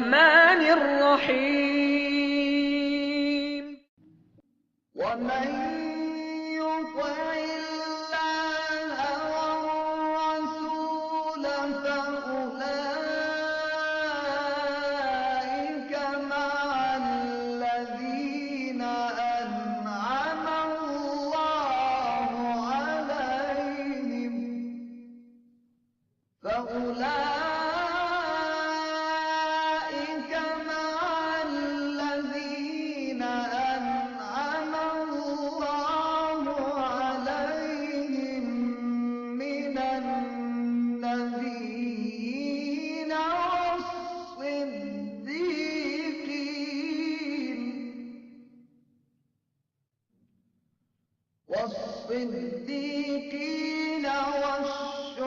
الرحمن الرحیم. ومن یطع الله والرسول فأولئک مع الذین أنعم الله عليهم فأولئك مع الذين أنعم الله عليهم من النبيين والصديقين والشهداء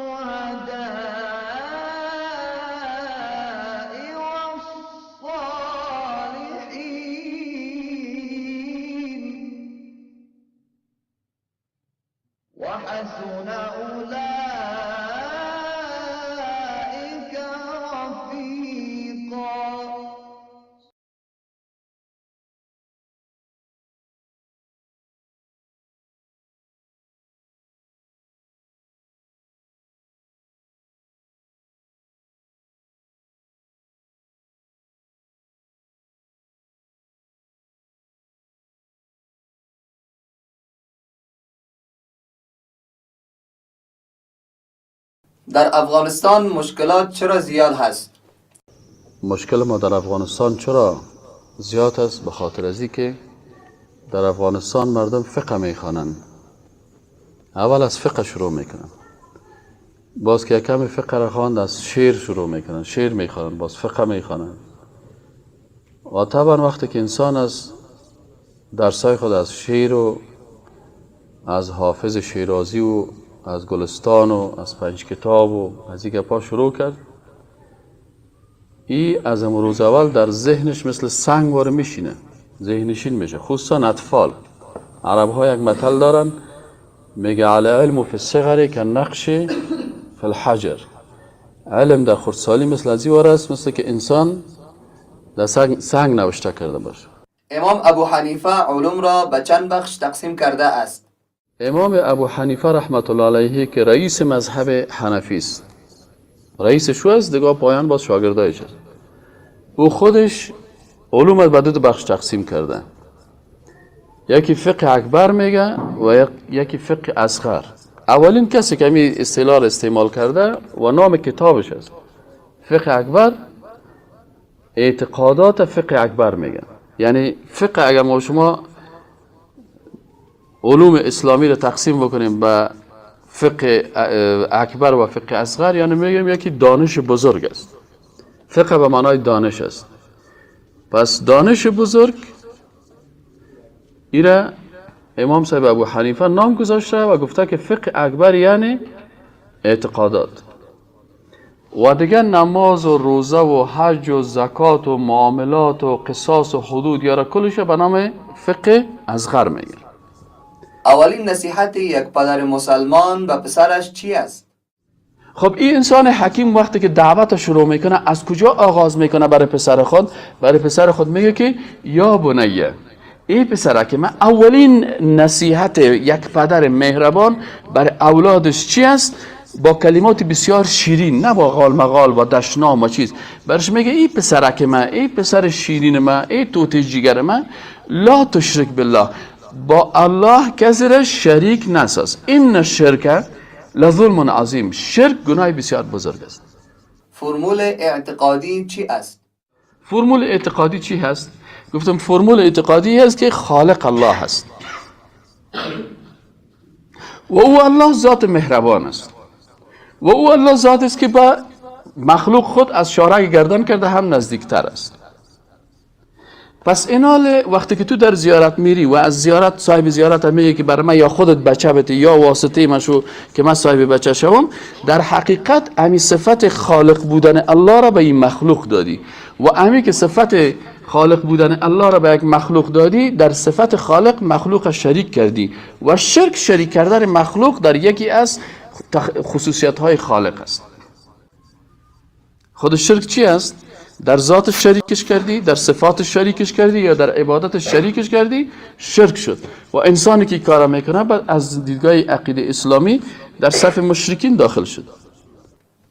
والصالحين وحسن أولئك رفيقا. در افغانستان مشکلات چرا زیاد هست؟ مشکل ما در افغانستان چرا زیاد است؟ به خاطر از که در افغانستان مردم فقه میخوانند. اول از فقه شروع میکنن، باز که کمی فقه را خواند از شعر شروع میکنن، شعر میخوانند، باز فقه میخوانند. و طبعا وقتی که انسان از درسای خود از شعر و از حافظ شیرازی و از گلستان و از پنج کتاب و از این گپا شروع کرد، ای از امروز اول در ذهنش مثل سنگ واره میشینه، ذهنشین میشه. خصوصا اطفال. عرب ها یک مثل دارن، میگه العلم فی الصغر کالنقش فی الحجر. علم در خردسالی مثل از این واره است، مثل که انسان در سنگ نوشته کرده باشه. امام ابو حنیفه علوم را به چند بخش تقسیم کرده است؟ امام ابو حنیفه رحمت الله علیه که رئیس مذهب حنفی است، رئیس شو است دیگه، پایان باز شاگردایش است. او خودش علوم به دو بخش تقسیم کرده، یکی فقه اکبر میگه و یکی فقه اصغر. اولین کسی که همین اصطلاح را استعمال کرده و نام کتابش است فقه اکبر، اعتقادات فقه اکبر میگه. یعنی فقه اگر ما شما علوم اسلامی رو تقسیم بکنیم به فقه اکبر و فقه اصغر، یعنی میگیم یکی دانش بزرگ است. فقه به معنای دانش است. پس دانش بزرگ ایره امام صاحب ابو حنیفه نام گذاشته و گفته که فقه اکبر یعنی اعتقادات، و دیگه نماز و روزه و حج و زکات و معاملات و قصاص و حدود یاره کلش به نام فقه اصغر میگه. اولین نصیحت یک پدر مسلمان به پسرش چی است؟ خب این انسان حکیم وقتی که دعوت شروع میکنه از کجا آغاز میکنه برای پسر خود؟ برای پسر خود میگه که یا بنیه، ای پسره که من اولین نصیحت یک پدر مهربان برای اولادش چی است؟ با کلمات بسیار شیرین، نه با غال مغال و دشنام و چیز. برش میگه ای پسرک من، ای پسر شیرین من، ای توته جیگر من، لا تشرک بالله، با الله کسی را شریک نساز. این شرک لظلم عظیم، شرک گناه بسیار بزرگ است. فرمول اعتقادی چی است؟ فرمول اعتقادی چی هست؟ گفتم فرمول اعتقادی هست که خالق الله هست و او الله ذات مهربان است و او الله ذات است که با مخلوق خود از شارع گردن کرده هم نزدیکتر است. پس اینال وقتی که تو در زیارت میری و از زیارت صاحب زیارت هم میگه که برای من یا خودت بچه بده یا واسطه من شو که من صاحب بچه شوم، در حقیقت امی صفت خالق بودن الله را به این مخلوق دادی و امی که صفت خالق بودن الله را به یک مخلوق دادی، در صفت خالق مخلوق شریک کردی و شرک شریک کردن مخلوق در یکی از خصوصیت های خالق است. خود شرک چی است؟ در ذات شریکش کردی، در صفات شریکش کردی یا در عبادت شریکش کردی، شرک شد. و انسانی که کار میکنه بعد از دیدگاه عقیده اسلامی در صف مشرکین داخل شد.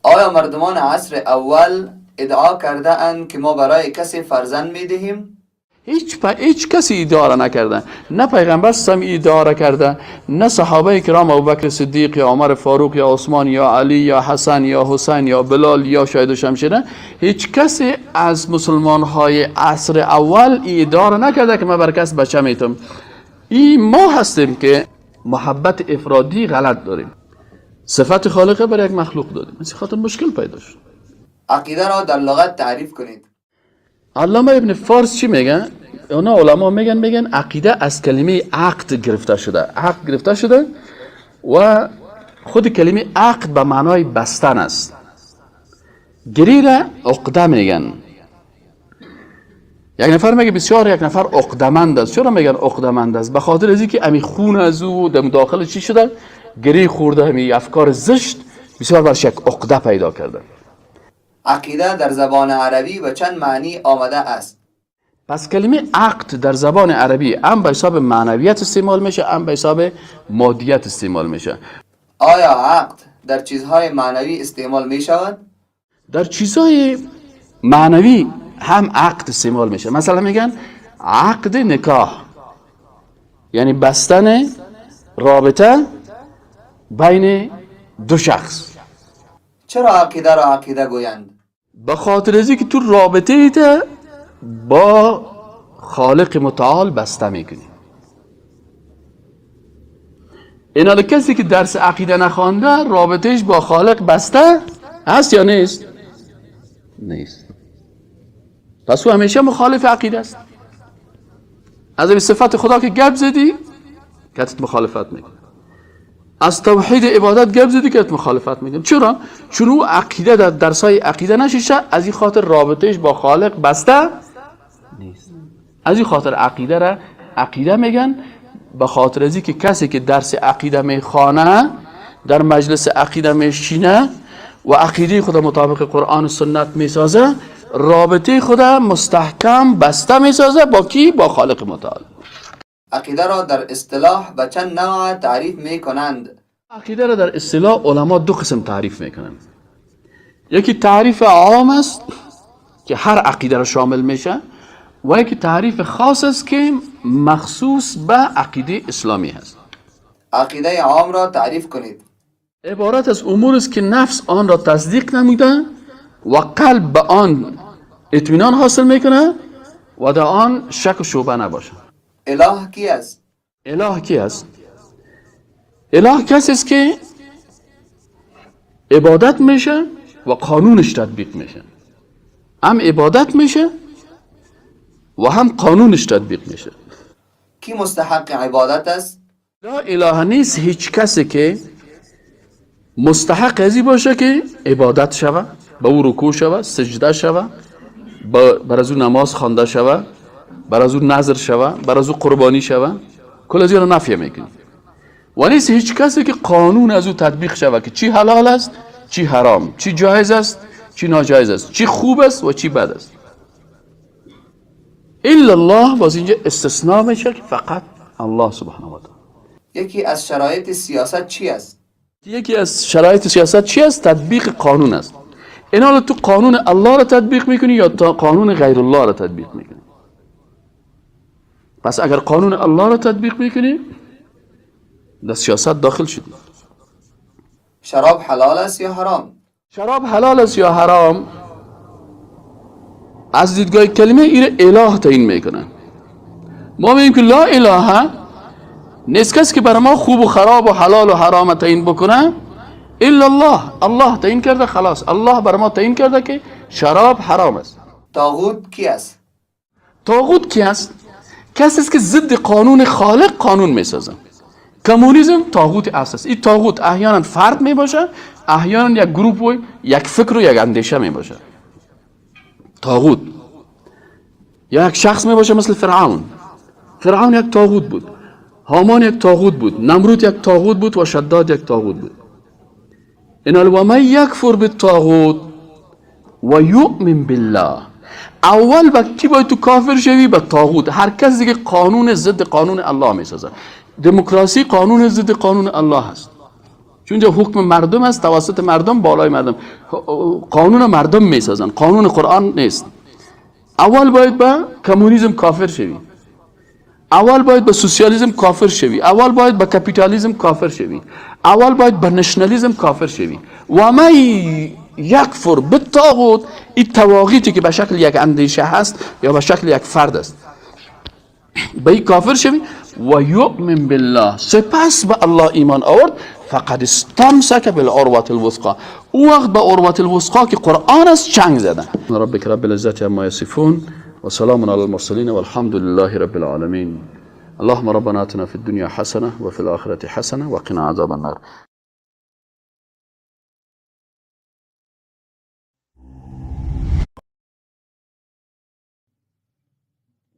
آیا مردمان عصر اول ادعا کرده اند که ما برای کسی فرزند میدهیم؟ هیچ کسی ادعا را نکرده، نه پیغمبر سم ادعا را کرده، نه صحابه کرام ابوبکر صدیق یا عمر فاروق یا عثمان یا علی یا حسن یا حسین یا بلال یا شاهد و شمشیره. هیچ کسی از مسلمان های عصر اول ادعا را نکرده که من بر کس بچه میتم. این ما هستیم که محبت افرادی غلط داریم، صفت خالق بر یک مخلوق دادیم، از خاطر مشکل پیدا شد. عقیده را در لغت تعریف کنید. علامه ابن فارس چی میگن؟ اونا علما میگن عقیده از کلمه عقد گرفته شده، عقد گرفته شده و خود کلمه عقد به معنای بستن است. گری را عقده میگن. یک نفر میگه بسیار یک نفر عقدمند است. چرا میگن عقدمند است؟ به خاطر از اینکه امی خون از او دم داخل چی شده، گری خورده، امی افکار زشت بسیار برش یک عقده پیدا کرده. عقیده در زبان عربی به چند معنی آمده است. پس کلمه عقد در زبان عربی هم به حساب معنویت استعمال میشه، هم به حساب مادیت استعمال میشه. آیا عقد در چیزهای معنوی استعمال میشود؟ در چیزهای معنوی هم عقد استعمال میشه. مثلا میگن عقد نکاح، یعنی بستن رابطه بین دو شخص. چرا عقیده را عقیده گویند؟ به خاطر از اینکه تو رابطه ایت با خالق متعال بسته میکنی. اینا کسی که درس عقیده نخوانده رابطهش با خالق بسته هست یا نیست؟ نیست. پس او همیشه مخالف عقیده است. از این صفت خدا که گپ زدی کتت مخالفت میکنه، از توحید عبادت گپ زدی که مخالفت میکنه. چرا؟ چون او عقیده در درسای عقیده نشیشه، از این خاطر رابطهش با خالق بسته نیست. از این خاطر عقیده را عقیده میگن، به خاطر از اینکه کسی که درس عقیده میخوانه، در مجلس عقیده میشینه و عقیده خود مطابق قرآن و سنت میسازه، رابطه خود مستحکم بسته میسازه با کی؟ با خالق متعال. عقیده را در اصطلاح به چند نوع تعریف میکنند؟ عقیده را در اصطلاح علما دو قسم تعریف میکنند. یکی تعریف عام است که هر عقیده را شامل میشه، و یکی تعریف خاص است که مخصوص به عقیده اسلامی هست. عقیده عام را تعریف کنید. عبارت از امور است که نفس آن را تصدیق نموده و قلب به آن اطمینان حاصل میکنه و در آن شک و شبهه نباشه. اله کی است؟ اله کی است؟ اله کسی است که عبادت میشه و قانونش تطبیق میشه. هم عبادت میشه و هم قانونش تطبیق میشه. کی مستحق عبادت است؟ لا اله نیست هیچ کسی که مستحق ازی باشه که عبادت شوه، به او رکوع شوه، سجده شوه، بر از او نماز خوانده شوه، بر از او نذر شوه، بر از او قربانی شوه، کل از اینا نفی میکنی. و نیست هیچ کسی که قانون از او تطبیق شوه که چی حلال است، چی حرام، چی جایز است، چی ناجایز است، چی خوب است و چی بد است. الا الله. باز اینجا استثناء میشه که فقط الله سبحانه و تعالی. یکی از شرایط سیاست چی است؟ یکی از شرایط سیاست چی است؟ تطبیق قانون است. اینا رو تو قانون الله را تطبیق میکنی یا تا قانون غیر الله را تطبیق میکنی؟ پس اگر قانون الله را تطبیق میکنی در سیاست داخل شدی. شراب حلال است یا حرام؟ شراب حلال است یا حرام از دیدگاه کلمه ایره اله تعیین میکنن. ما میگیم که لا اله نیست کسی که برای ما خوب و خراب و حلال و حرام تعیین بکنه الا الله. الله تعیین کرده، خلاص الله برای ما تعیین کرده که شراب حرام است. طاغوت کی است؟ طاغوت کی است؟ کسی است که ضد قانون خالق قانون میسازه. کمونیسم طاغوت است. این طاغوت احیانا فرد میباشه، احیانا یک گروپ و یک فکر و یک اندیشه میباشه. طاغوت یا یک شخص میباشه مثل فرعون. فرعون یک طاغوت بود، هامان یک طاغوت بود، نمرود یک طاغوت بود و شداد یک طاغوت بود. این و من یکفر بالطاغوت و یؤمن بالله. اول با کی باید تو کافر شوی؟ به طاغوت. هر کس دیگه قانون ضد قانون الله میسازه. دموکراسی قانون ضد قانون الله است، چون اینجا حکم مردم است، توسط مردم، بالای مردم، قانون مردم میسازن، قانون قرآن نیست. اول باید به کمونیسم کافر شوی، اول باید به سوسیالیسم کافر شوی، اول باید به کپیتالیسم کافر شوی، اول باید به نشنالیسم کافر شوی. و من یکفر بالطاغوت، این طواغیتی که به شکل یک اندیشه هست یا به شکل یک فرد است، به این کافر شوی و یؤمن بالله، سپس به الله ایمان آورد، فقد استمسک بالعروة الوثقا. او وقت به عروة الوثقا که قرآن است چنگ زدن. ربک رب العزة عما یصفون و سلام علی المرسلین والحمد لله رب العالمین. اللهم ربنا آتنا فی الدنیا حسنه و فی الآخرة حسنه و قنا عذاب النار.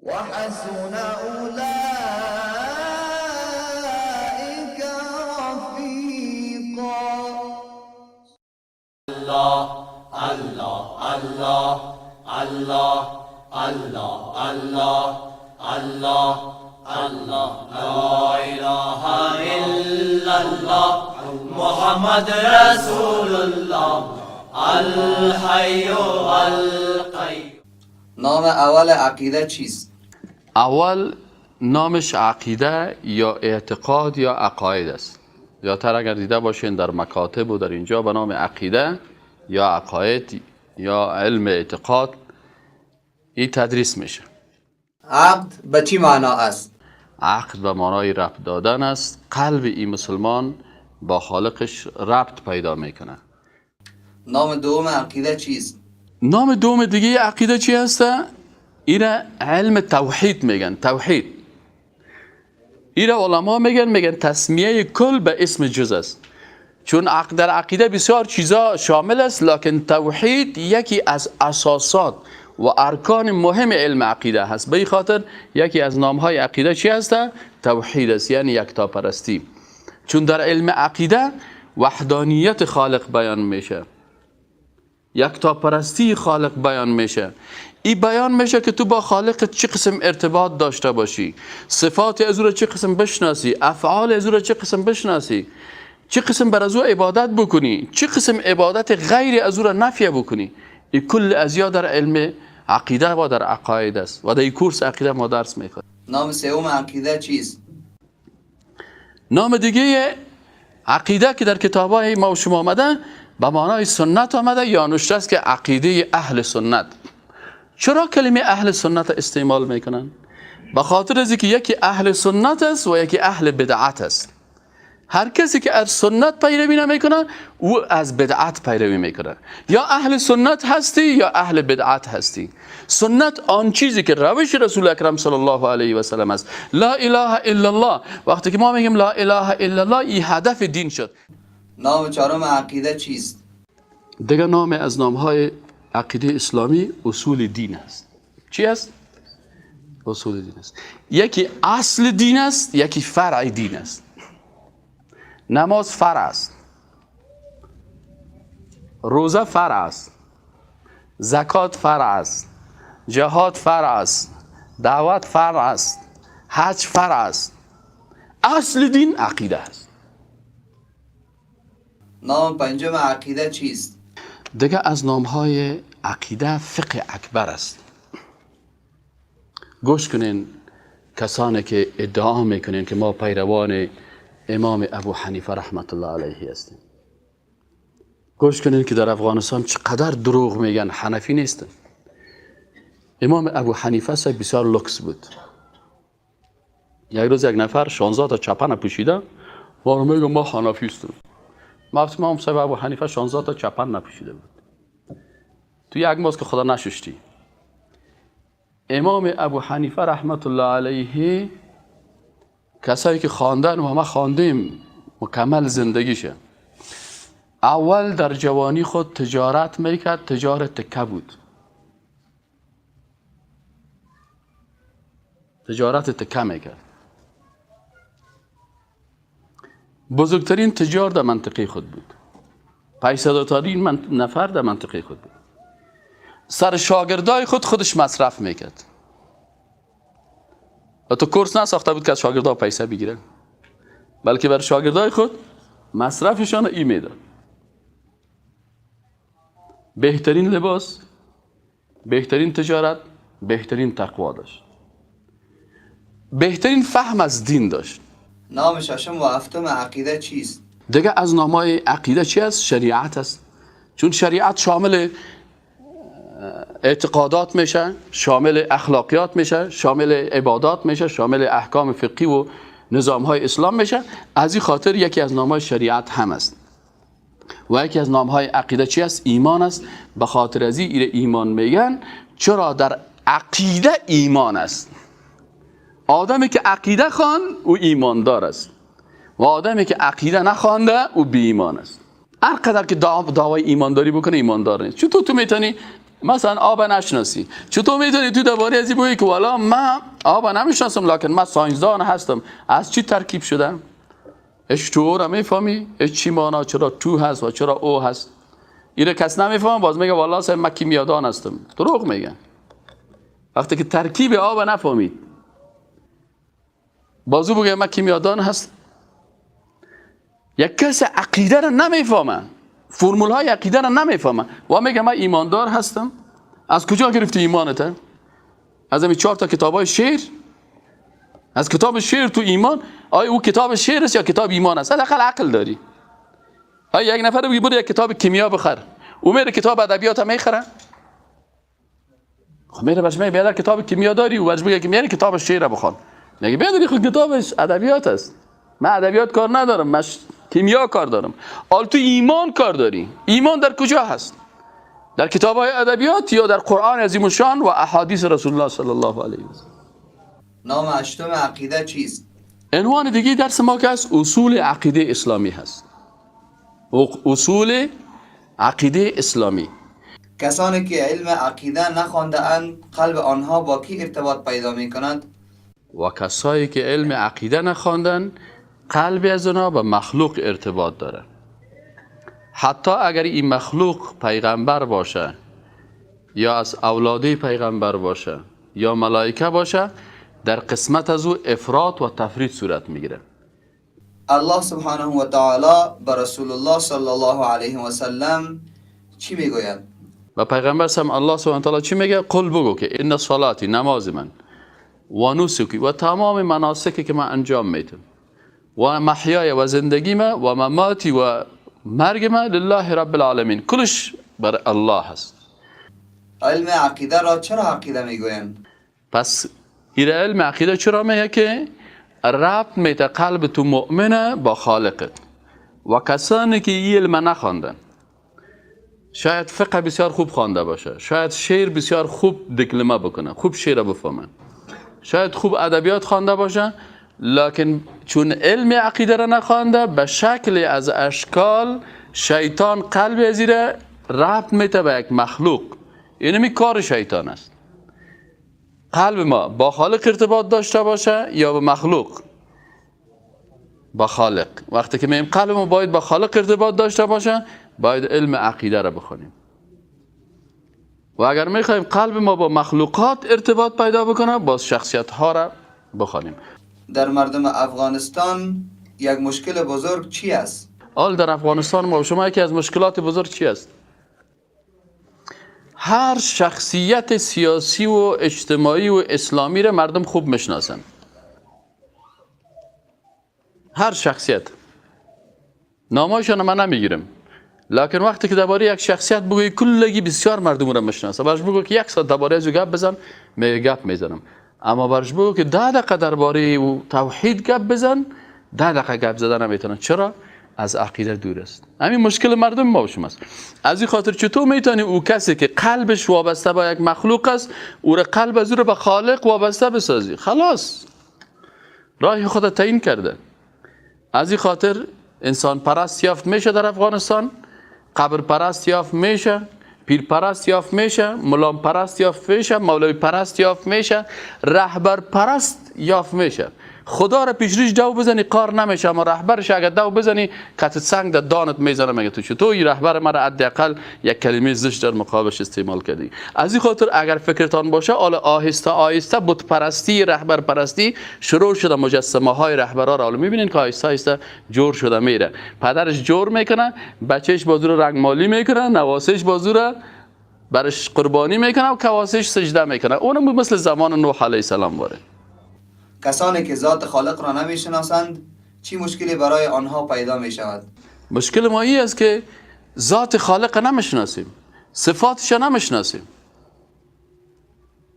وحسن أولئك رفيقا. الله الله الله الله الله الله الله الله، لا إله إلا الله، محمد رسول الله، الحي القيوم. نام اول عقیده چیست؟ اول نامش عقیده یا اعتقاد یا عقاید است. زیادتر اگر دیده باشین در مکاتب و در اینجا به نام عقیده یا عقاید یا علم اعتقاد این تدریس میشه. عقد به چی معنا است؟ عقد به معنای ربط دادن است. قلب این مسلمان با خالقش ربط پیدا میکنه. نام دوم عقیده چیست؟ نام دوم دیگه عقیده چی هسته؟ ایره علم توحید میگن. توحید ایره علما میگن تسمیه کل به اسم جز است، چون در عقیده بسیار چیزا شامل است، لکن توحید یکی از اساسات و ارکان مهم علم عقیده هست. به این خاطر یکی از نامهای عقیده چی هسته؟ توحید است، یعنی یکتاپرستی. چون در علم عقیده وحدانیت خالق بیان میشه، یکتاپرستی خالق بیان میشه. این بیان میشه که تو با خالق چه قسم ارتباط داشته باشی، صفات از او را چه قسم بشناسی، افعال از او را چه قسم بشناسی، چه قسم بر از او عبادت بکنی، چه قسم عبادت غیر از او را نفی بکنی. این کل ازیا در علم عقیده و در عقاید است و در این کورس عقیده ما درس میخواد. نام سوم عقیده چیست؟ نام دیگه عقیده که در کتاب‌های ما و شما آمده به معنای سنت آمده یا نوشته است که عقیده اهل سنت. چرا کلمه اهل سنت استعمال میکنن؟ به خاطر از اینکه یکی اهل سنت است و یکی اهل بدعت است. هر کسی که از سنت پیروی نمیکنه او از بدعت پیروی میکنه. یا اهل سنت هستی یا اهل بدعت هستی. سنت آن چیزی که روش رسول اکرم صلی الله علیه و سلم است. لا اله الا الله. وقتی که ما میگیم لا اله الا الله، این هدف دین شد. نام چهارم عقیده چیست؟ دیگه نام از نامهای عقیده اسلامی اصول دین است. چی است؟ اصول دین است. یکی اصل دین است، یکی فرع دین است. نماز فرع است، روزه فرع است، زکات فرع است، جهاد فرع است، دعوت فرع است، حج فرع است. اصل دین عقیده است. نام پنجم عقیده چیست؟ دیگه از نامهای عقیده فقه اکبر است. گوش کنین کسانی که ادعا میکنین که ما پیروان امام ابو حنیفه رحمت الله علیه هستیم. گوش کنین که در افغانستان چقدر دروغ میگن، حنفی نیستن. امام ابو حنیفه صاحب بسیار لکس بود. یک روز یک نفر 16 تا چپن پوشیده و میگه ما حنفی هستیم. امام صاحب ابو حنیفه 16 تا چپن نپوشیده بود. تو یک ماست که خدا نششتی. امام ابو حنیفه رحمت الله علیه کسایی که خواندن و ما خواندیم مکمل زندگیشه. اول در جوانی خود تجارت میکرد، تجارت تکه بود. تجارت تکه میکرد. بزرگترین تجار در منطقه خود بود. پیسه‌دارترین نفر در منطقه خود بود. سر شاگردای خود خودش مصرف میکرد. و تو کورس نساخته بود که از شاگردا پیسه بگیره، بلکه بر شاگردای خود مصرفشان ای میداد. بهترین لباس، بهترین تجارت، بهترین تقوا داشت، بهترین فهم از دین داشت. نام ششم و هفتم عقیده چیست؟ دیگه از نامای عقیده چی است؟ شریعت است. چون شریعت شامل اعتقادات میشه، شامل اخلاقیات میشه، شامل عبادات میشه، شامل احکام فقهی و نظام های اسلام میشه. از این خاطر یکی از نامهای شریعت هم است. و یکی از نامهای عقیده چی است؟ ایمان است. به خاطر از این ایمان میگن. چرا در عقیده ایمان است؟ آدمی که عقیده خوان او ایماندار است و آدمی که عقیده نخوانده او بی ایمان است. هر قدر که دعوای ایمانداری بکنه ایماندار نیست. چطور تو میتونی مثلا آب نشناسی؟ چطور میتونی تو درباره از این بگی که والا من آب نمیشناسم لکن من ساینسدان هستم؟ از چی ترکیب شدم؟ H2O را میفهمی؟ H چی معنا؟ چرا تو هست و چرا او هست؟ ایره کس نمیفهمه، باز میگه والا صاحب من کیمیادان هستم. دروغ میگه. وقتی که ترکیب آب نفهمید بازو بگه من کیمیادان هست. یک کس عقیده را نمیفهمه، فرمول های عقیده را نمیفهمه و میگه من ایماندار هستم. از کجا گرفتی ایمانت؟ از همین 4 تا کتاب های شعر؟ از کتاب شعر تو ایمان؟ آیا او کتاب شعر است یا کتاب ایمان است؟ حداقل عقل داری. آیا یک نفر بگی برو یک کتاب کیمیا بخر، او میره کتاب ادبیات هم میخره؟ خب میره برش میگه بیادر کتاب کیمیا داری، او برش میگه که میره کتاب شعر بخوان. میگه بیادر خود کتابش ادبیات است، من ادبیات کار ندارم، من کیمیا کار دارم. آل تو ایمان کار داری. ایمان در کجا هست؟ در کتاب های ادبیات یا در قرآن عظیم الشان و احادیث رسول الله صلی الله علیه و سلم؟ نام هشتم عقیده چیست؟ عنوان دیگه درس ما که است اصول عقیده اسلامی هست. اصول عقیده اسلامی. کسانی که علم عقیده نخوانده اند قلب آنها با کی ارتباط پیدا می کند؟ و کسایی که علم عقیده نخواندن قلب از آنها با مخلوق ارتباط داره. حتی اگر این مخلوق پیغمبر باشه یا از اولاده پیغمبر باشه یا ملائکه باشه، در قسمت از او افراط و تفرید صورت میگیره. الله سبحانه و تعالی به رسول الله صلی الله علیه و سلم چی میگوید؟ و پیغمبر سم الله سبحانه و تعالی چی میگه؟ قل بگو که ان صلاتی، نماز من، و نسکی و تمام مناسکی که من انجام میدم، و محیای و زندگی من، و مماتی و مرگ من، لله رب العالمین، کلش بر الله هست. علم عقیده را چرا عقیده میگویند؟ پس این علم عقیده چرا میگه که ربط میده قلب تو مؤمنه با خالقت. و کسانی که این علم نخواندن، شاید فقه بسیار خوب خوانده باشه، شاید شعر بسیار خوب دکلمه بکنه، خوب شعر بفهمه، شاید خوب ادبیات خوانده باشه، لکن چون علم عقیده را نخوانده، به شکل از اشکال شیطان قلب از را ربط میده به یک مخلوق. اینمی کار شیطان است. قلب ما با خالق ارتباط داشته باشه یا با مخلوق؟ با خالق. وقتی که میگیم قلب ما باید با خالق ارتباط داشته باشه، باید علم عقیده را بخونیم. و اگر میخوایم قلب ما با مخلوقات ارتباط پیدا بکنه، باز شخصیت ها را بخوانیم. در مردم افغانستان یک مشکل بزرگ چی است؟ حال در افغانستان ما شما یکی از مشکلات بزرگ چی است؟ هر شخصیت سیاسی و اجتماعی و اسلامی را مردم خوب میشناسن. هر شخصیت، نامایشان من نمیگیرم، لکن وقتی که درباره یک شخصیت بگویی کلگی بسیار مردم را میشناسه. برش بگو که یک ساعت درباره از او گپ بزن، میگه گپ میزنم. اما برش بگو که 10 دقیقه درباره او توحید گپ بزن، 10 دقیقه گپ زدن نمیتونن. چرا؟ از عقیده دور است. همین مشکل مردم ما شما است. از این خاطر چطور میتونی او کسی که قلبش وابسته با یک مخلوق است، او را قلب از او را به خالق وابسته بسازی؟ خلاص راه خود تعیین کرده. از این خاطر انسان پرست یافت میشه در افغانستان، قبر پرست یافت میشه، پیر پرست یافت میشه، ملام پرست یافت میشه، مولوی پرست یافت میشه، رهبر پرست یافت میشه. خدا را پیش ریش دو بزنی کار نمیشه، اما رهبرش اگر دو بزنی کت سنگ در دانت میزنه، میگه تو چطور این رهبر مرا حداقل یک کلمه زشت در مقابلش استعمال کردی. از این خاطر اگر فکرتان باشه حالا آهسته آهسته بت پرستی، رهبر پرستی شروع شده. مجسمه های رهبرا را حالا میبینین که آهسته آهسته جور شده میره. پدرش جور میکنه، بچهش بازو رنگ مالی میکنه، نواسش بازو برش قربانی میکنه و کواسش سجده میکنه. اونم مثل زمان نوح علیه السلام باره. کسانی که ذات خالق را نمیشناسند چی مشکلی برای آنها پیدا میشود؟ مشکل ما این است که ذات خالق نمیشناسیم، صفاتش نمیشناسیم.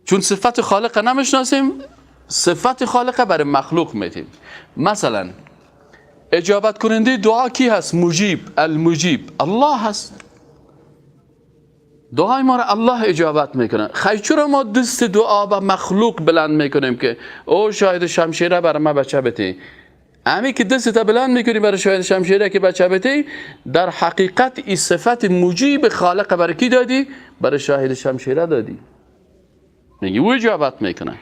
چون صفت خالق نمیشناسیم، صفت خالق برای مخلوق میدیم. مثلا اجابت کننده دعا کی هست؟ مجیب، المجیب الله هست. دعای ما را الله اجابت میکنه. خیلی چرا ما دست دعا به مخلوق بلند میکنیم که او شاید شمشیره برای ما بچه بتی؟ امی که دست بلند میکنی برای شاید شمشیره که بچه بتی، در حقیقت این صفت مجیب خالق برای کی دادی؟ برای شاهد شمشیره دادی. میگی او اجابت میکنه.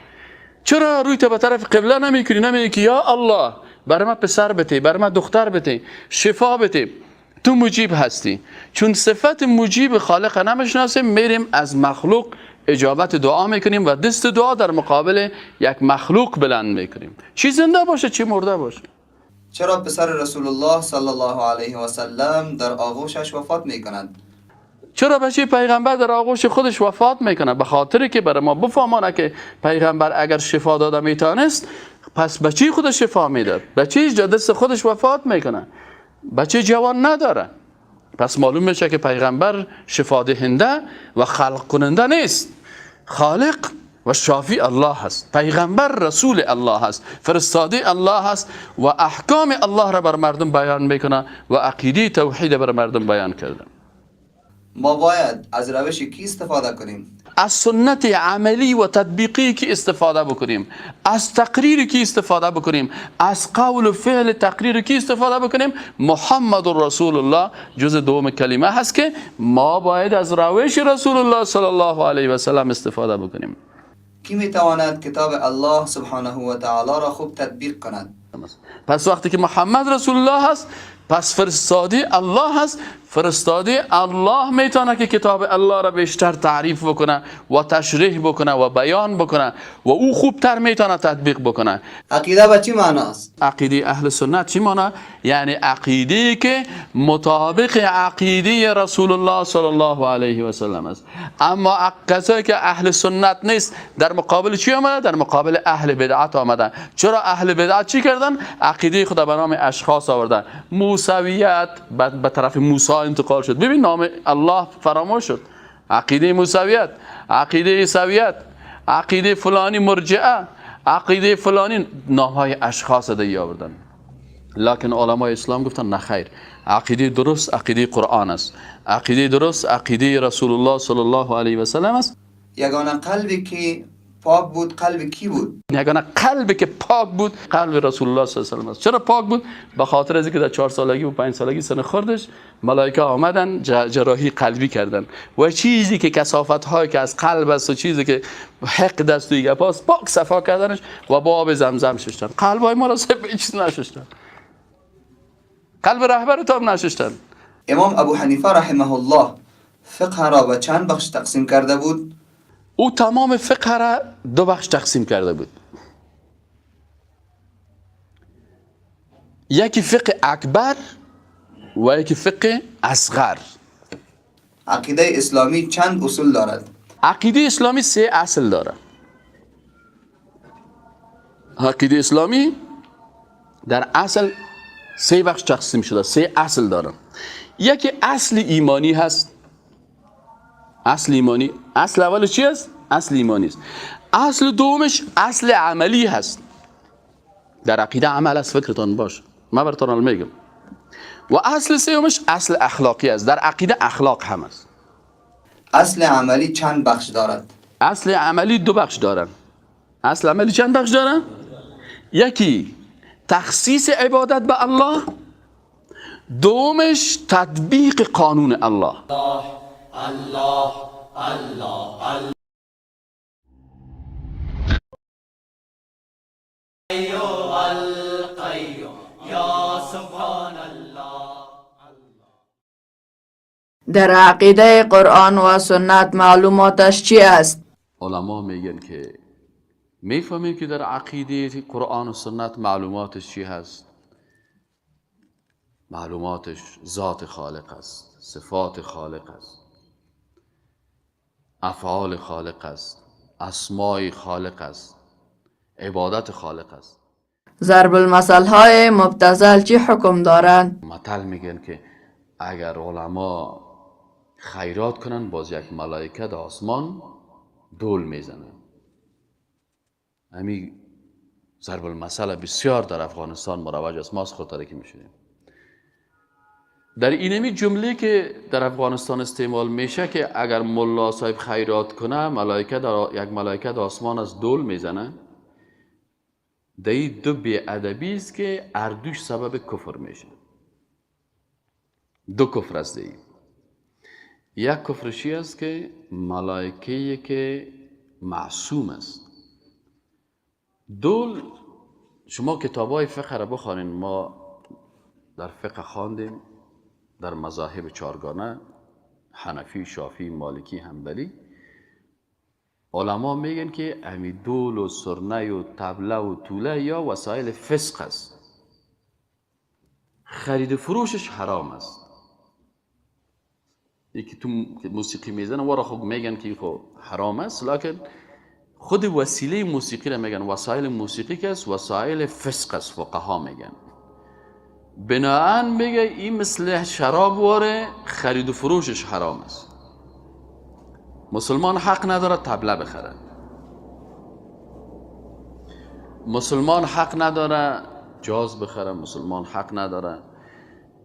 چرا روی تا به طرف قبله نمیکنی؟ نمیگی که یا الله برای ما پسر بتی، برای ما دختر بتی، شفا بتی، تو مجیب هستی. چون صفت مجیب خالق نمیشناسیم، میریم از مخلوق اجابت دعا میکنیم و دست دعا در مقابل یک مخلوق بلند میکنیم، چی زنده باشه چی مرده باشه. چرا پسر رسول الله صلی الله علیه و سلم در آغوشش وفات میکند؟ چرا بچه پیغمبر در آغوش خودش وفات میکنه؟ به خاطر که برای ما بفهمانه که پیغمبر اگر شفا داده میتانست، پس بچه خودش شفا میداد. بچه دست خودش وفات میکنه، بچه جوان نداره. پس معلوم میشه که پیغمبر شفا دهنده و خلق کننده نیست. خالق و شافی الله هست، پیغمبر رسول الله هست، فرستاده الله هست و احکام الله را بر مردم بیان میکنه و عقیده توحید بر مردم بیان کرده. ما باید از روش کی استفاده کنیم؟ از سنت عملی و تطبیقی که استفاده بکنیم، از تقریر کی استفاده بکنیم، از قول و فعل تقریر کی استفاده بکنیم. محمد رسول الله جز دوم کلمه هست که ما باید از روش رسول الله صلی الله علیه و سلم استفاده بکنیم. کی میتواند کتاب الله سبحانه و تعالی را خوب تطبیق کند؟ پس وقتی که محمد رسول الله هست، پس فرستاده الله هست. فرستاده الله میتونه که کتاب الله را بیشتر تعریف بکنه و تشریح بکنه و بیان بکنه و او خوبتر میتونه تطبیق بکنه. عقیده به چی معناست؟ عقیده اهل سنت چی معنا؟ یعنی عقیده که مطابق عقیده رسول الله صلی الله علیه و سلم است. اما کسایی که اهل سنت نیست در مقابل چی آمده؟ در مقابل اهل بدعت آمده. چرا اهل بدعت چی کردن؟ عقیده خود به نام اشخاص آوردن. موسویت به طرف موسی انتقال شد. ببین نام الله فراموش شد. عقیده موسویت، عقیده عیسویت، عقیده فلانی مرجئه، عقیده فلانی، نامهای اشخاص دیگه آوردن. لکن علمای اسلام گفتن نه خیر، عقیده درست عقیده قرآن است، عقیده درست عقیده رسول الله صلی الله علیه و سلم است. یگانه قلبی که پاک بود قلب کی بود؟ یگانه قلبی که پاک بود قلب رسول الله صلی الله علیه و سلم است. چرا پاک بود؟ به خاطر از اینکه در 4 سالگی و 5 سالگی سن خوردش ملائکه آمدن جراحی قلبی کردن و چیزی که کثافت هایی که از قلب است و چیزی که حقد است و گپاس پاک صفا کردنش و با آب زمزم شستن. قلب های ما را چیز نشستن، قلب رهبر تام نشستن. امام ابو حنیفه رحمه الله فقه را به چند بخش تقسیم کرده بود؟ او تمام فقه را 2 بخش تقسیم کرده بود. یکی فقه اکبر و یکی فقه اصغر. عقیده اسلامی چند اصول دارد؟ عقیده اسلامی 3 اصل دارد. عقیده اسلامی در اصل 3 بخش تقسیم شده، 3 اصل داره. یکی اصل ایمانی هست. اصل ایمانی، اصل اول چی است؟ اصل ایمانی است. اصل دومش اصل عملی هست. در عقیده عمل است، فکرتان باش، من براتون میگم. و اصل سومش اصل اخلاقی است. در عقیده اخلاق هم است. اصل عملی چند بخش دارد؟ اصل عملی 2 بخش دارد. اصل عملی چند بخش دارد؟ یکی تخصیص عبادت به الله، دومش تطبیق قانون الله. الله الله الله. هو القیوم یا سبحان الله. در عقیده قرآن و سنت معلوماتش چی است؟ علما میگن که میفهمیم که در عقیده قرآن و سنت معلوماتش چی هست. معلوماتش ذات خالق است، صفات خالق است، افعال خالق است، اسماء خالق است، عبادت خالق است. ضرب المثل های مبتذل چی حکم دارند؟ مثل میگن که اگر علما خیرات کنن باز یک ملائکه در آسمان دول میزنه. همین ضرب المثل بسیار در افغانستان مروج است، ما از خود ترکی میشونیم. در اینمی جمله که در افغانستان استعمال میشه که اگر ملا صاحب خیرات کنه ملائکه در یک ملائکه در آسمان از دول میزنه، در این دو بی‌ادبی است که اردوش سبب کفر میشه. دو کفر است. دی یک کفرشی است که ملائکه که معصوم است. دول شما کتابای فقه را بخوانین، ما در فقه خواندیم در مذاهب چارگانه، حنفی، شافعی، مالکی، حنبلی، علما میگن که امی دول و سرنه و طبله و توله یا وسایل فسق است، خرید و فروشش حرام است. یکی تو موسیقی میزنه ورا خب میگن که خب حرام است، لکن خود وسیله موسیقی را میگن وسایل موسیقی که است وسایل فسق است، فقها میگن. بناهن میگه این مثل شراب واره خرید و فروشش حرام است. مسلمان حق نداره طبله بخره، مسلمان حق نداره جاز بخره، مسلمان حق نداره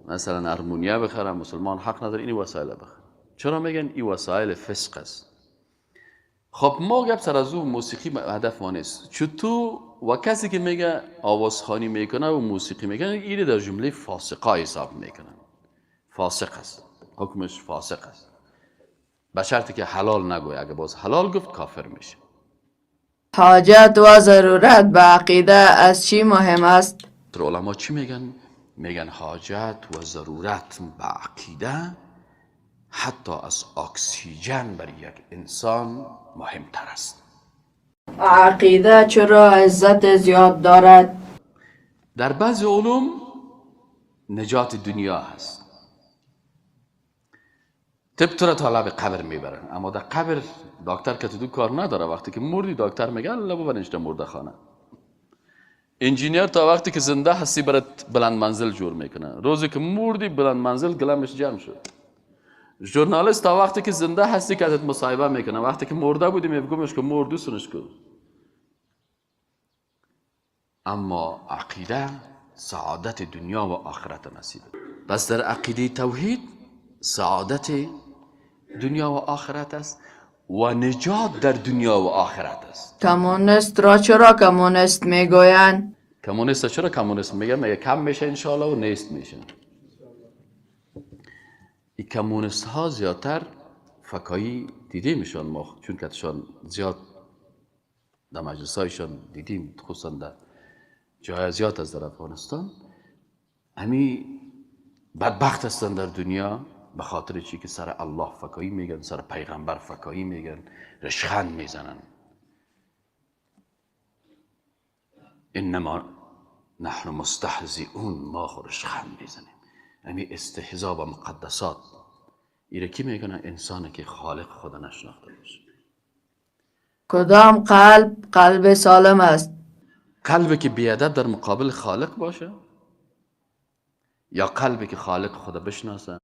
مثلا ارمونیا بخره، مسلمان حق نداره این وسایل بخره. چرا میگن این وسایل فسق است؟ خب ما گپ سر از او موسیقی هدف ما نیست. چطور و کسی که میگه آوازخوانی میکنه و موسیقی میکنه اینو در جمله فاسقا حساب میکنن. فاسق است، حکمش فاسق است، به شرطی که حلال نگوی. اگه باز حلال گفت کافر میشه. حاجت و ضرورت به عقیده از چی مهم است؟ علما چی میگن؟ میگن حاجت و ضرورت به عقیده حتی از اکسیژن برای یک انسان مهمتر است. عقیده چرا عزت زیاد دارد؟ در بعض علوم نجات دنیا هست. طب تو را تا لب قبر میبرن، اما در قبر دکتر که تو کار نداره. وقتی که مردی دکتر میگه الله ببرنش در مرده خانه. انجینیر تا وقتی که زنده هستی برات بلند منزل جور میکنه، روزی که مردی بلند منزل گلمش جمع شد. ژورنالیست تا وقتی که زنده هستی که ازت مصاحبه میکنه، وقتی که مرده بودی میگمش که مردی سنش کن. اما عقیده سعادت دنیا و آخرت نصیب. پس در عقیده توحید سعادت دنیا و آخرت است و نجات در دنیا و آخرت است. کمونیست را چرا کمونیست میگویند؟ کمونیست چرا کمونیست میگن؟ میگه کم میشه انشالله و نیست میشه. این کمونیست ها زیادتر فکایی دیده میشن ما، چون که زیاد در مجلس هایشان دیدیم، خصوصا در جای زیاد از در افغانستان. همی بدبخت هستن در دنیا به خاطر چی که سر الله فکایی میگن، سر پیغمبر فکایی میگن، رشخند میزنن. انما نحن مستهزئون، ما خود رشخند میزنیم. همی استهزا با مقدسات ایره کی میکنه؟ انسانی که خالق خود نشناخته باشه. کدام قلب قلب سالم است؟ قلبی که بیادب در مقابل خالق باشه، یا قلبی که خالق خود بشناسه.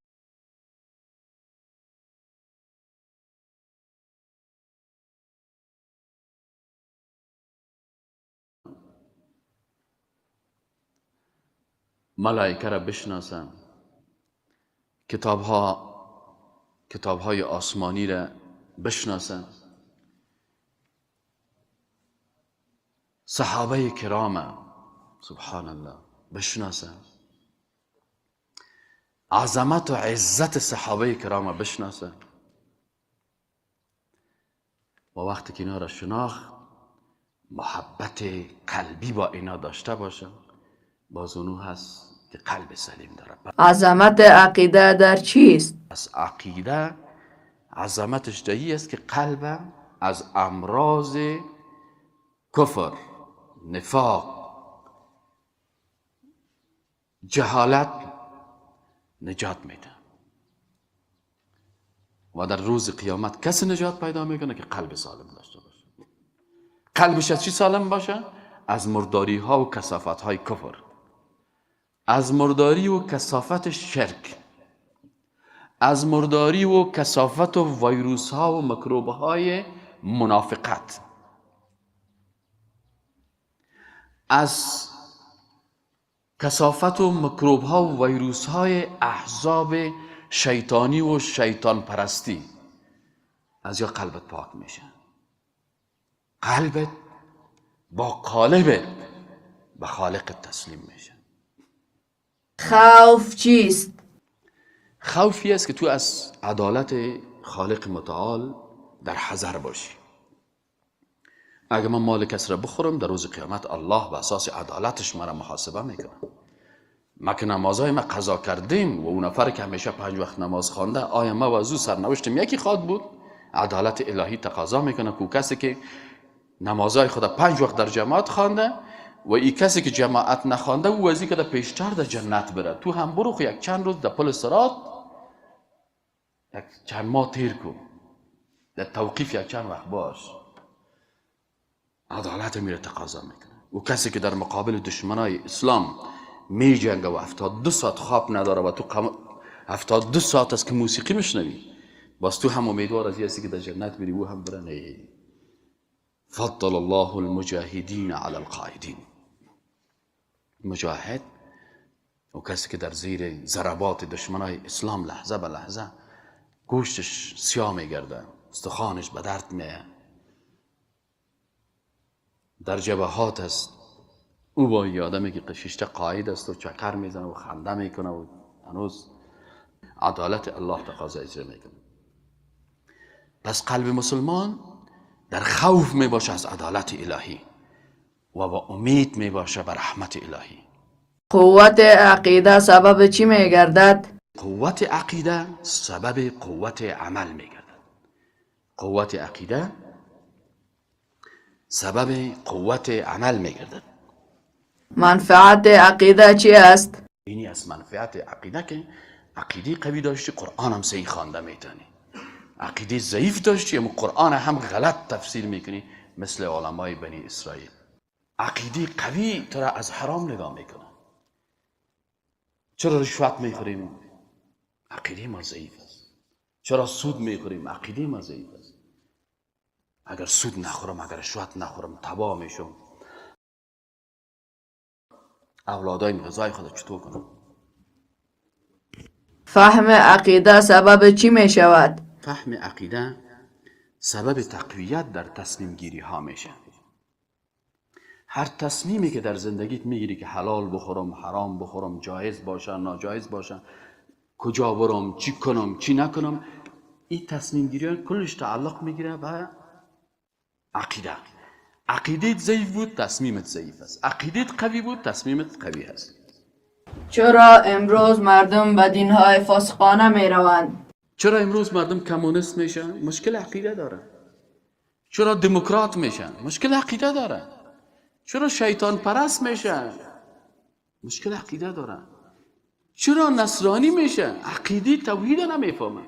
ملائکه را بشناسه، کتابهای آسمانی را بشناسه، صحابه کرام سبحان الله بشناسه، عظمت و عزت صحابه کرام بشناسه. و وقتی که اینا را شناخت محبت قلبی با اینا داشته باشه، باز اونو هست که قلب سلیم داره. عظمت عقیده در چیست؟ پس عقیده عظمتش دهی است که قلب از امراض کفر، نفاق، جهالت نجات میده و در روز قیامت کسی نجات پیدا میکنه که قلب سالم داشته باشه. قلبش از چی سالم باشه؟ از مرداری ها و کثافت های کفر، از مرداری و کثافت شرک، از مرداری و کثافت و ویروس ها و میکروب های منافقت، از کثافت و میکروب ها و ویروس های احزاب شیطانی و شیطان پرستی. از یا قلبت پاک میشه، قلبت با قالبت به خالق تسلیم میشه. خوف چیست؟ خوفی است که تو از عدالت خالق متعال در حذر باشی. اگه من مال کس را بخورم در روز قیامت الله به اساس عدالتش مرا محاسبه میکنه. ما که نمازهای ما قضا کردیم و اون نفر که همیشه 5 وقت نماز خوانده، آیا ما و از او سرنوشتم یکی خواد بود؟ عدالت الهی تقاضا میکنه که کسی که نمازهای خود 5 وقت در جماعت خوانده و ای کسی که جماعت نخوانده او از این که در پیشتر در جنت بره. تو هم برو خو یک چند روز در پل صراط یک چند ماه تیر کن، در توقیف یک چند وقت باش. عدالت میره تقاضا میکنه. و کسی که در مقابل دشمنای اسلام می جنگه و 72 ساعت خواب نداره و تو 72 ساعت است که موسیقی میشنوی، باز تو هم امیدوار از هستی که در جنت بری، او هم بره. نه، فضل الله المجاهدین علی القاعدین. مجاهد و کسی که در زیر ضربات دشمنای اسلام لحظه به لحظه گوشتش سیاه میگرده، استخوانش به درد میه، در جبهات است، او با یه آدمی که قشیشته قاعد است و چکر میزنه و خنده میکنه و هنوز عدالت الله تقاضا اجرا میکنه. پس قلب مسلمان در خوف میباشه از عدالت الهی و با امید میباشه به رحمت الهی. قوت عقیده سبب چی میگردد؟ قوت عقیده سبب قوت عمل میگردد. قوت عقیده سبب قوت عمل میگردد. منفعت عقیده چی است؟ اینی از منفعت عقیده که عقیده قوی داشتی قرآن هم صحیح خوانده میتونی، عقیده ضعیف داشتی اما قرآن هم غلط تفسیر میکنی مثل علمای بنی اسرائیل. عقیده قوی تو را از حرام نگاه میکنه. چرا رشوت میخوریم؟ عقیده ما ضعیف است. چرا سود میخوریم؟ عقیده ما ضعیف است. اگر سود نخورم، اگر رشوت نخورم، تباه میشم. اولادای غذای خود چطور کنم؟ فهم عقیده سبب چی می شود؟ فهم عقیده سبب تقویت در تصمیم گیری ها میشه. هر تصمیمی که در زندگیت میگیری که حلال بخورم، حرام بخورم، جایز باشه، ناجایز باشه، کجا برم، چی کنم، چی نکنم، این تصمیم گیری ها کلش تعلق میگیره به عقیده. عقیدت ضعیف بود تصمیمت ضعیف است، عقیدت قوی بود تصمیمت قوی است. چرا امروز مردم به دینهای فاسقانه می روند؟ چرا امروز مردم کمونیست میشن؟ مشکل عقیده داره. چرا دموکرات میشن؟ مشکل عقیده داره. چرا شیطان پرست میشن؟ مشکل عقیده داره. چرا نصرانی میشن؟ عقیده توحید نمیفهمن.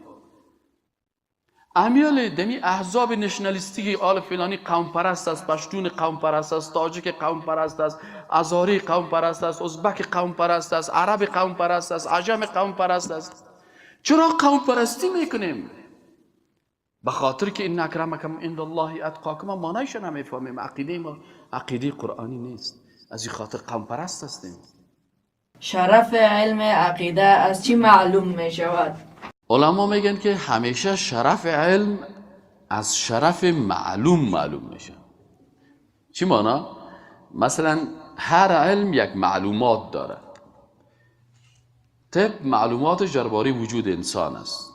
امیال دمی احزاب نشنالیستی آل فلانی قوم پرست است، پشتون قوم پرست است، تاجیک قوم پرست است، ازاری قوم پرست است، ازبک قوم پرست است، عرب قوم پرست است، عجم قوم پرست است. چرا قوم پرستی میکنیم؟ به خاطر که ان اکرمکم عند الله اتقاکم معنیش نمیفهمیم. عقیده ما عقیده قرآنی نیست، از این خاطر قوم پرست هستیم. شرف علم عقیده از چی معلوم می شود؟ علما میگن که همیشه شرف علم از شرف معلوم معلوم میشه. چی معنا؟ مثلا هر علم یک معلومات داره. طب معلوماتش درباره وجود انسان است.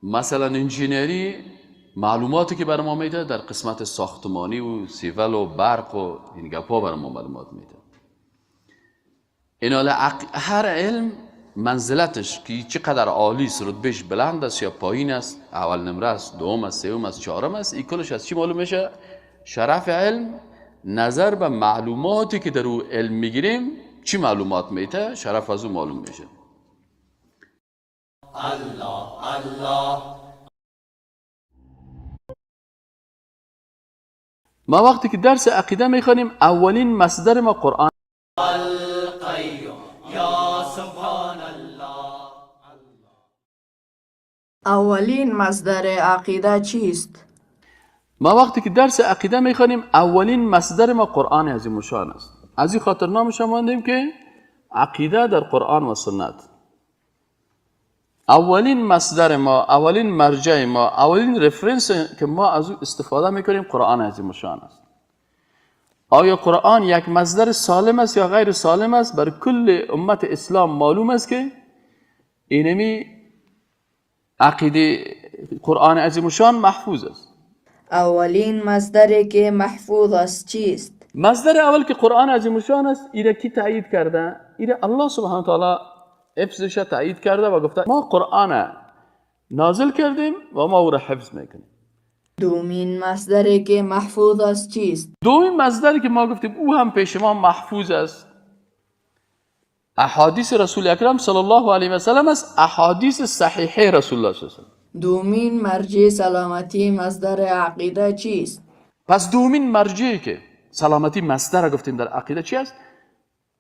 مثلا انجینری معلوماتی که بر ما میده در قسمت ساختمانی و سیول و برق و این گپا بر ما معلومات میده. این هر علم منزلتش که چقدر عالی است، رتبهش بلند است یا پایین است، اول نمره است، دوم است، سوم است، چهارم است، این کلش از چی معلوم میشه؟ شرف علم نظر به معلوماتی که در او علم میگیریم چی معلومات میده، شرف از او معلوم میشه. الله الله. ما وقتی که درس عقیده میخوانیم اولین مصدر ما قرآن. القیوم یا سبحان الله. اولین مصدر عقیده چیست؟ ما وقتی که درس عقیده میخوانیم اولین مصدر ما قرآن عظیم الشان است. از این خاطر نامش ماندیم که عقیده در قرآن و سنت. اولین مصدر ما، اولین مرجع ما، اولین reference که ما از او استفاده میکنیم قرآن عظیم الشان است. آیا قرآن یک مصدر سالم است یا غیر سالم است؟ بر کل امت اسلام معلوم است که اینمی عقیده قرآن عظیم الشان محفوظ است. اولین مصدری که محفوظ است چیست؟ مصدر اول که قرآن عظیم الشان است، ایره کی تایید کرده؟ ایره الله سبحانه و تعالی حفظش تایید کرده و گفته ما قرآن نازل کردیم و ما او را حفظ میکنیم. دومین مصدری که محفوظ است چیست؟ دومین مصدری که ما گفتیم او هم پیش ما محفوظ است، احادیث رسول اکرم صلی الله علیه و سلم است، احادیث صحیحه رسول الله صلی الله علیه و سلم. دومین مرجع سلامتی مصدر عقیده چیست؟ پس دومین مرجعی که سلامتی مصدر گفتیم در عقیده چی است؟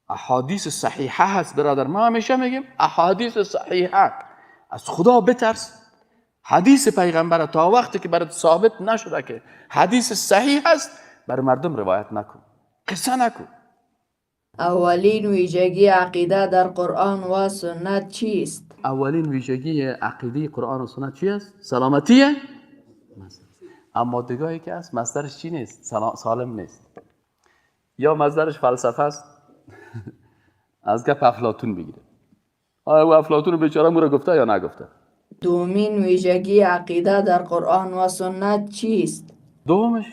احادیث صحیحه هست. برادر ما همیشه میگیم احادیث صحیحه، از خدا بترس. حدیث پیغمبر تا وقتی که برات ثابت نشده که حدیث صحیح است بر مردم روایت نکن، قصه نکن. اولین ویژگی عقیده در قرآن و سنت چیست؟ اولین ویژگی عقیده قرآن و سنت چی است؟ سلامتیه. اما دیگه که است مصدرش چی نیست؟ سالم نیست. یا مصدرش فلسفه است. از گپ افلاطون بگیره. آیا او افلاطون بیچاره مو را گفته یا نگفته؟ دومین ویژگی عقیده در قرآن و سنت چیست؟ دومش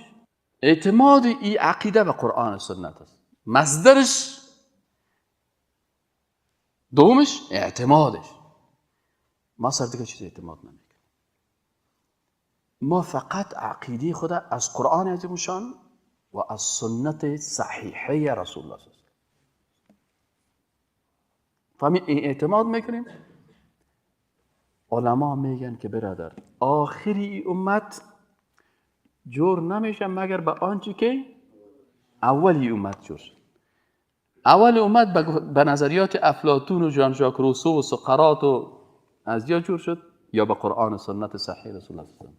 اعتماد ای عقیده به قرآن و سنت است. مصدرش دومش اعتمادش. ما سر دیگه چیز اعتماد نمیکنیم. ما فقط عقیده خود از قرآن عظیم الشان و از سنت صحیحه رسول الله صلی الله علیه و فهمی اعتماد میکنیم. علما میگن که برادر آخری امت جور نمیشه مگر به آنچه که اولی امت جور شد. اول امت به نظریات افلاطون و ژان ژاک روسو و سقراط و از یا جور شد یا به قرآن و سنت صحیح رسول الله صلی الله علیه و سلم.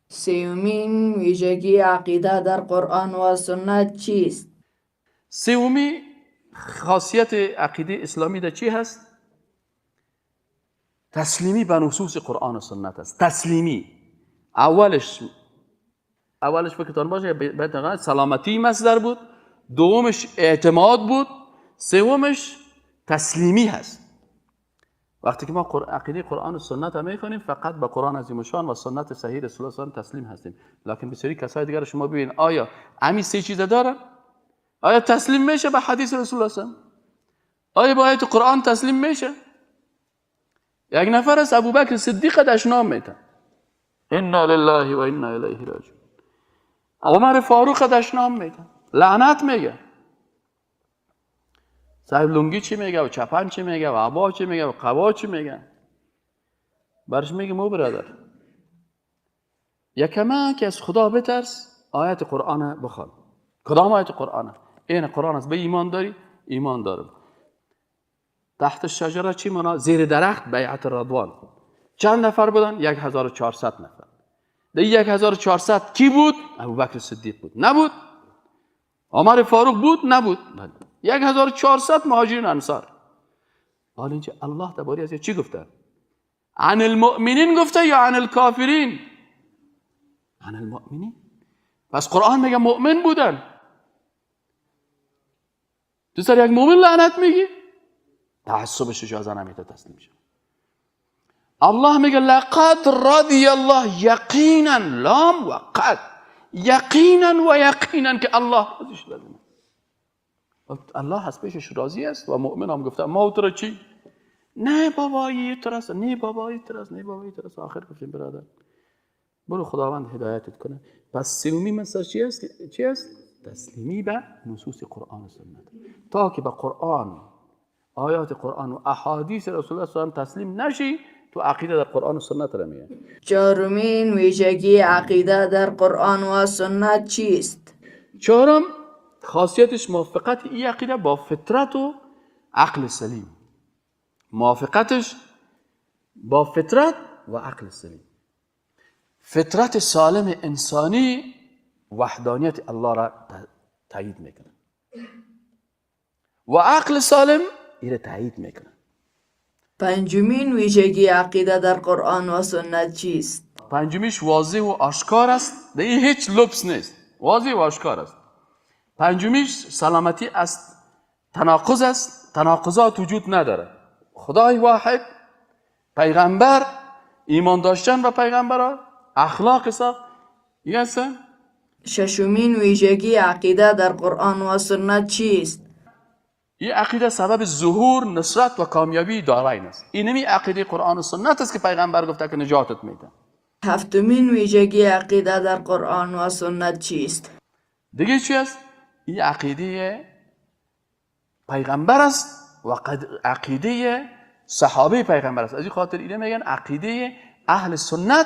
سومین ویژگی عقیده در قرآن و سنت چیست؟ سومی خاصیت عقیده اسلامی در چی هست؟ تسلیمی به نصوص قرآن و سنت است. تسلیمی اولش فکرتان باشه باید سلامتی مصدر بود، دومش اعتماد بود، سومش تسلیمی هست. وقتی که ما عقیده قرآن و سنت هم میخوانیم فقط به قرآن عظیم الشان و سنت صحیح رسول الله صلی الله علیه و تسلیم هستیم. لکن بسیاری کسای دیگر شما ببینید آیا همین سه چیز دارن؟ آیا تسلیم میشه به حدیث رسول الله صلی الله علیه و آیا با آیت قرآن تسلیم میشه؟ یک نفر از ابوبکر صدیق دشنام میتن، انا لله و انا الیه راجعون. عمر فاروق دشنام میتن، لعنت میگه. صاحب لنگی چی میگه و چپن چی میگه و عبا چی میگه و قبا چی میگه؟ برش میگه مو برادر یکمه که از خدا بترس، آیت قرآن بخوان. کدام آیت قرآن؟ این قرآن است. به ایمان داری؟ ایمان دارم. تحت شجره چی مانا؟ زیر درخت بیعت رضوان. چند نفر بودن؟ 1400 نفر. در 1400 کی بود؟ ابوبکر صدیق بود. نبود. عمر فاروق بود؟ نبود. 1400 مهاجرین انصار. حالا اینجا الله درباره از چی گفته؟ عن المؤمنین گفته یا عن الکافرین؟ عن المؤمنین. پس قرآن میگه مؤمن بودن. تو سر یک مؤمن لعنت میگی؟ تعصبش اجازه نمیده تسلیم شه. الله میگه لقد رضی الله، یقینا، لام و قد، یقینا و یقینا که الله راضی شده. الله از پیشش راضی است و مؤمن هم گفته ما تو را چی؟ نه بابا یه ترس، نه بابا یه ترس، نه بابا یه ترس. آخر گفتیم برادر برو خداوند هدایتت کنه. پس سومی مسئله چی است؟ چی است؟ تسلیمی به نصوص قرآن و سنت. تا که به قرآن، آیات قرآن و احادیث رسول الله صلی الله علیه و تسلیم نشی، تو عقیده در قرآن و سنت را میه. چهارمین ویژگی عقیده در قرآن و سنت چیست؟ چهارم خاصیتش موافقت این عقیده با فطرت و عقل سلیم. موافقتش با فطرت و عقل سلیم. فطرت سالم انسانی وحدانیت الله را تایید میکنه و عقل سالم این را تایید میکنه. پنجمین ویژگی عقیده در قرآن و سنت چیست؟ پنجمیش واضح و آشکار است، در این هیچ لبس نیست، واضح و آشکار است. پنجمیش سلامتی است، تناقض است، تناقضات وجود نداره. خدای واحد، پیغمبر، ایمان داشتن به پیغمبران، اخلاق صاف. یه ششمین ویژگی عقیده در قرآن و سنت چیست؟ این عقیده سبب ظهور، نصرت و کامیابی دارین است. اینمی عقیده قرآن و سنت است که پیغمبر گفته که نجاتت میده. هفتمین ویژگی عقیده در قرآن و سنت چیست؟ دیگه چی است؟ این عقیده پیغمبر است و عقیده صحابه پیغمبر است. از این خاطر اینه میگن عقیده اهل سنت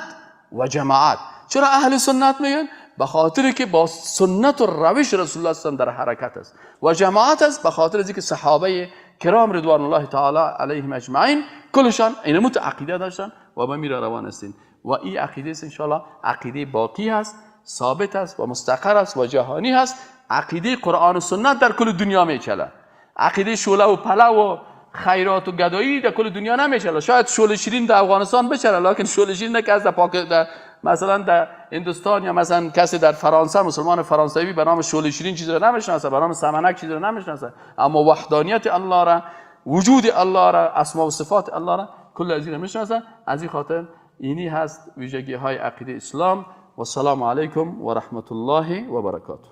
و جماعت. چرا اهل سنت میگن؟ به خاطر که با سنت و روش رسول الله صلی الله علیه و در حرکت است، و جماعت است به خاطر از اینکه صحابه کرام رضوان الله تعالی علیهم اجمعین کلشان اینموت عقیده داشتن و به میره روان هستین. و این عقیده است ان شاء الله عقیده باقی هست، ثابت است و مستقر است و جهانی هست. عقیده قرآن و سنت در کل دنیا میچله. عقیده شعله و پلو و خیرات و گدایی در کل دنیا نمیچله. شاید شعله شیرین در افغانستان بچله، لکن شعله شیرین نه که از در مثلا در هندوستان یا مثلا کسی در فرانسه، مسلمان فرانسوی به نام شعله شیرین چیزی را نمیشناسه، به نام سمنک چیزی را نمیشناسه، اما وحدانیت الله را، وجود الله را، اسما و صفات الله را کل از این میشناسه. از این خاطر اینی هست ویژگی های عقیده اسلام. و السلام علیکم و رحمت الله و برکاته.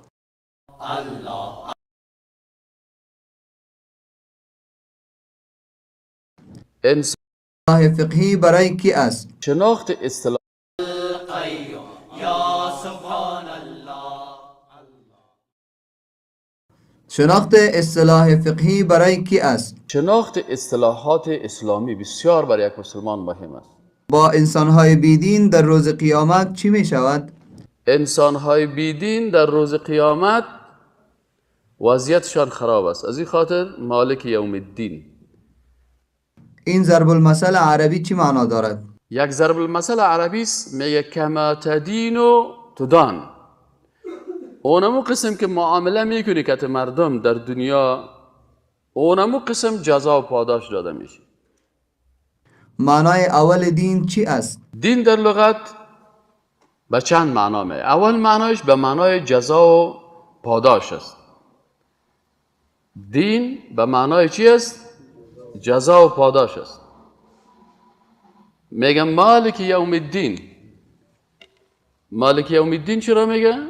الله. انسان فقهی برای کی است؟ شناخت اصطلاح القیوم یا سبحان الله. شناخت اصطلاح فقهی برای کی است؟ شناخت اصطلاحات اسلامی بسیار برای یک مسلمان مهم است. با انسانهای بیدین در روز قیامت چی می شود؟ انسانهای بیدین در روز قیامت وضعیتشان خراب است. از این خاطر مالک یوم الدین. این ضرب المثل عربی چی معنا دارد؟ یک ضرب المثل عربی است، میگه کما تدین و تدان. اونمو قسم که معامله میکنی که مردم در دنیا، اونمو قسم جزا و پاداش داده میشه. معنای اول دین چی است؟ دین در لغت به چند معنا میه. اول معنایش به معنای جزا و پاداش است. دین به معنای چی است؟ جزا و پاداش است. میگم مالک یوم الدین. مالک یوم الدین چرا میگه؟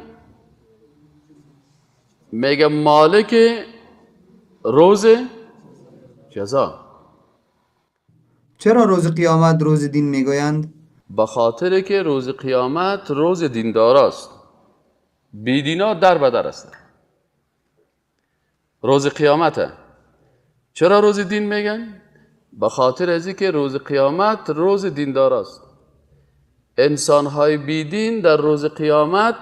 میگه مالک روز جزا. چرا روز قیامت روز دین میگویند؟ به خاطر که روز قیامت روز دیندار است. بیدینا در بدر است. روز قیامته. چرا روز دین میگن؟ به خاطر از اینکه روز قیامت روز دیندار است. انسانهای بیدین در روز قیامت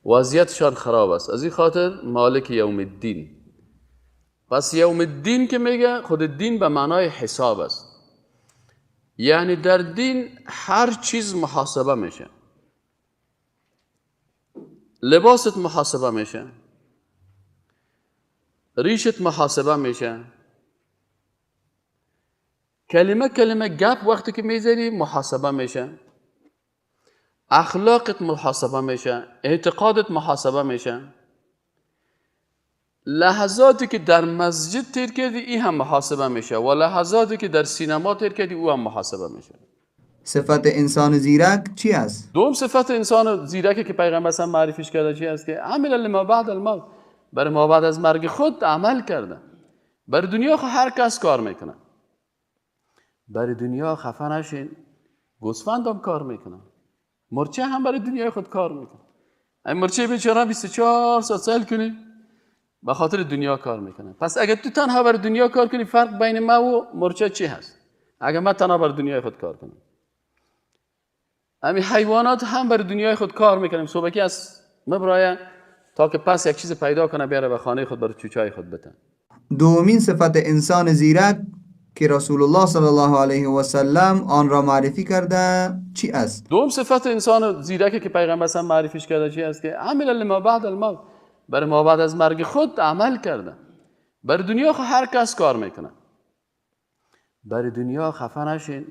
وضعیتشان خراب است. از این خاطر مالک یوم الدین. پس یوم الدین که میگه، خود دین به معنای حساب است. یعنی در دین هر چیز محاسبه میشه. لباست محاسبه میشه، ریشت محاسبه میشه، کلمه کلمه گپ وقتی که میزنی محاسبه میشه، اخلاقت محاسبه میشه، اعتقادت محاسبه میشه. لحظاتی که در مسجد تیر کردی این هم محاسبه میشه و لحظاتی که در سینما تیر کردی او هم محاسبه میشه. صفت انسان زیرک چی است؟ دوم صفت انسان زیرکی که پیغمبر هم معرفیش کرده چی است؟ که عمل لما بعد الموت، برای ما بعد از مرگ خود عمل کرده. بر دنیا خو هر کس کار میکنه، برای دنیا خفه نشین، گوسفند هم کار میکنه، مرچه هم برای دنیای خود کار میکنه. این مرچه بیچاره 24 ساعت سیل کنی به خاطر دنیا کار میکنه. پس اگر تو تنها برای دنیا کار کنی، فرق بین ما و مرچه چی هست؟ اگر من تنها برای دنیای خود کار کنم، همین حیوانات هم برای دنیای خود کار میکنیم. صبحکی از مبرای تا که پس یک چیز پیدا کنه بیاره به خانه خود برای چوچای خود بتن. دومین صفت انسان زیرک که رسول الله صلی الله علیه و سلم آن را معرفی کرده چی است؟ دوم صفت انسان زیرکی که پیغمبر هم معرفیش کرده چی است؟ که عمل لما بعد الموت، برای ما بعد از مرگ خود عمل کرده. برای دنیا خو هر کس کار میکنه، برای دنیا خفه نشین،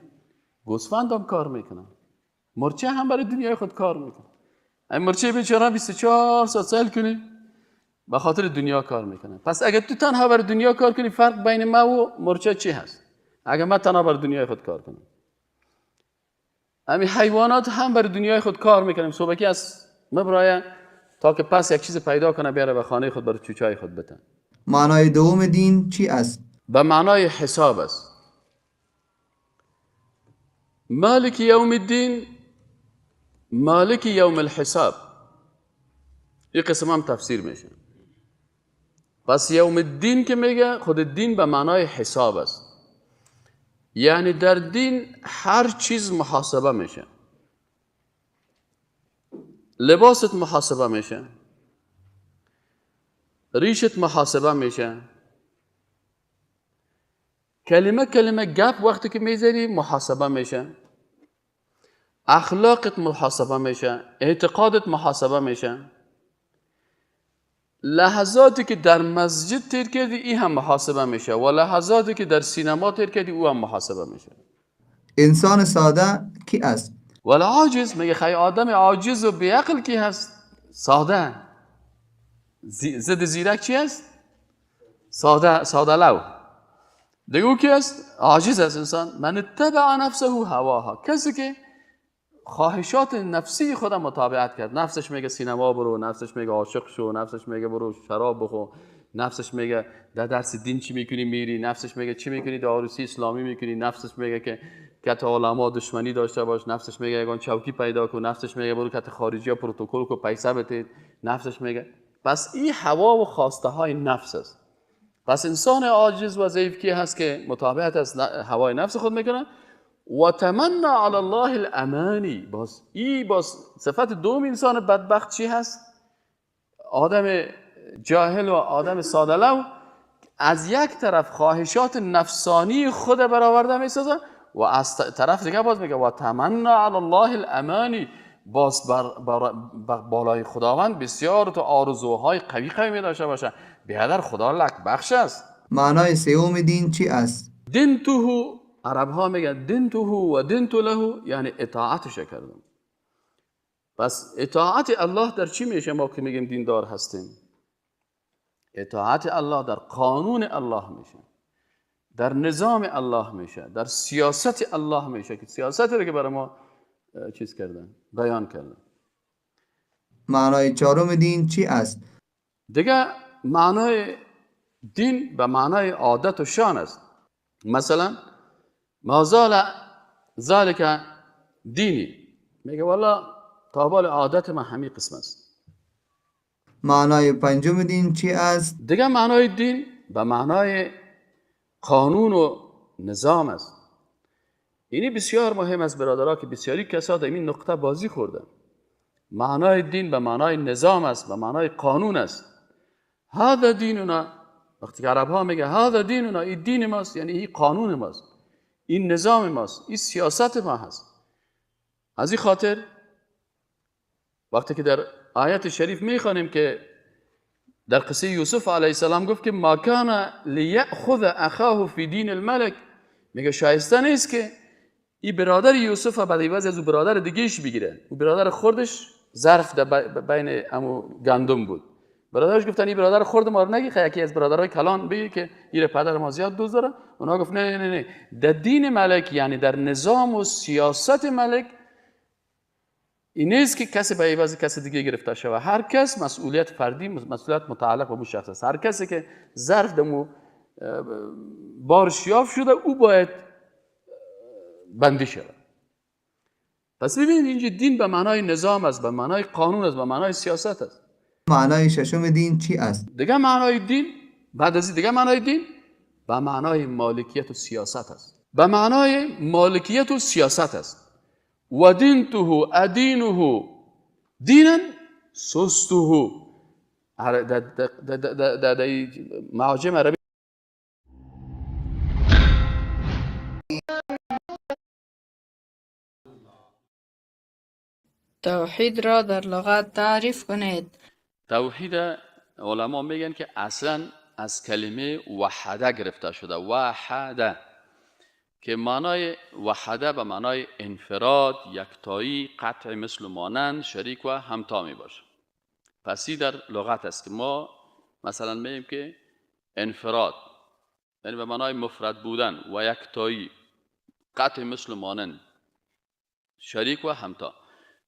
گوسفند هم کار میکنه، مرچه هم برای دنیای خود کار میکنه. این مرچه بیچاره 24 ساعت سیل کنی به خاطر دنیا کار میکنه. پس اگر تو تنها برای دنیا کار کنی، فرق بین ما و مرچه چی هست؟ اگر من تنها برای دنیای خود کار کنم، همین حیوانات هم برای دنیای خود کار میکنیم. صبحکی از مبرای تا که پس یک چیز پیدا کنه بیاره به خانه خود برای چوچای خود بتن. معنای دوم دین چی است؟ به معنای حساب است. مالک یوم الدین، مالک یوم الحساب، این قسم هم تفسیر میشه. پس یوم الدین که میگه، خود دین به معنای حساب است. یعنی در دین هر چیز محاسبه میشه. لباست محاسبه میشه، ریشت محاسبه میشه، کلمه کلمه گپ وقتی که میذاری محاسبه میشه، اخلاقت محاسبه میشه، اعتقادت محاسبه میشه. لحظاتی که در مسجد تیر کردی این هم محاسبه میشه و لحظاتی که در سینما تیر کردی او هم محاسبه میشه. انسان ساده کی است؟ ولی عاجز، میگه خیلی آدم عاجز و بیعقل کی هست؟ ساده. ضد زیرک چی است؟ ساده، ساده لو. دیگه او کی است؟ عاجز است انسان. من اتبع نفسه هواها، کسی که خواهشات نفسی خود متابعت کرد. نفسش میگه سینما برو، نفسش میگه عاشق شو، نفسش میگه برو شراب بخور، نفسش میگه در درس دین چی میکنی میری، نفسش میگه چی میکنی در عروسی اسلامی میکنی، نفسش میگه که کت علما دشمنی داشته باش، نفسش میگه یگان چوکی پیدا کن، نفسش میگه برو کت خارجی ها پروتکل کو پیسه بده، نفسش میگه. پس این هوا و خواسته های نفس است. پس انسان عاجز و ضعیف کی هست که متابعت از هوای نفس خود میکنه؟ و تمنا علی الله الامانی. باز ای باز صفت دوم انسان بدبخت چی هست؟ آدم جاهل و آدم ساده لو از یک طرف خواهشات نفسانی خود برآورده میسازه و از طرف دیگه باز میگه و تمنا علی الله الامانی، باز بر بالای خداوند بسیار تو آرزوهای قوی قوی می داشته باشه. بیادر خدا لک بخش است. معنای سوم دین چی است؟ دین تو، عرب ها میگن دین تو و دین تو له، یعنی اطاعتش کردم. پس اطاعت الله در چی میشه؟ ما که میگیم دیندار هستیم، اطاعت الله در قانون الله میشه، در نظام الله میشه، در سیاست الله میشه که سیاست رو که برای ما چیز کردن، بیان کردن. معنای چهارم دین چی است؟ دیگه معنای دین به معنای عادت و شان است. مثلا ما زال ذالک دینی، میگه والا تا بال عادت من همین قسم است. معنای پنجم دین چی است؟ دیگه معنای دین به معنای قانون و نظام است. اینی بسیار مهم است برادرها که بسیاری کسا در این نقطه بازی خوردن. معنای دین به معنای نظام است، به معنای قانون است. هذا دیننا، وقتی که عرب ها میگه هذا دیننا، این دین ماست، یعنی این قانون ماست، این نظام ماست، این سیاست ما هست. از این خاطر وقتی که در آیت شریف میخوانیم که در قصه یوسف علیه السلام گفت که ما کان لیأخذ اخاه فی دین الملک، میگه شایسته نیست که این برادر یوسف بعد عوض از او برادر دیگهش بگیره. او برادر خوردش ظرف در بین امو گندم بود، برادرش گفتن این برادر خرد ما رو نگی، یکی از برادرای کلان بگی که این پدر ما زیاد دوست داره. اونا گفت نه نه نه، در دین ملک، یعنی در نظام و سیاست ملک این نیست که کسی به عوض کسی دیگه گرفته شود. هر کس مسئولیت فردی، مسئولیت متعلق به اون شخص است. هر کسی که ظرف دمو بارش یافت شده او باید بندی شود. پس ببینید اینجا دین به معنای نظام است، به معنای قانون است، به معنای سیاست است. معنای ششم دین چی است؟ دیگه معنای دین بعد از دیگه معنای دین به معنای مالکیت و سیاست است. به معنای مالکیت و سیاست است. و دینته ادینه دینا سسته. در معاجم عربی توحید را در لغت تعریف کنید. توحید علما میگن که اصلا از کلمه وحده گرفته شده، وحده، که معنای وحده به معنای انفراد، یکتایی، قطع مثل و مانند، شریک و همتا می باشه. پس این در لغت است که ما مثلا میگیم که انفراد یعنی به معنای مفرد بودن و یکتایی، قطع مثل و مانند، شریک و همتا.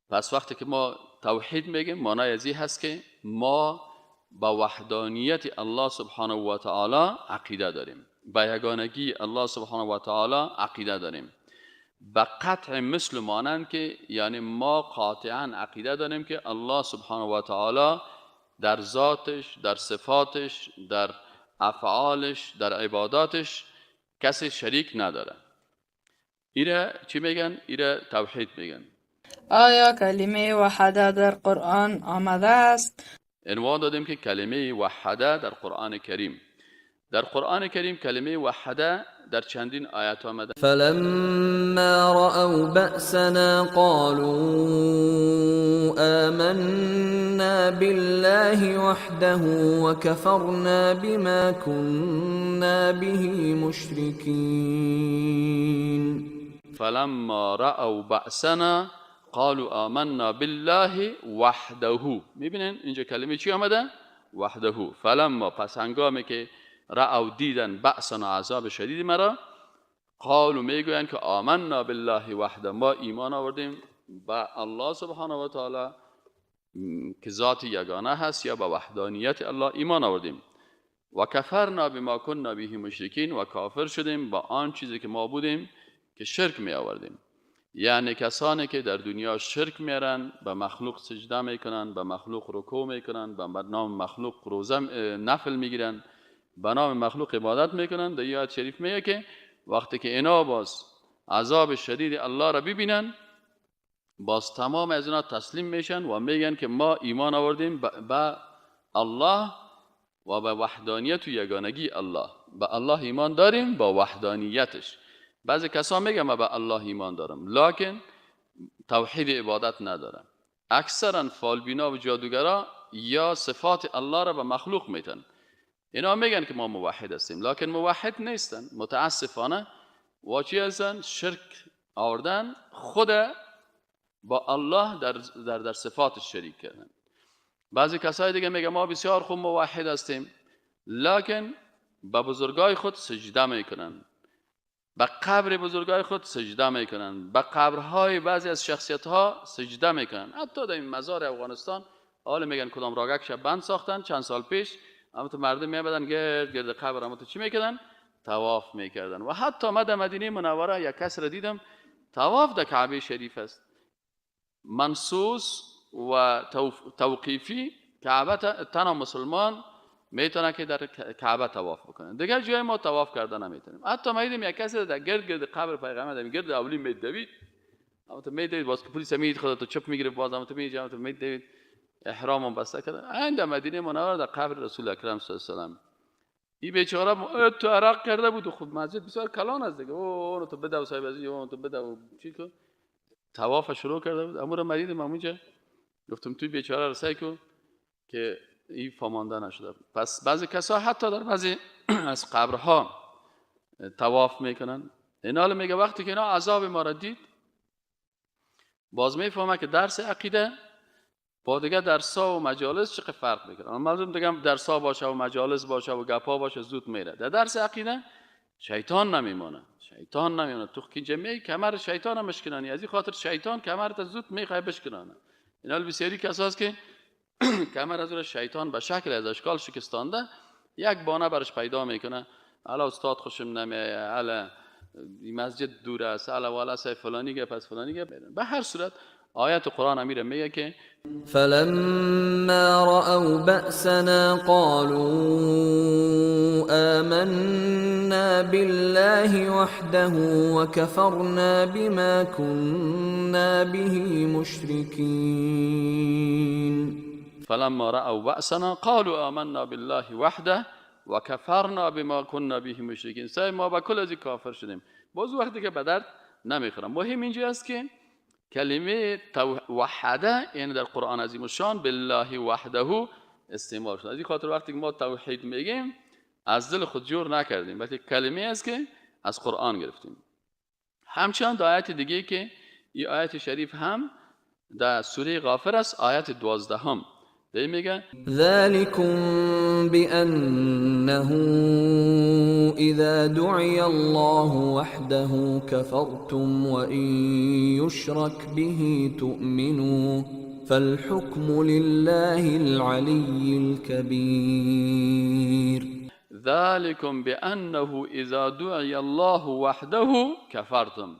پس وقتی که ما توحید میگیم معنای از این هست که ما با وحدانیت الله سبحانه و تعالی عقیده داریم، با یگانگی الله سبحانه و تعالی عقیده داریم، به قطع مثل مانند که یعنی ما قاطعا عقیده داریم که الله سبحانه و تعالی در ذاتش، در صفاتش، در افعالش، در عباداتش کسی شریک نداره. ایره چی میگن؟ ایره توحید میگن. آیا کلمه وحده در قرآن آمده است؟ عنوان دادیم که کلمه وحده در قرآن کریم، در قرآن کریم کلمه وحده در چندین آیات آمده. فلما رأوا بأسنا قالوا آمنا بالله وحده وكفرنا بما كنا به مشركين. فلما رأوا بأسنا قالوا آمنا بالله وحده. میبینن اینجا کلمه چی آمده؟ وحده. فلما، پس هنگامی که رأوا دیدن، بأسنا عذاب شدید مرا، قالوا میگویند که آمنا بالله وحده، ما ایمان آوردیم به الله سبحانه و تعالی که ذات یگانه هست، یا به وحدانیت الله ایمان آوردیم. و کفرنا بما كنا به مشرکین، و کافر شدیم با آن چیزی که ما بودیم که شرک می آوردیم. یعنی کسانی که در دنیا شرک میارن، به مخلوق سجده میکنن، به مخلوق رکوع میکنن، به نام مخلوق روزه نفل میگیرن، به نام مخلوق عبادت میکنن، در آیات شریف میگه که وقتی که اینا باز عذاب شدید الله را ببینن، باز تمام از اینا تسلیم میشن و میگن که ما ایمان آوردیم به الله و به وحدانیت و یگانگی الله، به الله ایمان داریم با وحدانیتش. بعضی کسا میگن من به الله ایمان دارم لکن توحید عبادت ندارم. اکثرا فالبینا و جادوگرا یا صفات الله را به مخلوق میتن. اینا میگن که ما موحد هستیم لکن موحد نیستن متاسفانه. و چی هستن؟ شرک آوردن، خود با الله در صفات شریک کردن. بعضی کسای دیگه میگن ما بسیار خوب موحد هستیم لکن به بزرگای خود سجده میکنن، به قبر بزرگای خود سجده میکنن، به قبرهای بعضی از شخصیت ها سجده میکنن. حتی در این مزار افغانستان حالا میگن کدام راگک شب بند ساختن چند سال پیش، اما تو مردم میبدن گرد گرد قبر، اما تو چی میکردن؟ طواف میکردن. و حتی ما در مدینه منوره یک کس را دیدم طواف در کعبه شریف است، منصوص و توقیفی کعبه، تنها مسلمان میتونه که در کعبه طواف بکنه، دیگه جای ما طواف کردن نمیتونیم. حتی ما دیدیم یک کسی در گرد گرد قبر پیغمبر در گرد اولی میدوید، اما تو میدوید باز که پلیس میدید خودت تو چپ میگیره، باز اما تو میجی، اما تو میدوید، احرام بسته کرده. عند مدینه منوره در قبر رسول اکرم صلی الله علیه و سلم این بیچاره تو عراق کرده بود. خب مسجد بسیار کلان است دیگه، اون تو بده و صاحب از اون تو بده و چی کو طواف شروع کرده بود. امور مدینه من اونجا گفتم توی بیچاره رو سعی کن که این فامانده نشده. پس بعضی کسا حتی در بعضی از قبرها طواف میکنن. اینا میگه وقتی که اینا عذاب ما را دید، باز میفهمه که درس عقیده با دیگه درسا و مجالس چقدر فرق میکنه. معلوم دیگه درسا باشه و مجالس باشه و گپا باشه زود میره. در درس عقیده شیطان نمیمانه، شیطان نمیمانه. تو که جمعی کمر شیطان هم مشکنانی، از این خاطر شیطان کمرت زود میخوای بشکنانه. اینا بسیاری کساست که کمر از شیطان به شکل از اشکال شکستانده، یک بانه برش پیدا میکنه. الا استاد خوشم نمیایه، الا مسجد دور است، الا والا سی فلانی گپ از فلانی گپ. به هر صورت آیت قرآن امیره میگه که فلما رأوا بأسنا قالوا آمنا بالله وحده وكفرنا بما كنا به مشركين. فلما رأوا بأسنا قالوا آمنا بالله وحده وكفرنا بما كنا به مشركين. سعی ما با کل از کافر شدیم، باز وقتی که به درد نمیخورم. مهم اینجا است که کلمه وحده یعنی در قرآن عظیم الشان بالله وحده استعمال شد. از این خاطر وقتی که ما توحید میگیم از دل خود جور نکردیم، بلکه کلمه است که از قرآن گرفتیم. همچنان در آیت دیگه که این آیت شریف هم در سوره غافر است، آیت 12 ده میگه ذلكم بأنه إذا دعي الله وحده كفرتم وإن يشرك به تؤمنوا فالحكم لله العلي الكبير. ذلكم بأنه إذا دعي الله وحده كفرتم.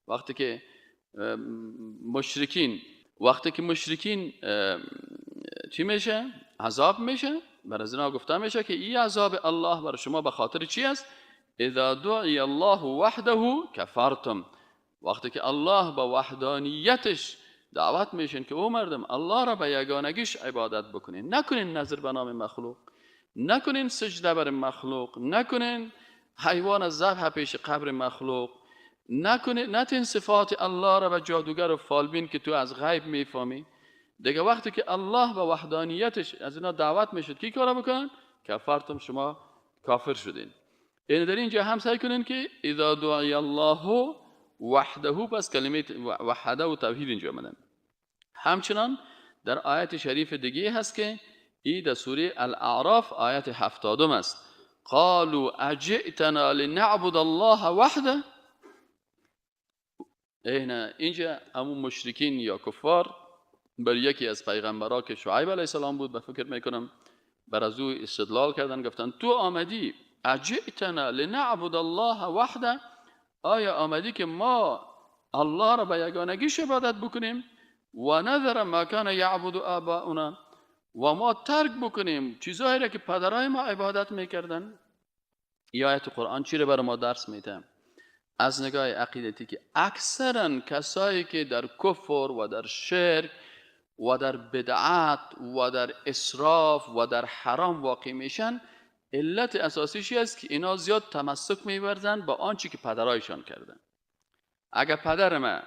وقتی که مشرکین، چی میشه؟ عذاب میشه. بر از اینا گفته میشه که این عذاب الله بر شما به خاطر چی است؟ اذا دعی الله وحده کفرتم. وقتی که الله به وحدانیتش دعوت میشین که او مردم الله را به یگانگیش عبادت بکنین، نکنین نظر به نام مخلوق، نکنین سجده بر مخلوق، نکنین حیوان ذبح پیش قبر مخلوق، نکنین نتین صفات الله را به جادوگر و فالبین که تو از غیب میفهمی. دیگه وقتی که الله به وحدانیتش از اینا دعوت میشد کی کارا بکنن؟ کفرتم، شما کافر شدین. یعنی در اینجا هم سعی کنین که اذا دعی الله وحده، پس کلمه وحده و توحید اینجا آمدن. همچنان در آیت شریف دیگه هست که ای در سوره الاعراف آیت 70 است. قالوا اجئتنا لنعبد الله وحده. اینجا همون مشرکین یا کفار بر یکی از پیغمبرا که شعیب علیه السلام بود به فکر میکنم، بر از او استدلال کردن، گفتن تو آمدی اجئتنا لنعبد الله وحده، آیا آمدی که ما الله را به یگانگیش عبادت بکنیم و نذر ما کان یعبد آباؤنا، و ما ترک بکنیم چیزهایی را که پدرای ما عبادت میکردن. این آیت قرآن چی را بر ما درس میده؟ از نگاه عقیدتی که اکثرا کسایی که در کفر و در شرک و در بدعت و در اسراف و در حرام واقع میشن، علت اساسیش است که اینا زیاد تمسک میورزن با آنچه که پدرایشان کردن. اگر پدر ما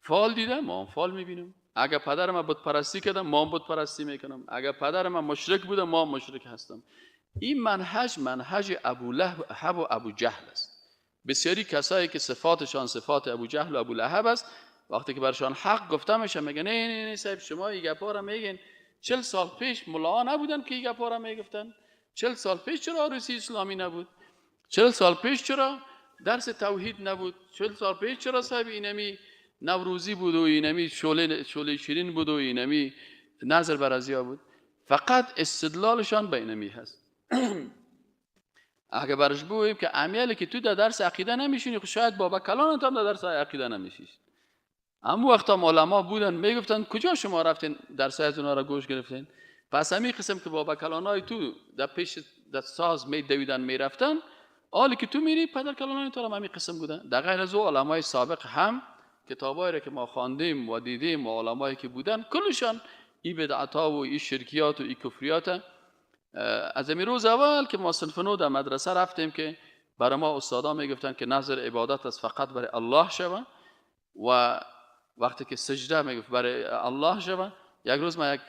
فال دیده، ما هم فال میبینیم. اگر پدر ما بت پرستی کرده، ما هم بت پرستی میکنم. اگر پدر ما مشرک بوده، ما هم مشرک هستم. این منهج منهج ابو لهب و ابو جهل است. بسیاری کسایی که صفاتشان صفات ابو جهل و ابو لهب است، وقتی که برشان حق گفته میشه میگن نه نه نه صاحب، شما این گپا را میگین. 40 سال پیش ملاها نبودن که این گپا را میگفتن؟ 40 سال پیش چرا عروسی اسلامی نبود؟ 40 سال پیش چرا درس توحید نبود؟ 40 سال پیش چرا صاحب اینمی نوروزی بود و اینمی شعله شیرین بود و اینمی نظر برازیا بود؟ فقط استدلالشان به اینمی هست. اگه برش بگوییم که امیالی که تو در درس عقیده نمیشینی، خب شاید بابا کلانت هم در درس عقیده نمیشیش. اما وقتا علما بودن میگفتن کجا شما رفتین درس از اونها را گوش گرفتین؟ پس همین قسم که بابا کلانای تو در پیش در ساز میدویدن میرفتن، حالی که تو میری پدر کلانای تو هم همین قسم بودن. در غیر از او علمای سابق هم کتابایی را که ما خواندیم و دیدیم و علمایی که بودن کلشان این بدعت‌ها و این شرکیات و این کفریات از این روز اول که ما صنف 9 در مدرسه رفتیم که برای ما استادا میگفتن که نظر عبادت است فقط برای الله شوه و وقتی که سجده میگفت برای الله شوه. یک روز ما یک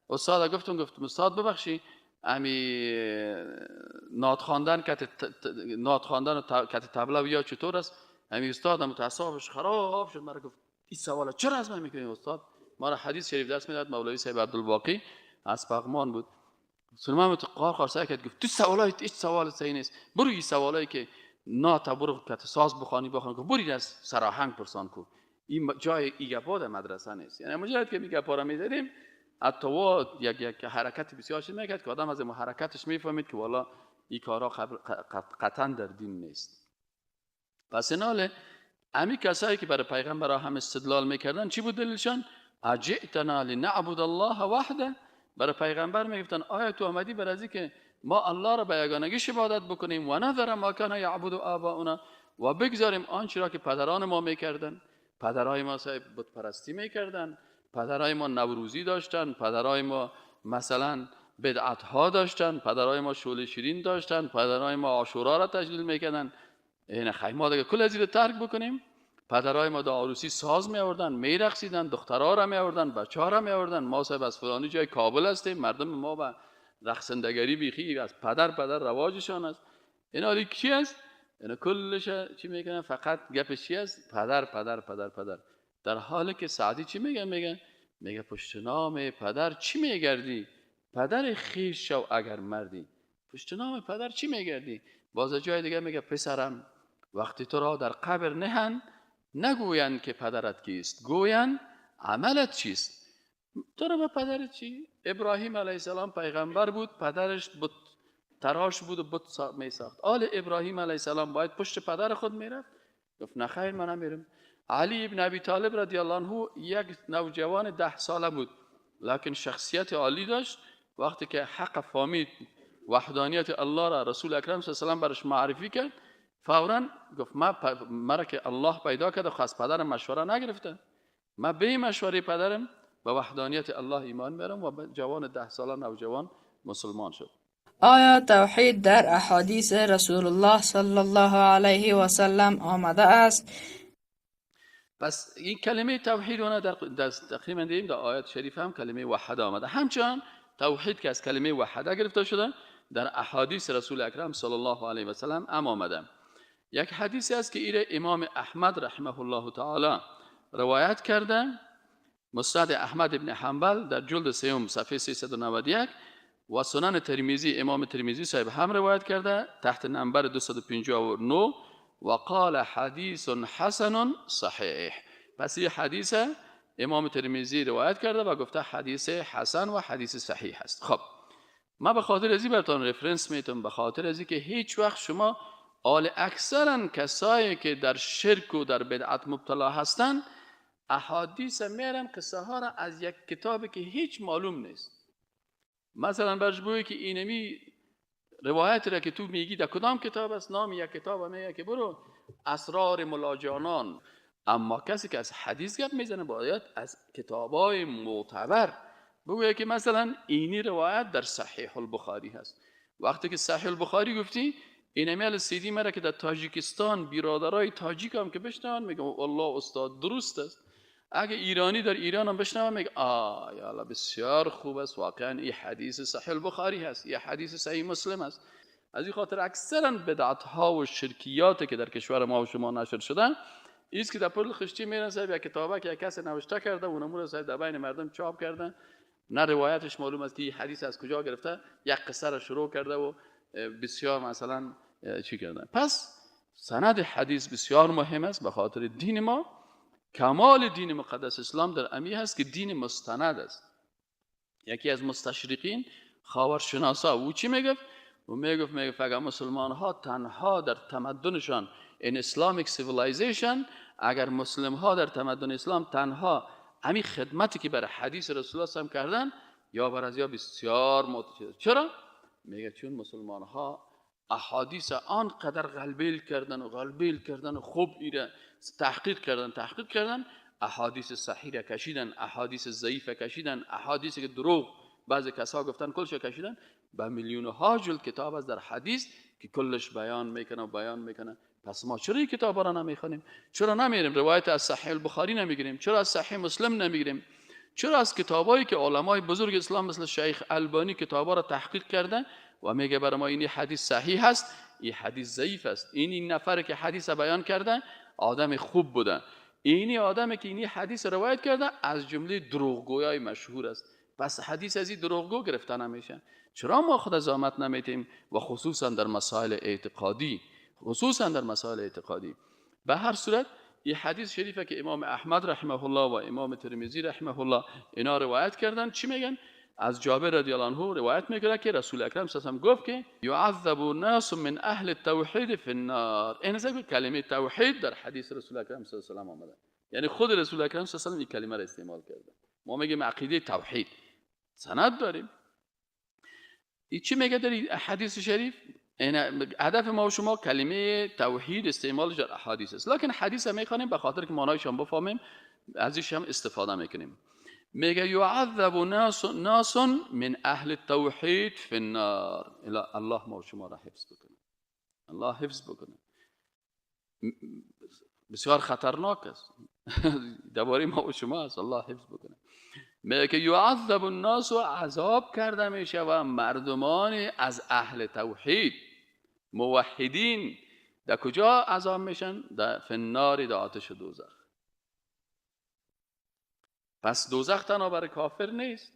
استاد گفتم استاد ببخشی امی نات خواندن کت طبله یا چطور است؟ امی استاد متعصبش خراب شد، مرا گفت این سوالا چرا از من میکنی استاد؟ ما را حدیث شریف درس میداد، مولوی صاحب عبدالباقی از پغمان بود. سلمان تو قار قار سعی کرد، گفت تو سوالای هیچ سوال صحیح نیست، برو این سوالایی که نات برو که ساز بخوانی بخوان، گفت برو از سراهنگ پرسان کو. این جای ای گپا در مدرسه نیست. یعنی مجرد که می گپا را میزدیم حتی یک حرکت بسیار شد میکرد که آدم از این حرکتش میفهمید که والا این کارا قطعا در دین نیست. پس ایناله امی کسایی که برای پیغمبر هم استدلال میکردن چی بود دلیلشان؟ اجئتنا لنعبد الله وحده. برای پیغمبر میگفتن آیا تو آمدی بر از که ما الله را به یگانگیش عبادت بکنیم و نذر ما کان یعبد آباؤنا، و بگذاریم آنچه را که پدران ما میکردن. پدرای ما صاحب بت پرستی میکردن، پدرای ما نوروزی داشتن، پدرای ما مثلا بدعت ها داشتن، پدرای ما شعله شیرین داشتن، پدرای ما عاشورا را تجلیل میکردن. این خیمه دیگه کل از ترک بکنیم. پدرای ما در عروسی ساز می آوردن، می رقصیدن، دخترها را می آوردن، بچه‌ها را می آوردن. ما صاحب از فلانی جای کابل هستیم، مردم ما به رقصندگری بیخی از پدر پدر رواجشان است. اینا کی است؟ اینا کلش چی میکنن؟ فقط گپش چی است؟ پدر پدر پدر پدر. در حالی که سعدی چی میگه؟ میگه پشت نام پدر چی میگردی؟ پدر خویش شو اگر مردی. پشت نام پدر چی میگردی؟ باز جای دیگه میگه پسرم وقتی تو را در قبر نهند نگویند که پدرت کیست، گویند عملت چیست. تو را به پدرت چی؟ ابراهیم علیه السلام پیغمبر بود، پدرش بت تراش بود و بت می ساخت. آل ابراهیم علیه السلام باید پشت پدر خود میرفت؟ گفت نه خیر من نمیرم. علی ابن ابی طالب رضی الله عنه یک نوجوان 10 ساله بود، لکن شخصیت عالی داشت. وقتی که حق فهمید، وحدانیت الله را رسول اکرم صلی الله علیه و سلم برش معرفی کرد، فوراً گفت مرا که الله پیدا کرده خب از پدرم مشوره نگرفته، من به مشوره پدرم به وحدانیت الله ایمان میارم و جوان 10 ساله نوجوان مسلمان شد. آیا توحید در احادیث رسول الله صلی الله علیه و سلم آمده است؟ پس این کلمه توحید اون در تقریبا دیدیم در آیات شریف هم کلمه وحده آمده. همچنان توحید که از کلمه وحده گرفته شده در احادیث رسول اکرم صلی الله علیه و سلم هم آمده. یک حدیثی است که ایره امام احمد رحمه الله تعالی روایت کرده، مسند احمد ابن حنبل در جلد 3 صفحه 391 و سنن ترمذی امام ترمذی صاحب هم روایت کرده تحت نمبر 259 و قال حدیث حسن صحیح. پس این حدیث امام ترمذی روایت کرده و گفته حدیث حسن و حدیث صحیح است. خب ما به خاطر ازی براتون reference میتونم، به خاطر ازی که هیچ وقت شما آل اکثرا کسایی که در شرک و در بدعت مبتلا هستند احادیث میارن قصه ها را از یک کتابی که هیچ معلوم نیست. مثلا برش بگویی که اینمی روایت را که تو میگی در کدام کتاب است، نام یک کتاب میگه که برو اسرار ملاجانان. اما کسی که از حدیث گپ میزنه باید از کتابای معتبر بگویه که مثلا اینی روایت در صحیح البخاری هست. وقتی که صحیح البخاری گفتی اینمی ال سیدی مرا که در تاجیکستان برادرای تاجیک هم که بشنون میگم والله استاد درست است. اگه ایرانی در ایران هم بشنون میگه آه یا الله بسیار خوب است، واقعا این حدیث صحیح البخاری هست، این حدیث صحیح مسلم است. از این خاطر اکثرا بدعت ها و شرکیات که در کشور ما و شما نشر شدن ایست که در پل خشتی میرن صاحب یک کتابه که یک کس نوشته کرده و اونمو صاحب در بین مردم چاپ کردن، نه روایتش معلوم است که این حدیث از کجا گرفته، یک قصه را شروع کرده و بسیار مثلا چی کردن. پس سند حدیث بسیار مهم است به خاطر دین ما. کمال دین مقدس اسلام در امی هست که دین مستند است. یکی از مستشرقین خاورشناسا او چی میگفت؟ او میگفت اگر مسلمان ها تنها در تمدنشان in Islamic civilization، اگر مسلم ها در تمدن اسلام تنها امی خدمتی که برای حدیث رسول الله صلی کردن یا بر از یا بسیار متشکرم. چرا؟ میگه چون مسلمان ها احادیث آنقدر غلبیل کردن و غلبیل کردن و خوب ایره تحقیق کردن، احادیث صحیح را کشیدن، احادیث ضعیف کشیدن، احادیث که دروغ بعضی کسا گفتن کلش کشیدن، به میلیون ها جلد کتاب از در حدیث که کلش بیان میکنه و بیان میکنه. پس ما چرا این کتاب را نمیخوانیم؟ چرا نمیریم روایت از صحیح البخاری نمیگیریم؟ چرا از صحیح مسلم نمیگیریم؟ چرا از کتابایی که علمای بزرگ اسلام مثل شیخ البانی کتابا را تحقیق کردن و میگه برای ما این حدیث صحیح هست، این حدیث ضعیف است، این نفر که حدیث بیان کرده آدم خوب بوده، اینی آدمی که اینی حدیث روایت کرده از جمله دروغگویای مشهور است. پس حدیث از این دروغگو گرفته نمیشه. چرا ما خود زحمت نمیتیم و خصوصا در مسائل اعتقادی، خصوصا در مسائل اعتقادی. به هر صورت این حدیث شریفه که امام احمد رحمه الله و امام ترمذی رحمه الله اینا روایت کردن، چی میگن؟ از جابر رضی الله عنه روایت میکنه که رسول اکرم صلی الله علیه و گفت که یعذب الناس من اهل التوحید فی النار. این کلمه توحید در حدیث رسول اکرم صلی الله علیه و سلم آمده، یعنی خود رسول اکرم صلی الله علیه و سلم این کلمه را استعمال کرده. ما میگیم عقیده توحید، سند داریم. این چی میگه در حدیث شریف؟ این هدف ما و شما کلمه توحید استعمالش در احادیث است، لکن حدیث میخوانیم به خاطر که معنایش هم بفهمیم، ازش هم استفاده میکنیم. میگه یعذب ناس من اهل التوحید فی النار. الله ما و شما را حفظ بکنه، الله حفظ بکنه. بسیار خطرناک است درباره ما و شما است، الله حفظ بکنه. میگه یعذب الناس، عذاب کرده میشه و مردمان از اهل توحید موحدین در کجا عذاب میشن؟ در فنار، در آتش دوزخ. پس دوزخ تنها برای کافر نیست،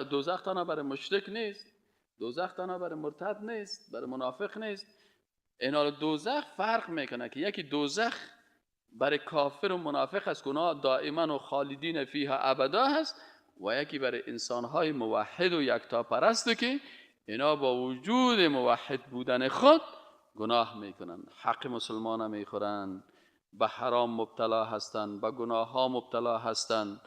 دوزخ تنها برای مشرک نیست، دوزخ تنها برای مرتد نیست، برای منافق نیست. اینا دوزخ فرق میکنه که یکی دوزخ برای کافر و منافق است که اونا دائما و خالدین فیها ابدا هست، و یکی برای انسانهای موحد و یکتاپرست که اینا با وجود موحد بودن خود گناه میکنن، حق مسلمان میخورن، به حرام مبتلا هستند، به گناه ها مبتلا هستند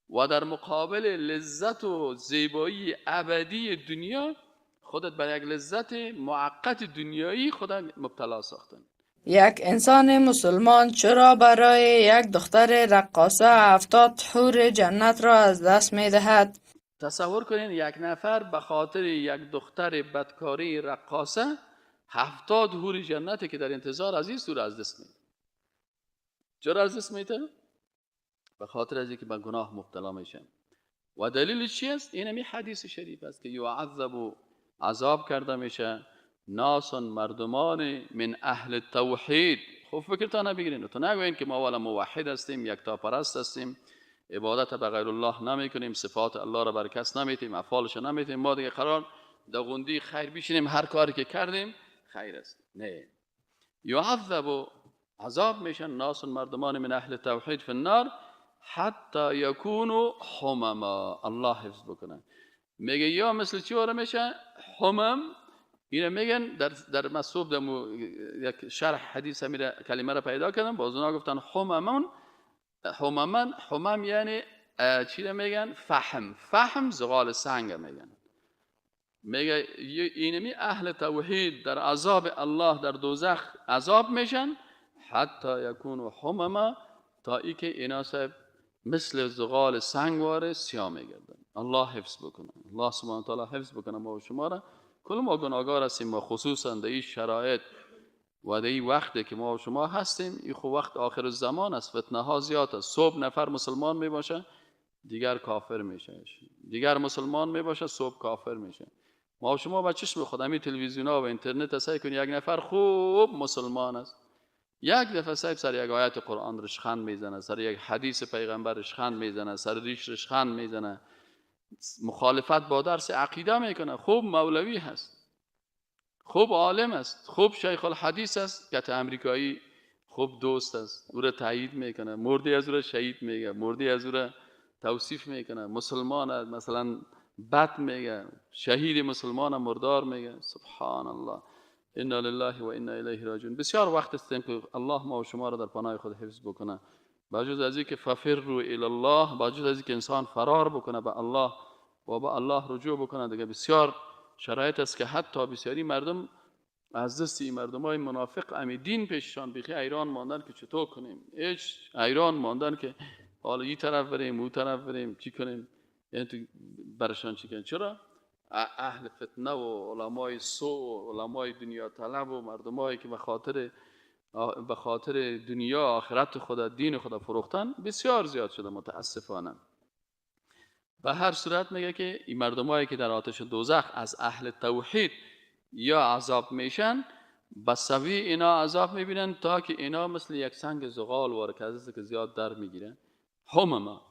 و در مقابل لذت و زیبایی ابدی دنیا خودت بر یک لذت موقت دنیایی خودت مبتلا ساختن. یک انسان مسلمان چرا برای یک دختر رقاصه 70 حور جنت را از دست می دهد؟ تصور کنین یک نفر به خاطر یک دختر بدکاری رقاصه 70 حور جنتی که در انتظار از این از دست میده. چرا از دست میده؟ به خاطر از اینکه به گناه مبتلا میشه. و دلیلش چی است؟ این همی حدیث شریف است که یعذب، عذاب کرده میشه ناس، مردمان من اهل توحید. خب فکرتان نبگیرین، تو نگوین که ما والا موحد هستیم، یکتاپرست هستیم، عبادت به غیر الله نمیکنیم، صفات الله را بر کس نمیتیم، افعالش نمیتیم، ما دیگه قرار در غندی خیر بشینیم، هر کاری که کردیم خیر است. نه، یعذب، عذاب میشن ناس، مردمان من اهل توحید فی النار حتی یکونوا حمما. الله حفظ بکنه. میگه یا مثل چی واره میشه؟ حمم. اینه میگن در مصوب در یک شرح حدیث همین کلمه را پیدا کردم، باز اونا گفتن حممون، حممن، حمم یعنی چی را میگن؟ فحم. فحم زغال سنگ میگن. میگه اینمی اهل توحید در عذاب الله در دوزخ عذاب میشن حتی یکونوا حمما، تا ای که اینا صاحب مثل زغال سنگ واره سیاه میگردن. الله حفظ بکنه، الله سبحانه وتعالی حفظ بکنه ما و شما را. کل ما گناهگار هستیم و خصوصا در این شرایط و در این وقتی که ما و شما هستیم، این خب وقت آخر الزمان است، فتنه ها زیاد است. صبح نفر مسلمان میباشه دیگر کافر میشه، دیگر مسلمان میباشه صبح کافر میشه. ما و شما با چشم خود همین تلویزیون ها و اینترنت سعی کنید یک نفر خوب مسلمان است، یک دفعه صاحب سر یک آیت قرآن رشخند میزنه، سر یک حدیث پیغمبر رشخند میزنه، سر ریش رشخند میزنه، مخالفت با درس عقیده میکنه. خوب مولوی هست، خوب عالم است، خوب شیخ الحدیث است، که امریکایی خوب دوست است، او را تایید میکنه، مردی از او را شهید میگه، مردی از او را توصیف میکنه، مسلمان است مثلا بد میگه، شهید مسلمان مردار میگه. سبحان الله، انا لله و انا الیه راجعون. بسیار وقت است که الله ما و شما را در پناه خود حفظ بکنه. باجز از اینکه ففروا الی الله، باجز از اینکه انسان فرار بکنه به الله و به الله رجوع بکنه، دیگه بسیار شرایط است که حتی بسیاری مردم از دست این مردمای منافق امی دین پیششان بیخی ایران ماندن که چطور کنیم، هیچ ایران ماندن که حالا این طرف بریم اون طرف بریم چی کنیم، یعنی تو برشان چی کنیم؟ چرا؟ اهل فتنه و علمای سو و علمای دنیا طلب و مردمایی که به خاطر دنیا آخرت خدا دین خدا فروختن بسیار زیاد شده متاسفانه. به هر صورت میگه که این مردمایی که در آتش دوزخ از اهل توحید یا عذاب میشن بسوی اینا عذاب میبینن تا که اینا مثل یک سنگ زغال واره که که زیاد در میگیرن. حمما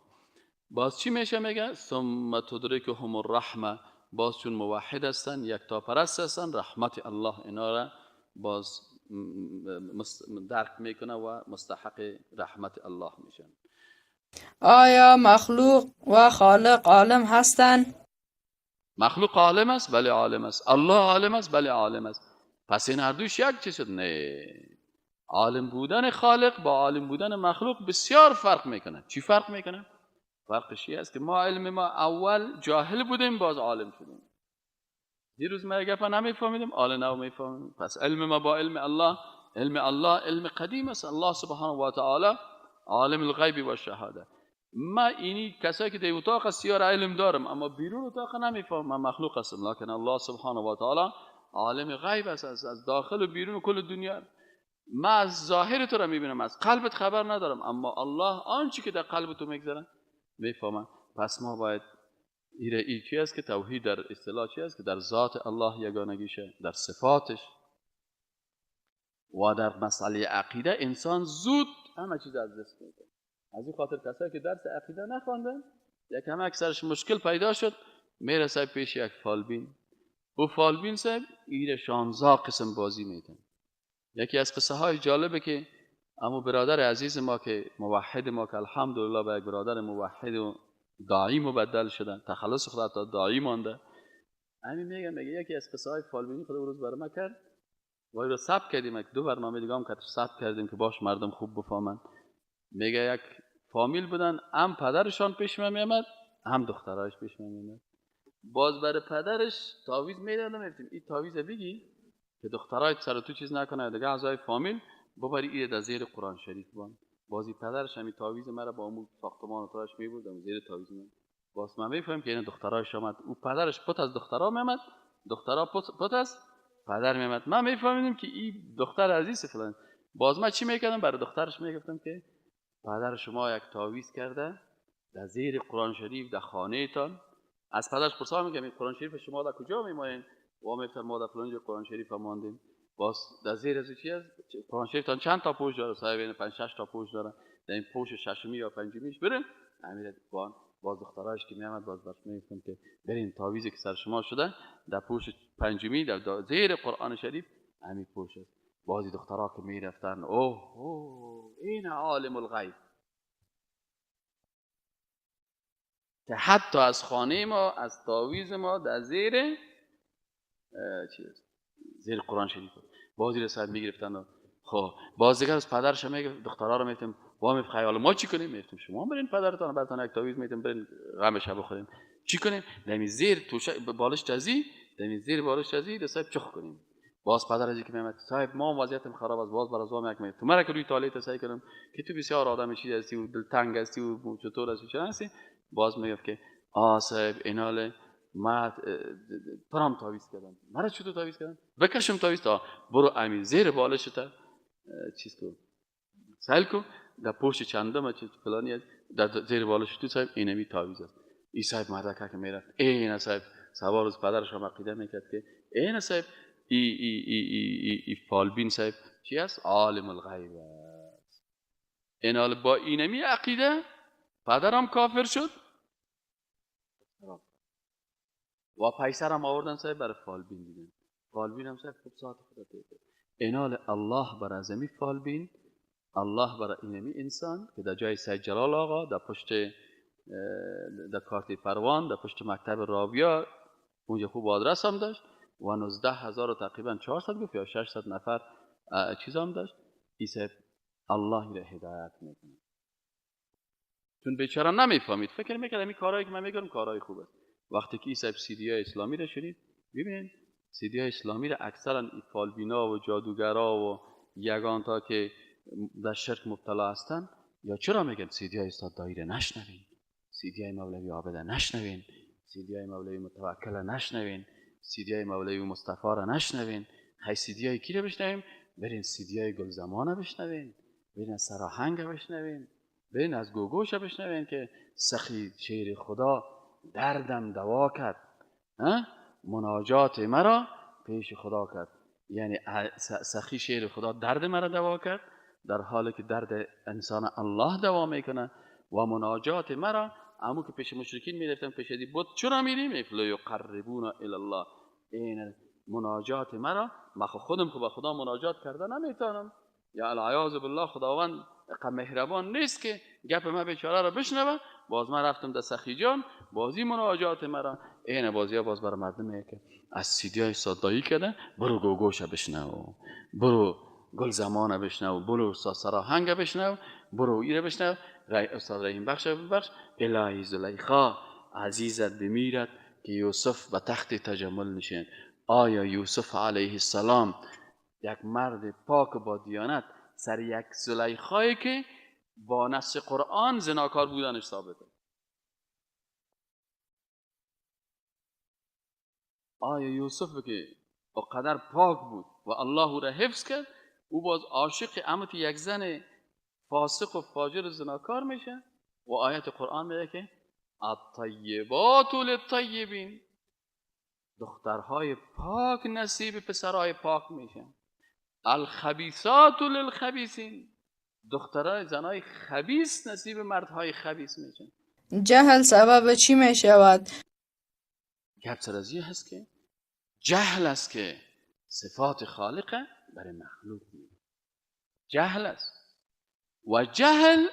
باز چی میشه؟ میگه ثم تدرکهم الرحمه. باز چون موحد هستن، یکتا پرست هستن، رحمت الله اینا را باز درک میکنه و مستحق رحمت الله میشن. آیا مخلوق و خالق عالم هستند؟ مخلوق عالم است؟ بله عالم است. الله عالم است؟ بله عالم است. پس این هر دوش یک چیز شد؟ نه. عالم بودن خالق با عالم بودن مخلوق بسیار فرق میکنه. چی فرق میکنه؟ فرقش این است که ما علم ما اول جاهل بودیم، باز عالم شدیم. دیروز ما گپ نمیفهمیدیم، حالا نو میفهمیم. پس علم ما با علم الله، علم الله علم قدیم است. الله سبحانه و تعالی عالم الغیب و شهاده. ما اینی کسایی که در اتاق سیار علم دارم، اما بیرون اتاق نمیفهمم، من مخلوق هستم. لکن الله سبحانه و تعالی عالم غیب است، از داخل و بیرون کل دنیا. ما از ظاهر تو را میبینم، از قلبت خبر ندارم، اما الله آنچه که در قلب تو میگذره میفهمم. پس ما باید ایره چی است که توحید در اصطلاح چی است که در ذات الله یگانگیشه، در صفاتش و در مسئله عقیده انسان زود همه چیز از دست میده. از این خاطر کسایی که درس عقیده نخواندن یک هم اکثرش مشکل پیدا شد، میرسه پیش یک فالبین. او فالبین صاحب ایره 16 قسم بازی میتن. یکی از قصه های جالبه که اما برادر عزیز ما که موحد ما که الحمدلله به یک برادر موحد و داعی مبدل شدن، تخلص خدا تا داعی مانده، همین میگم میگه یکی از قصه های فالبینی خدا روز برای ما کرد و رو ثبت کردیم، یک دو برنامه دیگه هم که ثبت کردیم که باش مردم خوب بفهمن. میگه یک فامیل بودن، هم پدرشان پیش من میامد، هم دخترایش پیش من میامد. باز برای پدرش تعویذ میدادم، میگفتیم این تعویذ بگی که دخترای سر تو چیز نکنه، دیگه اعضای فامیل ببری ایره در زیر قرآن شریف بان. بازی پدرش همین تعویذ مرا با امو ساختمان تراش میبردم زیر تعویذ من. باز من میفهمم که این دخترایش آمد، او پدرش پت از دخترا میامد، دخترا پت از پدر میامد. من میفهمیدم که این دختر عزیز فلان. باز من چی میکردم؟ برای دخترش میگفتم که پدر شما یک تعویذ کرده در زیر قرآن شریف در خانه تان. از پدرش پرسا میگم این قرآن شریف شما در کجا میمانین؟ و میگفتن ما در فلان جا قرآن شریف ماندیم. باز در زیر از چی است؟ قرآن شریف تان چند تا پوش داره؟ صاحب این 5 6 تا پوش داره. در این پوش ششمی یا پنجمیش برین امیر بان. باز دخترایش که میامد باز برش میگفتم که برین تعویذی که سر شما شده در پوش پنجمی در زیر قرآن شریف همین پوش است. بازی دخترها که میرفتن اوه اوه این عالم الغیب که حتی از خانه ما از تعویذ ما در زیر چیز زیر قرآن شریف بازی رو صاحب میگرفتن. خب باز دیگر از پدرش میگفت دخترها رو میگفتیم با می خیال ما چی کنیم؟ میگفتیم شما برین پدرتان براتون یک تعویذ میتیم برین غمش بخوریم. چی کنیم؟ دمی زیر توشه بالش تزی دمی زیر بالش تزی ده صاحب چخ کنیم. باز پدر از که میامد صاحب ما وضعیتم خراب است، باز برازوام یک میگه تو مرا که روی توالت سعی کنم که تو بسیار آدم چیز هستی و دلتنگ هستی و چطور هستی چرا هستی. باز میگفت که آ صاحب اینال ما پرام تعویذ کردم. مرا چطور تعویذ کردم؟ بکشم تعویذ تا برو امین زیر بالش تا چیز کو سایل کو در پوش چندم چیز فلانی است در زیر بالش تو صاحب اینمی تعویذ است. ای صاحب مردک که میرفت این صاحب سوار از پدرش هم عقیده میکرد که این صاحب ای ای ای ای ای فالبین صاحب چی است؟ عالم الغیب است. این با اینمی عقیده پدرم کافر شد و پیسرم آوردن صاحب برای فالبین دیدن. فالبین هم صاحب خوب ساعت خدا تیده. اینال الله بر ازمی فالبین، الله برای اینمی انسان که در جای سید جلال آقا در پشت در کارت پروان در پشت مکتب رابیا اونجا خوب آدرس هم داشت و 19,000 تقریبا 400 گفت یا 600 نفر چیز هم داشت. ای صاحب الله را هدایت میکنه. چون بیچاره نمیفهمید، فکر میکرد این کارهایی که من میکنم کارهای خوب است. وقتی که ای صاحب سی دی های اسلامی را شنید، ببینید سی دی های اسلامی را اکثرا فالبینا و جادوگرا و یگان تا که در شرک مبتلا هستن یا چرا میگن سی دی های استاد دایی را نشنوین، سی دی های مولوی عابد نشنوین، سی دی های مولوی متوکل نشنوین، سی دی های مولوی مصطفی را نشنوین. های سی دی های کی را بشنویم؟ برین سی دی های گلزمان بشنوین، برین از سراهنگ بشنوین، برین از گوگوش بشنوین که سخی شیر خدا دردم دوا کرد، مناجات مرا پیش خدا کرد. یعنی سخی شعر خدا درد مرا دوا کرد، در حالی که درد انسان الله دوا میکنه. و مناجات مرا، امو که پیش مشرکین میرفتن پیش دی بود چرا میریم؟ یقربون الی الله. این مناجات مرا، ما خودم که با خدا مناجات کرده نمیتونم، یا العیاذ بالله خداوند مهربان نیست که گپ ما بیچاره را بشنوه. باز من رفتم در سخی جان، بازی مناجات مرا این بازی ها باز بر مردم که از سیدی های سادایی کرده، برو گوگوش بشنو، برو گل زمان بشنو، برو سراهنگ بشنو، برو ایره بشنو، استاد رحیم بخش ببخش. الهی زلیخا عزیزت بمیرد که یوسف به تخت تجمل نشین. آیا یوسف علیه السلام یک مرد پاک با دیانت سر یک زلیخایی که با نص قرآن زناکار بودنش ثابته، آیا یوسف که قدر پاک بود و الله او را حفظ کرد، او باز عاشق امت یک زن فاسق و فاجر و زناکار میشه؟ و آیت قرآن میگه که الطیبات للطیبین، دخترهای پاک نصیب پسرهای پاک میشن. الخبیثات للخبیثین، دخترای زنای خبیث نصیب مردهای خبیث میشن. جهل سبب چی می شود؟ گپ سر از این هست که جهل است که صفات خالقه برای مخلوق میده. جهل است و جهل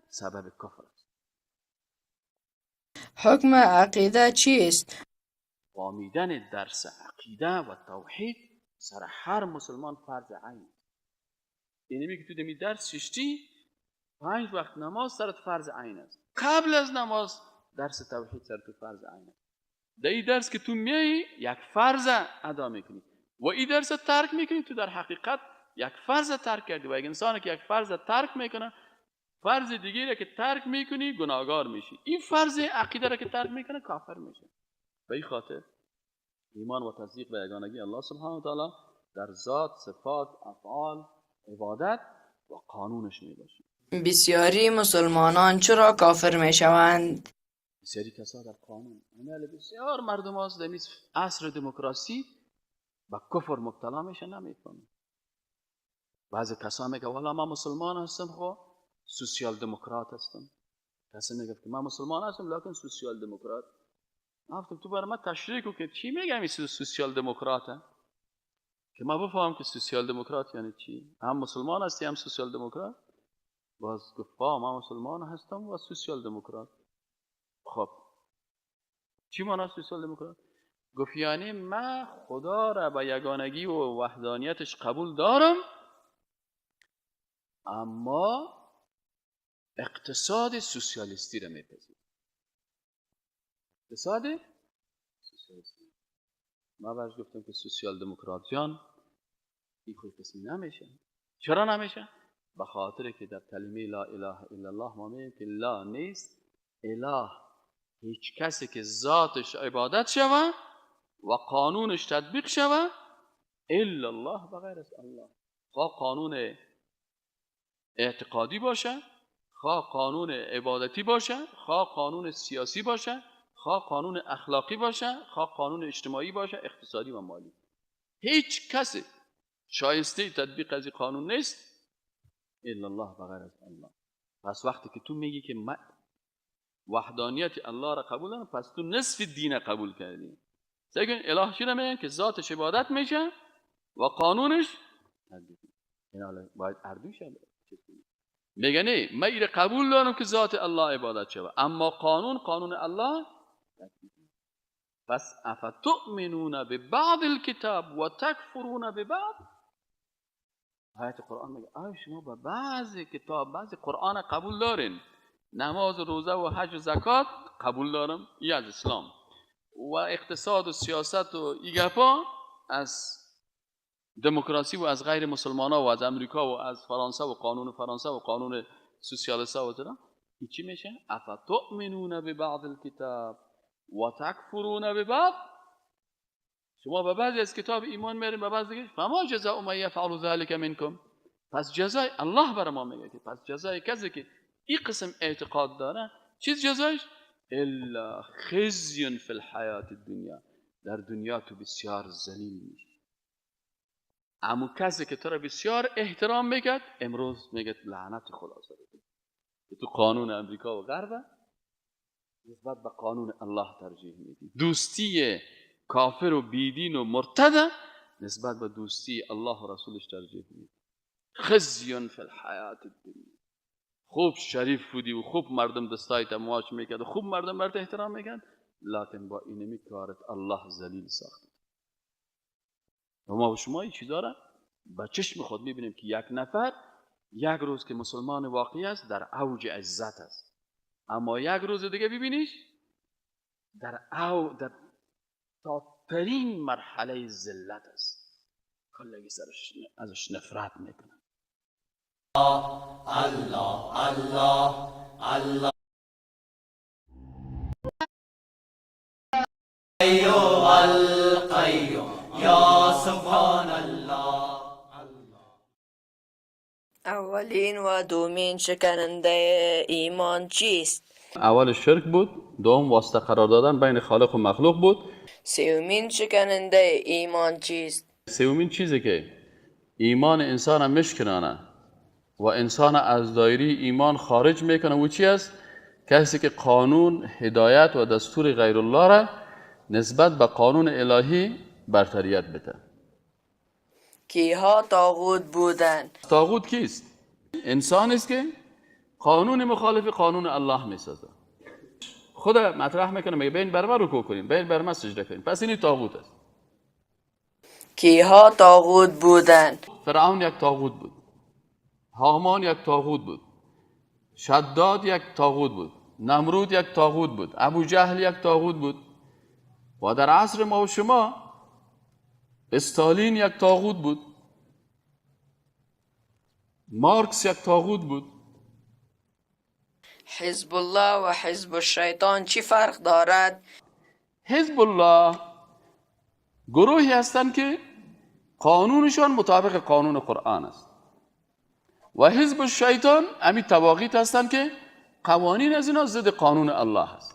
سبب کفر است. حکم عقیده چیست؟ فهمیدن درس عقیده و توحید سر هر مسلمان فرض عین. اینمی که تو دمی درس ششتی 5 وقت نماز سرت فرض عین است. قبل از نماز درس توحید سر تو فرض عین است. در این درس که تو میایی یک فرض ادا میکنی و این درس ترک میکنی، تو در حقیقت یک فرض ترک کردی. و یک انسانی که یک فرض ترک میکنه، فرض دیگه را که ترک میکنی گناهگار میشی. این فرض عقیده را که ترک میکنه کافر میشه. به این خاطر ایمان و تصدیق به یگانگی الله سبحانه و تعالی در ذات، صفات، افعال، عبادت و قانونش میباشه. بسیاری مسلمانان چرا کافر میشوند؟ بسیاری کسا در قانون عمل بسیار مردم هاست در عصر دموکراسی به کفر مبتلا میشه، نمیفهمه. بعضی کسا میگه والا من مسلمان هستم، خب سوسیال دموکرات هستم. کسی میگه که من مسلمان هستم لکن سوسیال دموکرات. گفتم تو برای من تشریح کن که چی میگم این سوسیال دموکراته، که من بفهمم که سوسیال دموکرات یعنی چی. هم مسلمان هستی هم سوسیال دموکرات؟ باز گفت من مسلمان هستم و سوسیال دموکرات. خب چی معنی سوسیال دموکرات؟ گفت یعنی من خدا را به یگانگی و وحدانیتش قبول دارم، اما اقتصاد سوسیالیستی را میپذیرم. اقتصاد سوسیالیستی. ما برش گفتم که سوسیال دموکراتیان این خود قسمی نمیشه. چرا نمیشه؟ به خاطر که در کلمه لا اله الا الله ما میگیم که لا نیست اله، هیچ کسی که ذاتش عبادت شوه و قانونش تطبیق شوه الا الله، بغیر از الله. خواه قانون اعتقادی باشه، خواه قانون عبادتی باشه، خواه قانون سیاسی باشه، خواه قانون اخلاقی باشه، خواه قانون اجتماعی باشه، اقتصادی و مالی. هیچ کسی شایسته تطبیق از این قانون نیست الا الله، بغیر از الله. پس وقتی که تو میگی که من وحدانیت الله را قبول دارم، پس تو نصف دین قبول کردی. سگن اله چی را میگن که ذاتش عبادت میشه و قانونش تطبیق. این حالا باید اردوش میگه نه من ایره قبول دارم که ذات الله عبادت شود، اما قانون قانون الله. پس افتؤمنون ببعض الکتاب و تکفرون ببعض. آیت قرآن میگه آیا شما به بعضی کتاب، بعضی قرآن قبول دارین، نماز و روزه و حج و زکات قبول دارم، ای از اسلام، و اقتصاد و سیاست و ای گپا از دموکراسی و از غیر مسلمان ها و از امریکا و از فرانسه و قانون فرانسه و قانون سوسیالیست ها و اینا، این چی میشه؟ افتؤمنون ببعض الکتاب و تکفرون ببعض. شما به بعضی از کتاب ایمان میارین، به بعضی دیگه. فما جزاء من یفعل ذلک منکم. پس جزای الله برای ما میگه که پس جزای کسی که این قسم اعتقاد داره چیز جزایش؟ الا خزی فی الحیات الدنیا. در دنیا تو بسیار ذلیل میشی. اما کسی که تو را بسیار احترام میکرد امروز میگه لعنت خدا سرت، تو قانون امریکا و غرب نسبت به قانون الله ترجیح میدی. دوستی کافر و بیدین و مرتد نسبت به دوستی الله و رسولش ترجیح میدی. خزی فی الحیات الدنیا. خوب شریف بودی و خوب مردم دستایت مواج میکرد و خوب مردم برات احترام میکرد، لکن با اینمی کارت الله ذلیل ساخت. و ما و شما این چیزا را با چشم خود میبینیم که یک نفر یک روز که مسلمان واقعی است در اوج عزت است، اما یک روز دیگه ببینیش در تاپترین مرحله ذلت است، کلگی سرش ازش نفرت میکنه. الله الله الله القیوم یا سبحان الله. اولین و دومین شکننده ایمان چیست؟ اول شرک بود، دوم واسطه قرار دادن بین خالق و مخلوق بود. سومین شکننده ایمان چیست؟ سومین چیزی که ایمان انسان مشکنانه و انسان از دایره ایمان خارج میکنه و چی است؟ کسی که قانون، هدایت و دستور غیر الله را نسبت به قانون الهی برتریت بده. کیها طاغوت بودند؟ طاغوت کیست؟ انسان است که قانون مخالف قانون الله میسازه. خدا مطرح میکنه میگه بین بر من رکوع کنیم، بین بر من سجده کنیم، پس این طاغوت است. کیها طاغوت بودند؟ فرعون یک طاغوت بود، هامان یک طاغوت بود، شداد یک طاغوت بود، نمرود یک طاغوت بود، ابو جهل یک طاغوت بود و در عصر ما و شما استالین یک طاغوت بود، مارکس یک طاغوت بود. حزب الله و حزب الشیطان چی فرق دارد؟ حزب الله گروهی هستند که قانونشان مطابق قانون قرآن است و حزب الشیطان امی طواغیت هستند که قوانین از اینا ضد قانون الله است.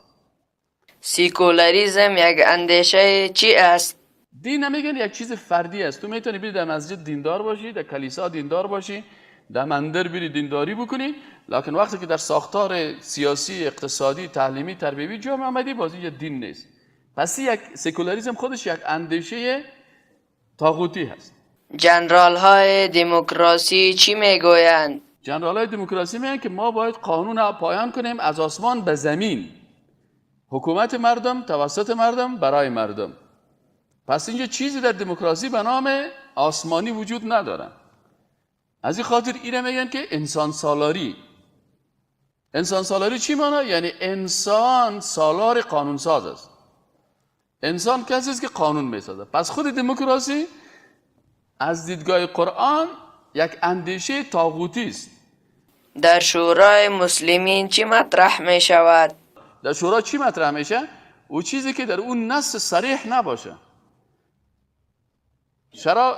سیکولاریزم یک اندیشه چی است؟ دین نمیگن یک چیز فردی است. تو میتونی بری در مسجد دیندار باشی، در کلیسا دیندار باشی، در مندر بری دینداری بکنی، لکن وقتی که در ساختار سیاسی، اقتصادی، تعلیمی، تربیوی جامعه آمدی باز اینجا دین نیست. پس یک سکولاریسم خودش یک اندیشه طاغوتی هست. جنرال های دموکراسی چی میگویند؟ جنرال های دموکراسی میگن که ما باید قانون پایان کنیم از آسمان به زمین، حکومت مردم توسط مردم برای مردم. پس اینجا چیزی در دموکراسی به نام آسمانی وجود نداره. از این خاطر اینه میگن که انسان سالاری. انسان سالاری چی مانا؟ یعنی انسان سالار قانون ساز است. انسان کسی است که قانون میسازه. پس خود دموکراسی از دیدگاه قرآن یک اندیشه طاغوتی است. در شورای مسلمین چی مطرح می شود؟ در شورا چی مطرح میشه؟ او چیزی که در اون نص صریح نباشه. چرا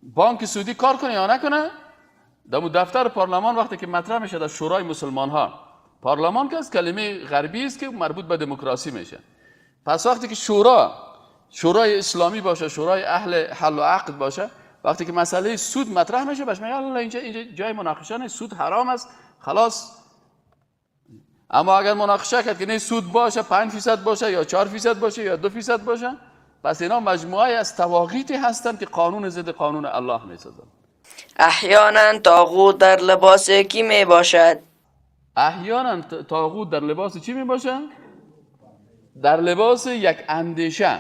بانک سعودی کار کنه یا نکنه؟ در دفتر پارلمان وقتی که مطرح میشه در شورای مسلمان ها، پارلمان که از کلمه غربی است که مربوط به دموکراسی میشه. پس وقتی که شورای اسلامی باشه، شورای اهل حل و عقد باشه، وقتی که مسئله سود مطرح میشه باش میگه الله اینجا جای مناقشه نیست، سود حرام است، خلاص. اما اگر مناقشه کرد که نه سود باشه 5% باشه یا 4% باشه یا 2% باشه، پس اینا مجموعه از طواغیتی هستند که قانون ضد قانون الله میسازند. احیانا طاغوت در لباس کی می باشد؟ احیانا طاغوت در لباس چی می باشد؟ در لباس یک اندیشه،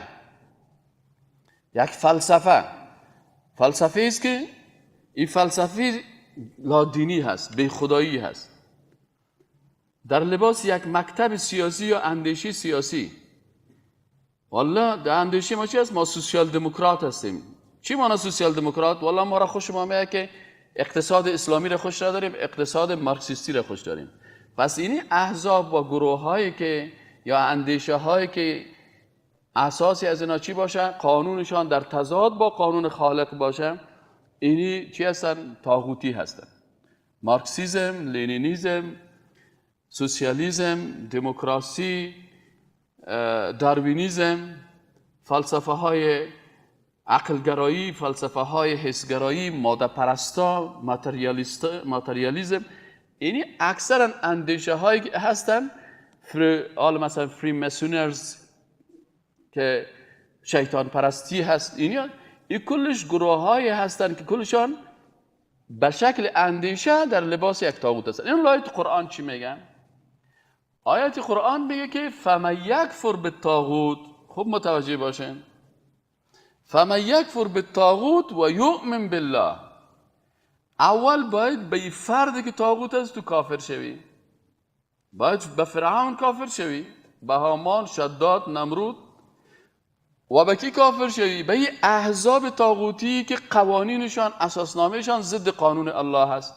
یک فلسفه. فلسفه است که این فلسفه لادینی هست، بی خدایی هست. در لباس یک مکتب سیاسی یا اندیشه سیاسی. والله در اندیشه ما چی هست؟ ما سوسیال دموکرات هستیم. چی مانا سوسیال دموکرات؟ والله ما را خوش ما میاد که اقتصاد اسلامی را خوش نداریم، اقتصاد مارکسیستی را خوش داریم. پس این احزاب و گروه هایی که یا اندیشه هایی که اساسی از اینا چی باشه؟ قانونشان در تضاد با قانون خالق باشه، اینی چی هستن؟ طاغوتی هستن. مارکسیزم، لنینیزم، سوسیالیسم، دموکراسی، داروینیزم، فلسفه های عقلگرایی، فلسفه های حسگرایی، ماده پرستا، ماتریالیزم، یعنی اکثرا اندیشه هایی که هستن، مثلا Freemasoners که شیطان پرستی هست، این کلش گروه های هستن که کلشان به شکل اندیشه در لباس یک طاغوت هستن. این آیت قرآن چی میگن؟ آیت قرآن میگه که فمن یکفر بالطاغوت، خوب متوجه باشین، فمن یکفر بالطاغوت و یؤمن بالله. اول باید به فردی که طاغوت است تو کافر شوی، باید به فرعون کافر شوی، به هامان، شداد، نمرود، و به کی کافر شوی؟ به احزاب طاغوتی که قوانینشان، اساسنامهشان ضد قانون الله هست،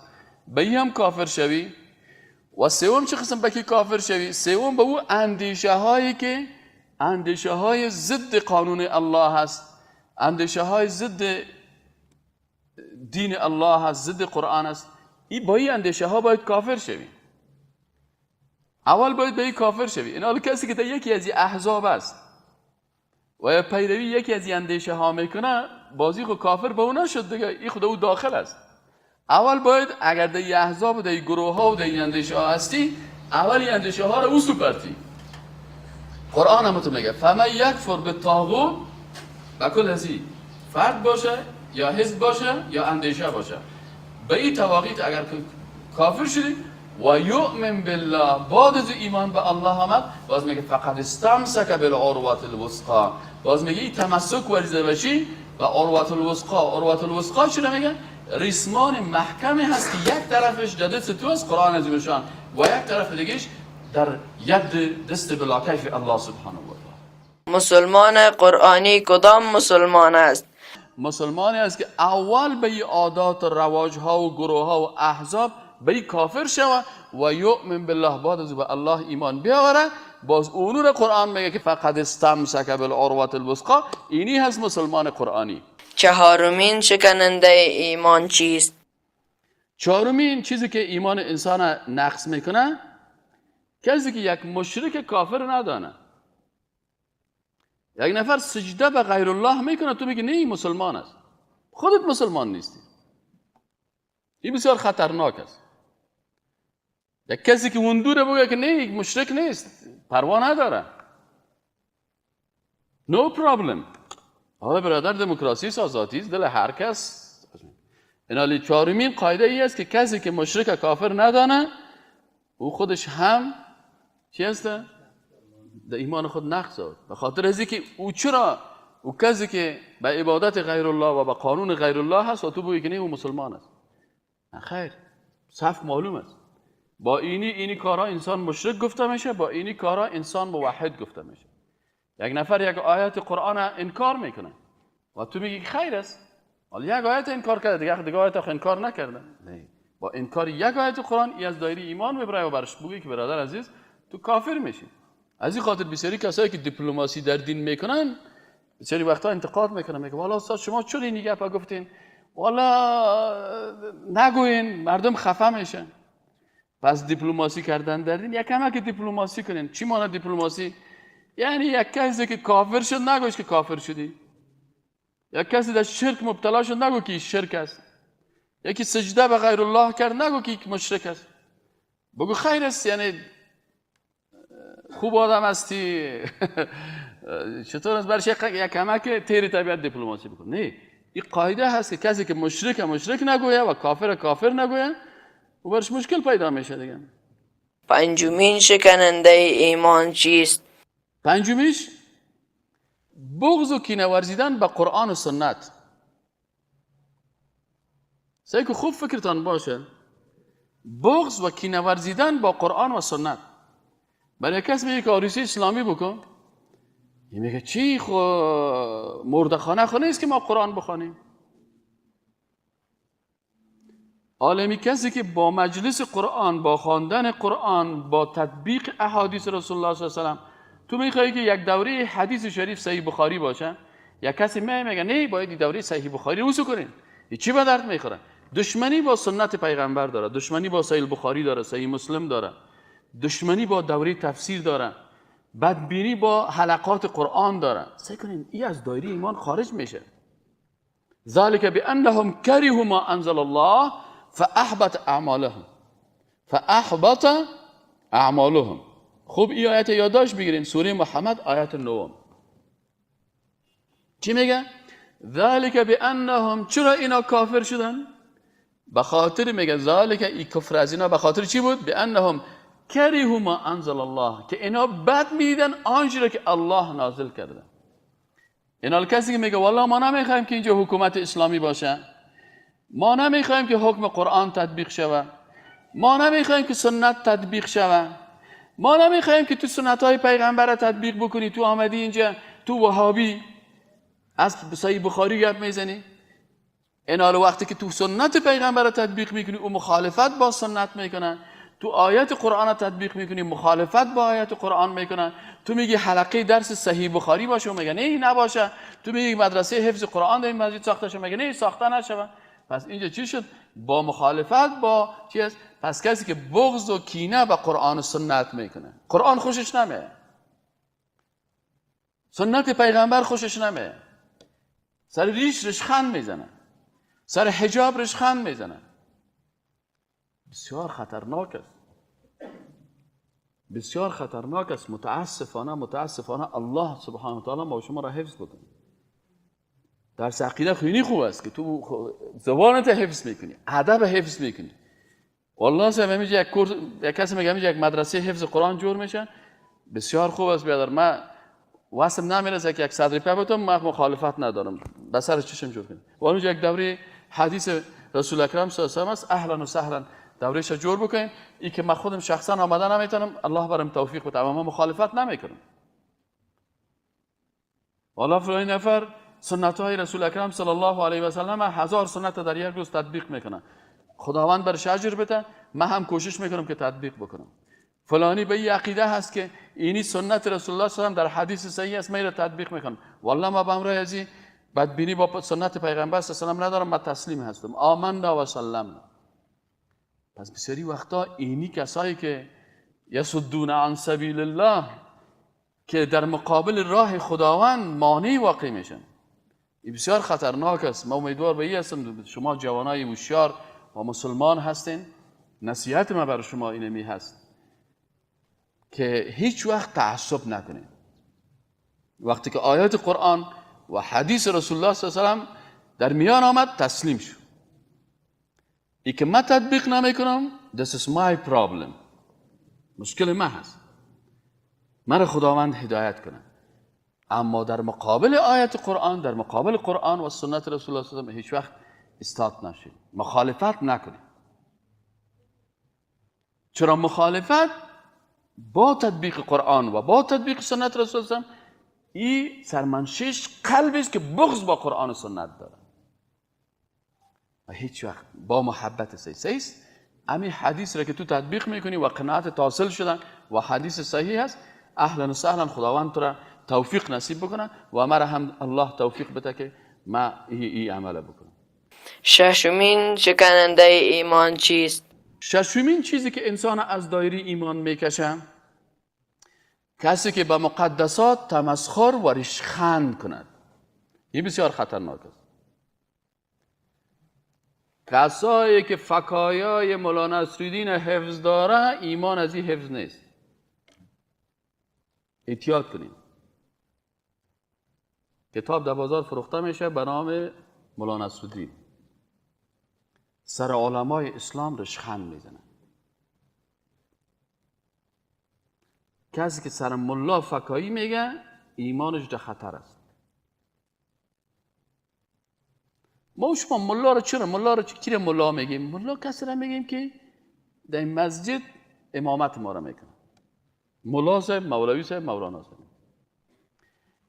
به این هم کافر شوی. و سوم چه قسم به کی کافر شوی؟ سوم به او اندیشه هایی که اندیشه های ضد قانون الله هست، اندیشه های ضد دین الله هست، ضد قرآن است، این با این اندیشه ها باید کافر شوی. اول باید به این کافر شوی. این حال کسی که در یکی از این احزاب است و یا پیروی یکی از این اندیشه ها میکنه، بازی خود کافر به او نشد دیگه، این خود او داخل است. اول باید اگر در این احزاب و در این گروه ها و در این اندیشه ها هستی، اول این اندیشه ها رو او سپرتی. قرآن هم تو میگه فمن یکفر بالطاغوت، به کل از فرد باشه یا حزب باشه یا اندیشه باشه، به این تواقیت اگر کافر شدی و یؤمن بالله، بعد از ایمان به الله آمد، باز میگه فقد استمسک بالعروة الوثقی، باز میگه این تمسک ورزیده باشی و عروة الوثقی. عروة الوثقی چی میگه؟ ریسمان محکمی هست که یک طرفش در دست تو است، قرآن عظیم، و یک طرف دیگهش در ید دست بلا کیف الله سبحانه و تعالی. مسلمان قرآنی کدام مسلمان است؟ مسلمانی است که اول به عادات و رواج ها و گروه ها و احزاب به کافر شوه و یؤمن بالله، بعد از به الله ایمان بیاوره. باز اونو رو قرآن میگه که فقد استمسک بالعروة الوثقی، اینی هست مسلمان قرآنی. چهارمین شکننده ایمان چیست؟ چهارمین چیزی که ایمان انسان نقص میکنه، کسی که یک مشرک کافر ندانه. یک نفر سجده به غیر الله میکنه، تو میگی نه مسلمان است، خودت مسلمان نیستی. این بسیار خطرناک است. یک کسی که وندوره بگه که نه یک مشرک نیست، پروا نداره، no problem. حالا برادر دموکراسی آزادی است، دل هر کس. اینالی چهارمین قاعده ای است که کسی که مشرک کافر ندانه، او خودش هم چی است؟ در ایمان خود نقص آورد. به خاطر از اینکه او چرا او کسی که به عبادت غیر الله و به قانون غیر الله هست و تو بگی که نه او مسلمان است، نه خیر، صف معلوم است. با اینی کارها انسان مشرک گفته میشه، با اینی کارها انسان موحد گفته میشه. یک نفر یک آیت قرآن انکار میکنه و تو میگی خیر است، حالا یک آیت انکار کرده، دیگه آیت انکار نکرده. نه، با انکار یک آیت قرآن ای از دایره ایمان میبره و برش بگی که برادر عزیز تو کافر میشی. از این خاطر بسیاری کسایی که دیپلماسی در دین میکنن بسیاری وقتا انتقاد میکنن، میگه والا استاد شما چرا این گپا گفتین، والا نگوین مردم خفه میشن. پس دیپلماسی کردن در دین یکم که دیپلماسی کنین. چی معنی دیپلماسی؟ یعنی یک کسی که کافر شد نگوش که کافر شدی، یک کسی در شرک مبتلا شد نگو که شرک است، یکی سجده به غیر الله کرد نگو که مشرک است، بگو خیر است، یعنی خوب آدم هستی. چطور است برش یک کمک تیر طبیعت دیپلماسی بکن. نه، این قاعده هست که کسی که مشرک مشرک نگویه و کافر کافر نگویه و برش مشکل پیدا میشه دیگه. پنجمین شکننده ایمان چیست؟ پنجمیش بغض و کینه ورزیدن به قرآن و سنت. سعی که خوب فکرتان باشه، بغض و کینه ورزیدن با قرآن و سنت. برای کس میگه که عروسی اسلامی بکن، این میگه چی؟ خو مردخانه خو نیست که ما قرآن بخوانیم. عالمی کسی که با مجلس قرآن، با خواندن قرآن، با تطبیق احادیث رسول الله صلی الله علیه و سلم، تو میخوای که یک دوره حدیث شریف صحیح بخاری باشه، یک کسی میگه نه باید دوره صحیح بخاری رو کنین، چی به درد میخوره؟ دشمنی با سنت پیغمبر داره، دشمنی با صحیح بخاری داره، صحیح مسلم داره، دشمنی با دوره تفسیر داره، بدبینی با حلقات قرآن داره. سعی کنین این از دایره ایمان خارج میشه. ذلك بأنهم كرهوا ما انزل الله فاحبط اعمالهم. فاحبط اعمالهم. خوب این آیت یادداشت بگیرین، سوره محمد آیت 9. چی میگه؟ ذلك بأنهم. چرا اینا کافر شدن؟ به خاطر، میگه ذلك، ای کفر از اینا به خاطر چی بود؟ بأنهم كرهوا ما انزل الله، که اینا بد میدیدن آنچه را که الله نازل کرده. اینا کسی که میگه والله ما نمیخوایم که اینجا حکومت اسلامی باشه، ما نمیخوایم که حکم قرآن تطبیق شوه، ما نمیخوایم که سنت تطبیق شوه، ما نمیخوایم که تو سنت های پیغمبر تطبیق بکنی، تو آمدی اینجا تو وهابی از صحیح بخاری گپ میزنی. اینا وقتی که تو سنت پیغمبر تطبیق میکنی او مخالفت با سنت میکنه، تو آیت قرآن تطبیق میکنی مخالفت با آیت قرآن میکنه، تو میگی حلقه درس صحیح بخاری باشه و میگه نه نباشه، تو میگی مدرسه حفظ قرآن در این مسجد ساخته شه، میگه نه ساخته نشه. پس اینجا چی شد؟ با مخالفت با چی است؟ پس کسی که بغض و کینه به قرآن و سنت میکنه، قرآن خوشش نمیه، سنت پیغمبر خوشش نمیه، سر ریش رشخند میزنه، سر حجاب رشخند میزنه، بسیار خطرناک است، بسیار خطرناک است. متاسفانه متاسفانه الله سبحانه و تعالی ما شما را حفظ بکنه. درس عقیده خیلی خوب است که تو زبانت حفظ میکنی، ادب حفظ میکنی. والله صاحب همیشه یک کورس، یک کسی میگه همیشه یک مدرسه حفظ قرآن جور میشه، بسیار خوب است بیادر. من واسم نمیرسه که یک صدر پا بتم، من مخالفت ندارم، به سر چشم جور کنیم. و اونجا یک دوره حدیث رسول اکرم صلی الله علیه و است، اهلا و سهلا دورهش جور بکنیم. ای که من خودم شخصا آمده نمیتونم، الله برام توفیق بده، اما من مخالفت نمیکنم. والله فلان نفر سنت های رسول اکرم صلی الله علیه و سلم 1000 سنت در یک روز تطبیق میکنه، خداوند برش اجر بده، من هم کوشش میکنم که تطبیق بکنم. فلانی به این عقیده هست که اینی سنت رسول الله صلی الله علیه و در حدیث صحیح است، من را تطبیق میکنم. والله ما به امرای ازی بدبینی با سنت پیغمبر صلی الله علیه و سلم ندارم، من تسلیم هستم، آمنا و سلمنا. پس بسیاری وقتا اینی کسایی که یصدون عن سبیل الله، که در مقابل راه خداوند مانع واقع میشن، این بسیار خطرناک است. ما امیدوار به این هستم شما جوانای هوشیار و مسلمان هستین، نصیحت ما برای شما اینمی هست که هیچ وقت تعصب نکنید. وقتی که آیات قرآن و حدیث رسول الله صلی الله علیه و سلم در میان آمد، تسلیم شو. ای که من تطبیق نمیکنم، this is my problem، مشکل من هست، من خداوند هدایت کنه. اما در مقابل آیت قرآن، در مقابل قرآن و سنت رسول الله صلی الله علیه و هیچ وقت استاد نشید، مخالفت نکنید. چرا مخالفت با تطبیق قرآن و با تطبیق سنت رسول الله این سرمنشش قلبی است که بغض با قرآن و سنت داره و هیچ وقت با محبت صحیح است. همین حدیث را که تو تطبیق میکنی و قناعت حاصل شدن و حدیث صحیح است، اهلا و سهلا، خداوند تو را توفیق نصیب بکنه و مرا هم الله توفیق بده که ما ای عمل بکنم. ششمین شکننده ایمان چیست؟ ششمین چیزی که انسان از دایره ایمان میکشه، کسی که به مقدسات تمسخر و ریشخند کند. این بسیار خطرناک است. کسایی که فکایای مولانا نصرالدین حفظ داره، ایمان از این حفظ نیست. احتیاط کنید. کتاب در بازار فروخته میشه به نام مولانا نصرالدین، سر علمای اسلام رشخند میزنه. کسی که سر ملا فکایی میگه، ایمانش در خطر است. ما شما ملا رو چرا ملا رو چرا ملا میگیم؟ ملا کسی را میگیم که در مسجد امامت ما را میکنه، ملا صاحب، مولوی صاحب، مولانا صاحب.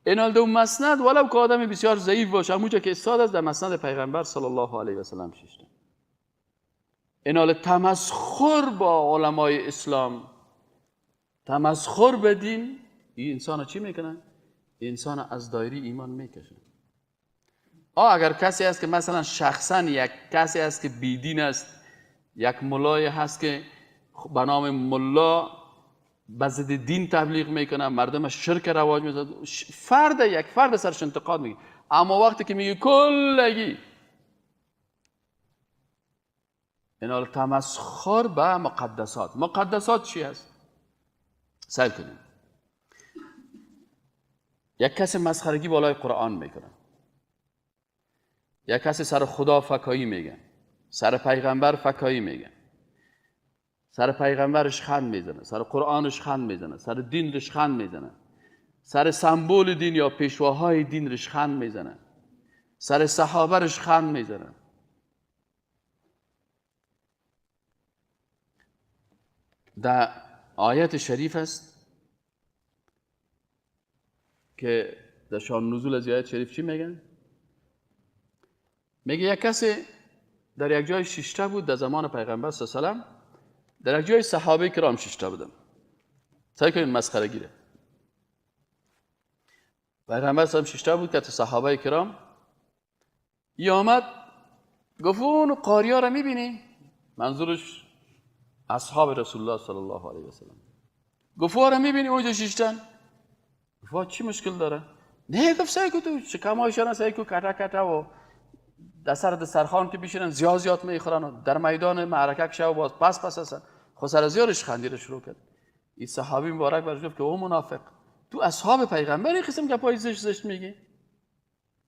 اینال دو مسند ولو که آدم بسیار ضعیف باشه، همونجا که استاد است در مسند پیغمبر صلی الله علیه و سلم ششته. اینال تمسخر با علمای اسلام، تمسخر به دین، این انسان چی میکنه؟ انسان از دایره ایمان میکشه. اگر کسی هست که مثلا شخصا یک کسی هست که بیدین است، یک ملای هست که به نام ملا به ضد دین تبلیغ میکنه، مردم شرک رواج میده، فرد یک فرد سرش انتقاد میکنه، اما وقتی که میگه کلگی، اینا تمسخر به مقدسات. مقدسات چی هست؟ سعی کنیم. یک کسی مسخرگی بالای قرآن میکنه، یک کسی سر خدا فکایی میگه، سر پیغمبر فکایی میگه، سر پیغمبرش خند میزنه، سر قرآنش خند میزنه، سر دینش خند میزنه، سر سمبول دین یا پیشواهای دین رش خند میزنه، سر صحابه رش خند میزنه. در آیت شریف است که در شان نزول از آیت شریف چی میگن؟ میگه یک کسی در یک جای ششته بود در زمان پیغمبر صلی الله علیه و سلم، در یک جای صحابه کرام ششته بودن. سعی کنید مسخره گیره. پیغمبر صلی الله علیه و سلم ششته بود که صحابه کرام ای آمد گفت اون قاریا را میبینی؟ منظورش اصحاب رسول الله صلی الله علیه و سلم. گفت را میبینی اونجا ششتن؟ گفت چی مشکل داره؟ نه، گفت سعی کن تو شکمایشان سعی کن کتا کتا و در سر دسترخوان که بشینن زیاد زیاد میخورن و در میدان معرکه که شو باز پس پس هستن. خب سر زیارش خندی رو شروع کرد. این صحابی مبارک برش گفت که او منافق، تو اصحاب پیغمبر این قسم گپای زشت زشت میگی؟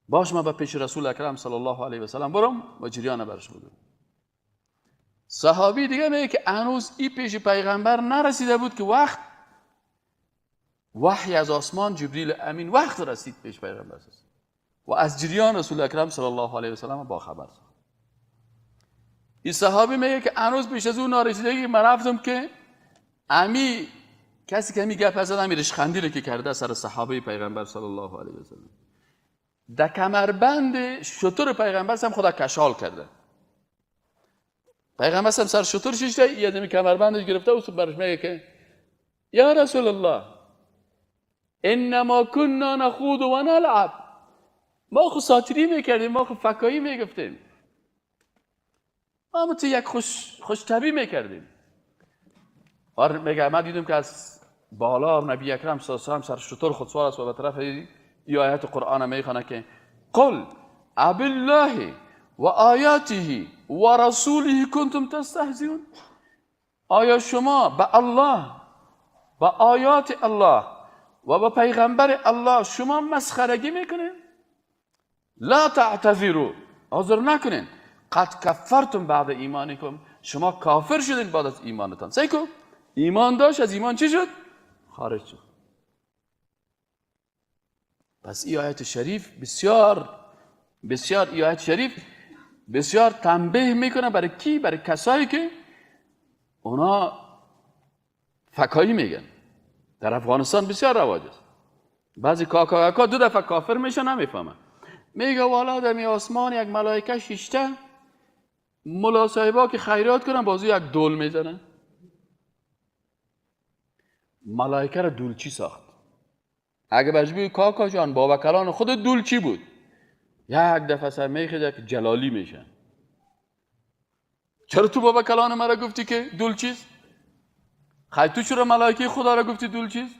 باش من به پیش رسول اکرم صلی الله علیه و سلم برم و جریان برش بگم. صحابی دیگه میگه که هنوز این پیش پیغمبر نرسیده بود که وقت وحی از آسمان جبریل امین وقت رسید پیش پیغمبر و از جریان رسول اکرم صلی الله علیه و سلم با خبر شد. این صحابی میگه که هنوز پیش از اون نارسیدگی من رفتم که امی کسی که می گپ زد امی رشخندی رو که کرده سر صحابه پیغمبر صلی الله علیه و سلم در کمربند شتر پیغمبر هم خدا کشال کرده. پیغمبر هم سر شتر شیشته، یه دمی کمربندش گرفته و برش میگه که یا رسول الله انما كنا نخوض و نلعب، ما خو ساتری میکردیم، ما خو فکایی میگفتیم، ما تو یک خوش طبی میکردیم. آره میگه من دیدم که از بالا نبی اکرم صلی الله علیه و سلم سر شتر خود سوار است و به طرف ای آیت قرآن میخوانه که قل ابالله و آیاته و رسوله کنتم تستهزئون. آیا شما به الله و آیات الله و به پیغمبر الله شما مسخرگی میکنین؟ لا تعتذروا، عذر نکنین، قد کفرتم بعد ایمانکم، شما کافر شدین بعد از ایمانتان. سعی کن ایمان داشت، از ایمان چی شد؟ خارج شد. پس این آیت شریف بسیار بسیار، این آیت شریف بسیار تنبیه میکنه برای کی؟ برای کسایی که اونا فکایی میگن. در افغانستان بسیار رواج است. بعضی کاکا دو دفعه کافر میشن نمیفهمن. میگه والا در می آسمان یک ملائکه شیشته، ملا صاحبا که خیرات کنن بازو یک دول میزنن. ملائکه را دولچی ساخت. اگه برش بگی کاکا جان بابا کلان خود دولچی بود، یک دفعه سر میخیده که جلالی میشن. چرا تو بابا کلان مرا گفتی که دولچیست؟ خیلی تو چرا ملائکه خدا را گفتی دولچیست؟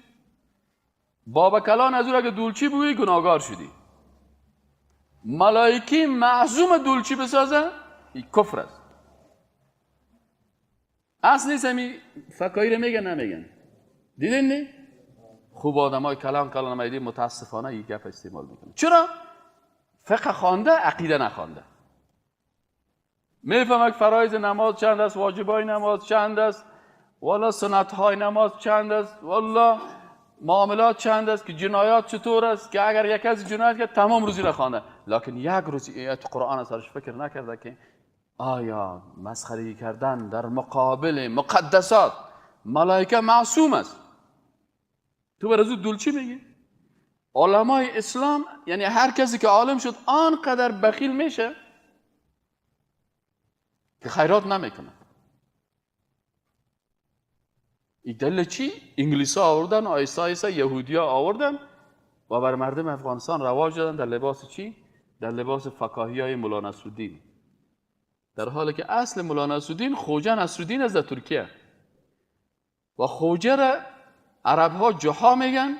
بابا کلان از او اگه دولچی بوی گناهگار شدی. ملائکه معصوم دولچی بسازه این کفر است. اصل نیست. همی فکایی رو میگن نمیگن؟ دیدین نی؟ خوب آدم های کلان کلان میدی متاسفانه این گپ استعمال میکنه. چرا؟ فقه خوانده عقیده نخوانده. میفهمه که فرایض نماز چند است، واجبای نماز چند است، والا سنت های نماز چند است، والا معاملات چند است، که جنایات چطور است، که اگر یک از جنایت کرد تمام روزی را خوانده، لکن یک روزی آیت قرآن سرش فکر نکرده که آیا مسخره کردن در مقابل مقدسات ملائکه معصوم است. تو بر از او دولچی میگی؟ علمای اسلام یعنی هر کسی که عالم شد آنقدر بخیل میشه که خیرات نمیکنه. این دلیل چی؟ انگلیس ها آوردن، آیسا آیسا یهودی ها آوردن و بر مردم افغانستان رواج دادن در لباس چی؟ در لباس فکاهی های مولا نصرالدین. در حالی که اصل مولا نصرالدین خوجه نصرالدین است در ترکیه و خوجه را عرب ها جحا میگن،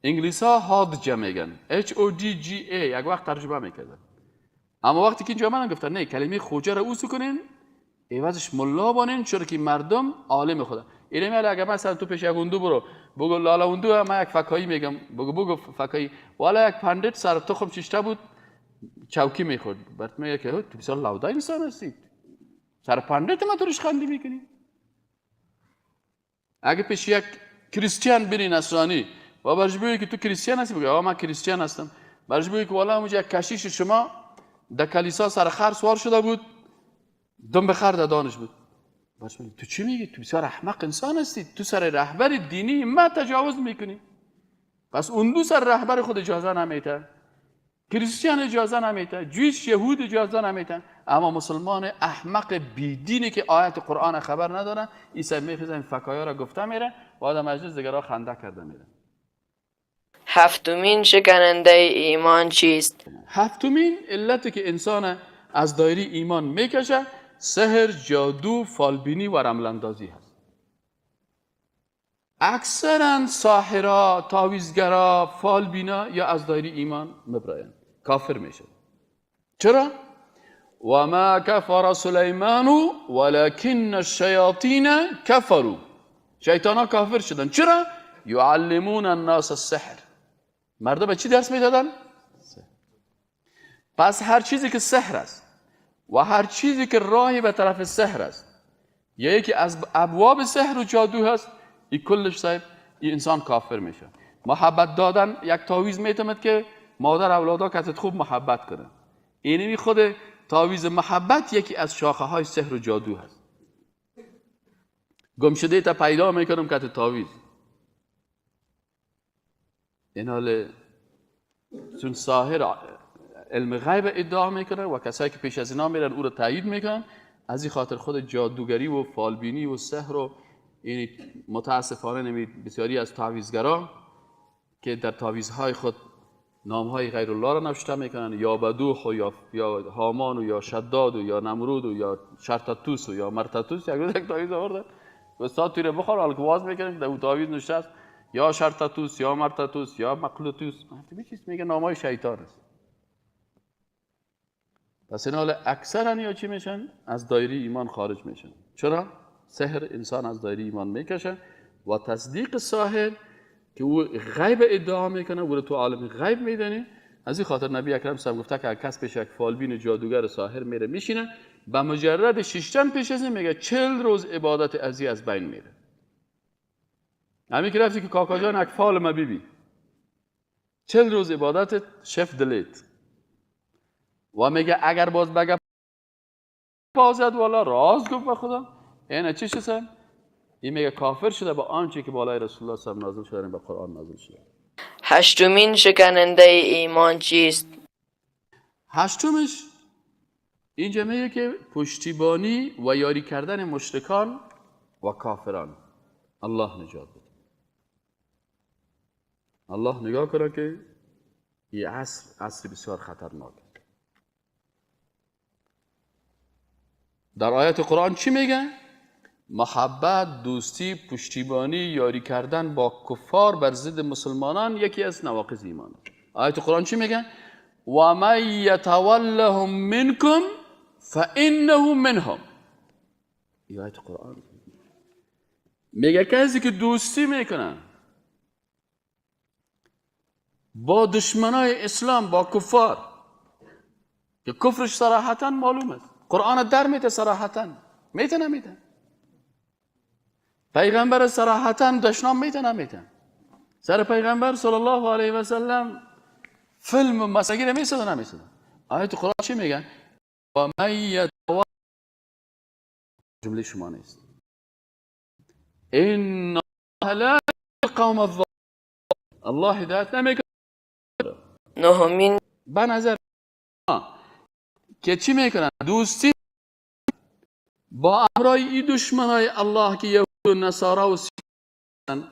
انگلیس ها هادجه میگن، HODGA یک وقت ترجمه میکردن، اما وقتی که اینجا من گفتن نه، کلمه خوجه را اوسو کنین عوضش ملا بانین، چرا که مردم عالم خدا. اینه میگه اگه مثلا تو پیش یک هندو برو بگو لالا هندو، من یک فکایی میگم، بگو فکایی، والا یک پندت سر تخم چشته بود چوکی میخورد، برات میگه که تو بسیار لوده انسان هستی، سر پندت ما تو ریشخندی میکنی. اگه پیش یک کریستیان بری نصرانی و برش بگی که تو کریستیان هستی، بگه آقا من کریستیان هستم، برش بگی که والا اونجا یک کشیش شما در کلیسا سر خر سوار شده بود، دم به خر در دانش بود، برش بگی تو چی میگی؟ تو بسیار احمق انسان هستی، تو سر رهبر دینی ما تجاوز میکنی. پس اون دو سر رهبر خود اجازه نمیده، کریستیان اجازه نمیده، جویش یهود اجازه نمیده، اما مسلمان احمق بیدینی که آیت قرآن خبر نداره، این میخیزن فکایا را گفته میره و آدم مجلس دیگرها خنده کرده میره. هفتمین شکننده ایمان چیست؟ هفتمین علتی که انسان از دایره ایمان میکشه سحر، جادو، فالبینی و رملندازی هست. اکثرا ساحرا، تعویذگرا، فالبینا یا از دایره ایمان مبراین، کافر میشه. چرا؟ و ما کفر سلیمان ولكن الشیاطین کفروا. شیطان ها کافر شدن. چرا؟ یعلمون الناس السحر. مردم به چی درس میدادن؟ پس هر چیزی که سحر است و هر چیزی که راهی به طرف سحر است یا یکی از ابواب سحر و جادو هست، این کلش صاحب این انسان کافر میشه. محبت دادن، یک تعویذ میتمد که مادر اولادا کتت خوب محبت کنه، اینمی خود تعویذ محبت یکی از شاخه های سحر و جادو هست. گم شده تا پیدا میکنم کت تعویذ. این حال چون ساحر علم غیب ادعا میکنه و کسایی که پیش از اینا میرن او رو تایید میکنن، از این خاطر خود جادوگری و فالبینی و سحر و این متاسفانه نمی بسیاری از تعویذگرا که در تعویذهای خود نامهای غیر الله را نوشته میکنن، یا بدوح و یا هامان و یا شداد و یا نمرود و یا شرطتوس و یا مرتتوس، یک روز یک تعویذ آوردن استاد توی رو بخور، حالا که واز میکنه در اون تعویذ نوشته است یا شرطتوس یا مرتتوس یا مقلوتوس، چیز میگه نامهای شیطان است. پس این حال اکثرا یا چی میشن؟ از دایره ایمان خارج میشن. چرا؟ سحر انسان از دایره ایمان میکشه و تصدیق ساحر که او غیب ادعا میکنه، او رو تو عالم غیب میدنی. از این خاطر نبی اکرم صاحب گفته که کس پیش یک فالبین جادوگر ساحر میره میشینه، به مجرد ششتن پیش از این میگه 40 روز عبادت ازی از بین میره. همین که رفتی که کاکا جان یک فال ما بیبی، 40 روز عبادت شف دلیت و میگه اگر باز بگه بازد والا راز گفت به خدا، اینه چی شده؟ این میگه کافر شده با آنچه که بالای رسول الله صلی الله علیه و نازل شده، به قرآن نازل شده. هشتمین شکننده ایمان چیست؟ هشتمش اینجا میگه که پشتیبانی و یاری کردن مشرکان و کافران. الله نجات بده. الله نگاه کنه که این عصر عصر بسیار خطرناک. در آیت قرآن چی میگه؟ محبت، دوستی، پشتیبانی، یاری کردن با کفار بر ضد مسلمانان یکی از نواقض ایمان است. آیت قرآن چی میگه؟ و من یتولهم منکم فانه منهم. این آیت قرآن میگه کسی که دوستی میکنه با دشمنای اسلام، با کفار که کفرش صراحتا معلوم است، قرآن در میته صراحتا، میته نمیته، پیغمبر صراحتا دشنام میته نمیته، سر پیغمبر صلی الله علیه و سلم فیلم مساگیر میسازه نمیسازه. آیت قرآن چی میگن؟ و من یتول، جمله شما نیست، ان الله لا القوم الظالمین، الله هدایت نمیکنه. نهمین به نظر که چی میکنن؟ دوستی با امرای ای دشمنای الله که یهود و نصارا و سیان،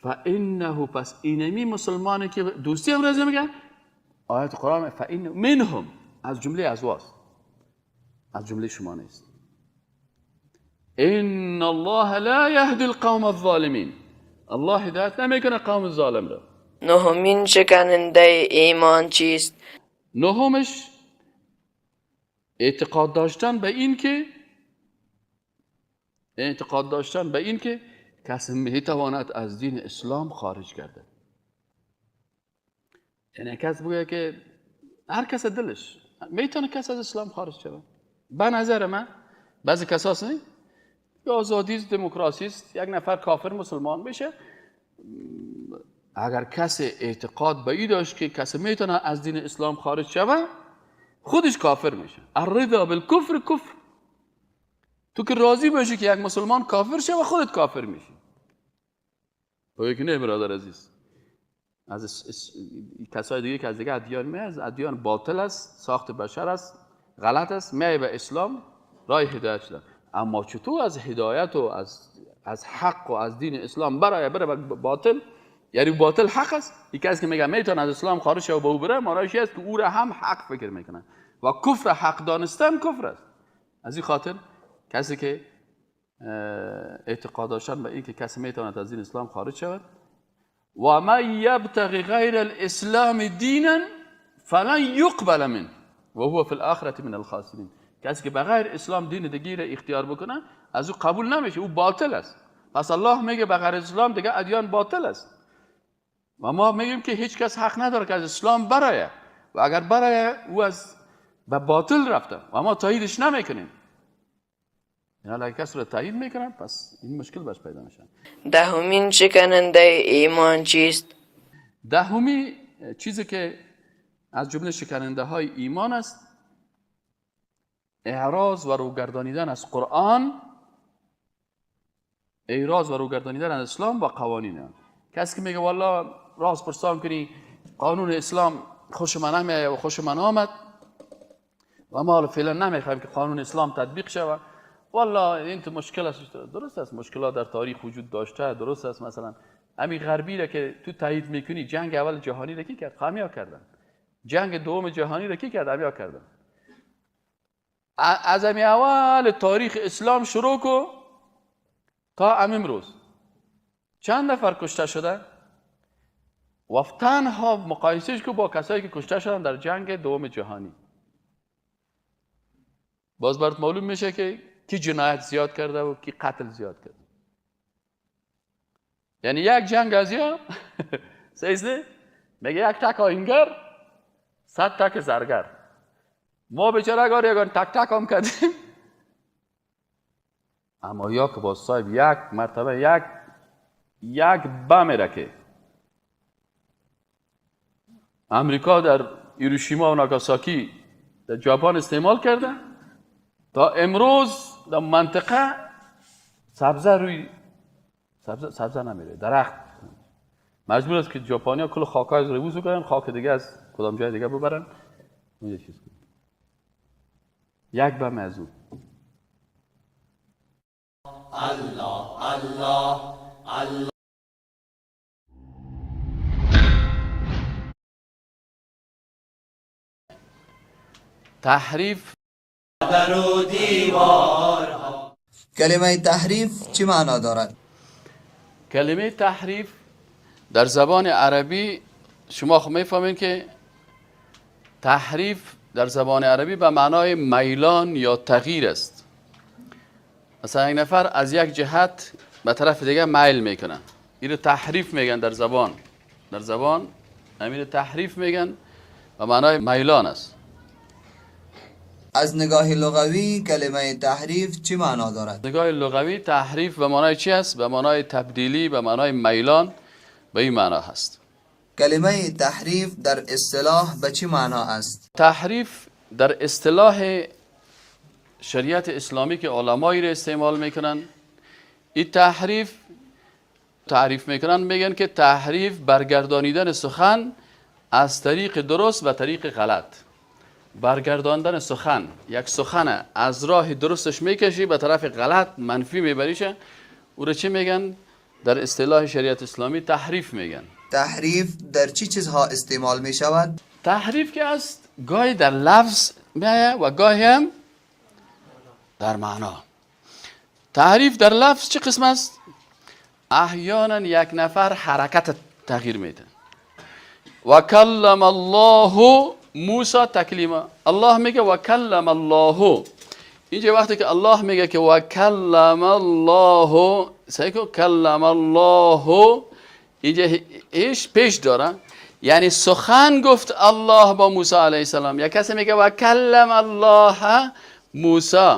فانه، پس اینمی مسلمانی که دوستی امراضی میگن، آیت قرآن فانه منهم، از جمله از واست، از جمله شما نیست. ان الله لا یهدی القوم الظالمین. الله هدایت نمیکنه قوم ظالم را. نهمین شکننده ایمان چیست؟ نهمش اعتقاد داشتن به این که کسی میتواند از دین اسلام خارج گردد. یعنی کس بگه که هر کس دلش میتونه کس از اسلام خارج شود. به نظر من بعضی کساس نه آزادی است، دموکراسی است، یک نفر کافر مسلمان بشه. اگر کسی اعتقاد به این داشت که کسی میتونه از دین اسلام خارج شود، خودش کافر میشه. الرضا بالکفر کفر. تو که راضی باشی که یک مسلمان کافر شه و خودت کافر میشی. تو که نه برادر عزیز، از کسای دیگه که از دیگه ادیان می، از ادیان باطل است، ساخت بشر است، غلط است، می به اسلام راه هدایت شدن. اما چطور از هدایت و از حق و از دین اسلام برای بره باطل؟ یعنی باطل حق است. یکی کسی که میگه میتونه از اسلام خارج شه و به او بره، معنیش است که او را هم حق فکر میکنه و کفر حق دانستن کفر است. از این خاطر کسی که اعتقاد داشتن به این که کسی میتواند از دین اسلام خارج شود، و من یبتغی غیر الاسلام دینا فلن یقبل منه و هو فی الاخرة من الخاسرین. کسی که بغیر اسلام دین دیگه را اختیار بکنه، از او قبول نمیشه، او باطل است. پس الله میگه بغیر اسلام دیگه ادیان باطل است و ما میگیم که هیچ کس حق نداره که از اسلام برایه و اگر برایه او از به باطل رفته و ما تاییدش نمیکنیم. یعنی اگر کس رو تایید میکنن پس این مشکل باش پیدا میشه. دهمین شکننده ایمان چیست؟ دهمی چیزی که از جمله شکننده های ایمان است، اعراض و روگردانیدن از قرآن، اعراض و روگردانیدن از اسلام و قوانین آن. کسی که میگه والله راز پرسان کنی قانون اسلام خوش من نمیاد و خوش من آمد و ما فعلا نمیخوایم که قانون اسلام تطبیق شود، والله این تو مشکل است. درست است، مشکلات در تاریخ وجود داشته، درست است. مثلا همین غربی را که تو تایید میکنی، جنگ اول جهانی را کی کرد؟ همیا کردن. جنگ دوم جهانی را کی کرد؟ همیا کردن. از همین اول تاریخ اسلام شروع کو تا امروز چند نفر کشته شده و تنها مقایسهش کو با کسایی که کشته شدن در جنگ دوم جهانی، باز برات معلوم میشه که کی جنایت زیاد کرده و کی قتل زیاد کرده. یعنی یک جنگ از یا سیزده میگه یک تک آهنگر 100 تک زرگر. ما بیچاره اگر یگان تک تک هم کردیم، اما یا که با صاحب یک مرتبه یک بم را که امریکا در هیروشیما و ناگاساکی در ژاپن استعمال کرده، تا امروز در منطقه سبزه روی سبزه نمیره، درخت مجبور است که ژاپنیا کل خاکای رو بوسو کنن، خاک دیگه از کدام جای دیگه ببرن اونجا چیز کنن. یک بم از او. الله الله الله. تحریف در و دیوارها. کلمه تحریف چه معنا دارد؟ کلمه تحریف در زبان عربی شما خب میفهمین که تحریف در زبان عربی به معنای میلان یا تغییر است. مثلا یک نفر از یک جهت به طرف دیگه میل میکنه، این رو تحریف میگن در زبان. در زبان همین تحریف میگن به معنای میلان است. از نگاه لغوی کلمه تحریف چه معنا دارد؟ نگاه لغوی تحریف به معنای چی است؟ به معنای تبدیلی، به معنای میلان، به این معنا هست. کلمه تحریف در اصطلاح به چه معنا است؟ تحریف در اصطلاح شریعت اسلامی که علمایی را استعمال میکنن، این تحریف تعریف میکنن، میگن که تحریف برگردانیدن سخن از طریق درست و طریق غلط. برگرداندن سخن، یک سخن از راه درستش میکشی به طرف غلط منفی میبریشه، او را چی میگن؟ در اصطلاح شریعت اسلامی تحریف میگن. تحریف در چه چیزها استعمال میشود؟ تحریف که است گاهی در لفظ میآید و گاهی هم در معنا. تحریف در لفظ چه قسم است؟ احیانا یک نفر حرکت تغییر میده. و کلم الله موسی تکلیما. الله میگه و کلم الله. اینجا وقتی که الله میگه که و کلم الله، صحیح کو؟ کلم الله اینجا ایش پیش داره، یعنی سخن گفت الله با موسی علیه السلام. یا کسی میگه و کلم الله موسی،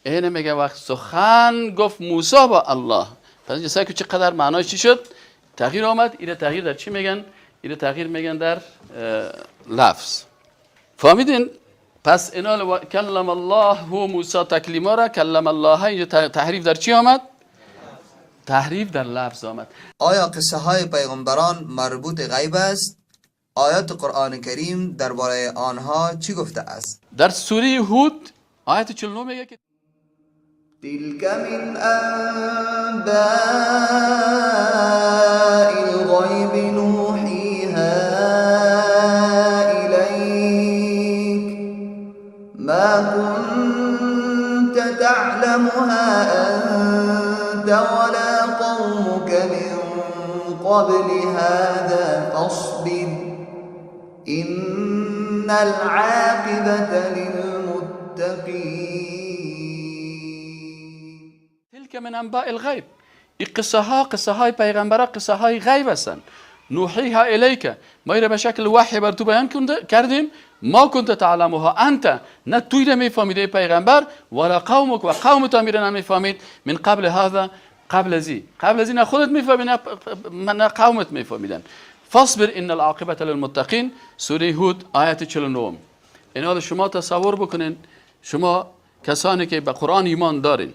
اینه میگه وقت سخن گفت موسی با الله. پس اینجا سعی کو چقدر معنای چی شد؟ تغییر آمد. اینه تغییر در چی میگن؟ اینه تغییر میگن در لفظ. فهمیدین؟ پس اینا کلم الله موسی تکلیما را، کلم الله اینجا تحریف در چی آمد؟ تحریف در لفظ آمد. آیا قصه های پیغمبران مربوط غیب است؟ آیات قرآن کریم درباره آنها چی گفته است؟ در سوره هود آیت 49 میگه که تلك من انباء الغیب نوحیها الیک ما كنت تعلمها انت ولا قومك من قبل هذا فاصبر إن العاقبة للمتقين. تلك من انباء الغیب. این قصه ها، قصه های پیغمبرا، قصه های غیب هستند. نوحیها الیک، ما ایره به شکل وحی بر تو بیان کردیم. ما كنت تعلمها انت، نه توی را میفهمیده پیغمبر، ولا قومک و قوم تو میره نمیفهمید. من قبل هذا، قبل ازی، قبل از این خودت میفهمی نه قومت میفهمیدن. فاصبر ان العاقبة للمتقین، سوره هود آیت 49. اینا شما تصور بکنین، شما کسانی که به قرآن ایمان دارین،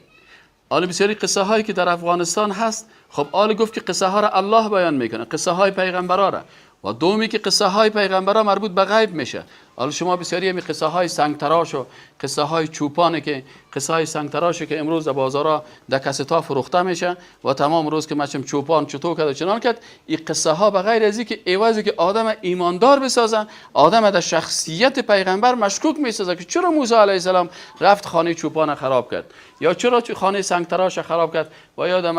حالا بسیاری قصه هایی که در افغانستان هست، خب آل گفت که قصه ها را الله بیان میکنه، قصه های پیغمبرا را، و دومی که قصه های پیغمبرا مربوط به غیب میشه. حالا شما بسیاری همی قصه های سنگتراش و قصه های چوپانه که قصه های سنگتراش که امروز در بازارا در کستا فروخته میشه و تمام روز که مچم چوپان چطور کرد و چنان کرد، این قصه ها به غیر از اینکه عوضی که آدم ایماندار بسازن، آدم در شخصیت پیغمبر مشکوک میسازه که چرا موسی علیه السلام رفت خانه چوپان خراب کرد، یا چرا خانه سنگتراش خراب کرد. و یا در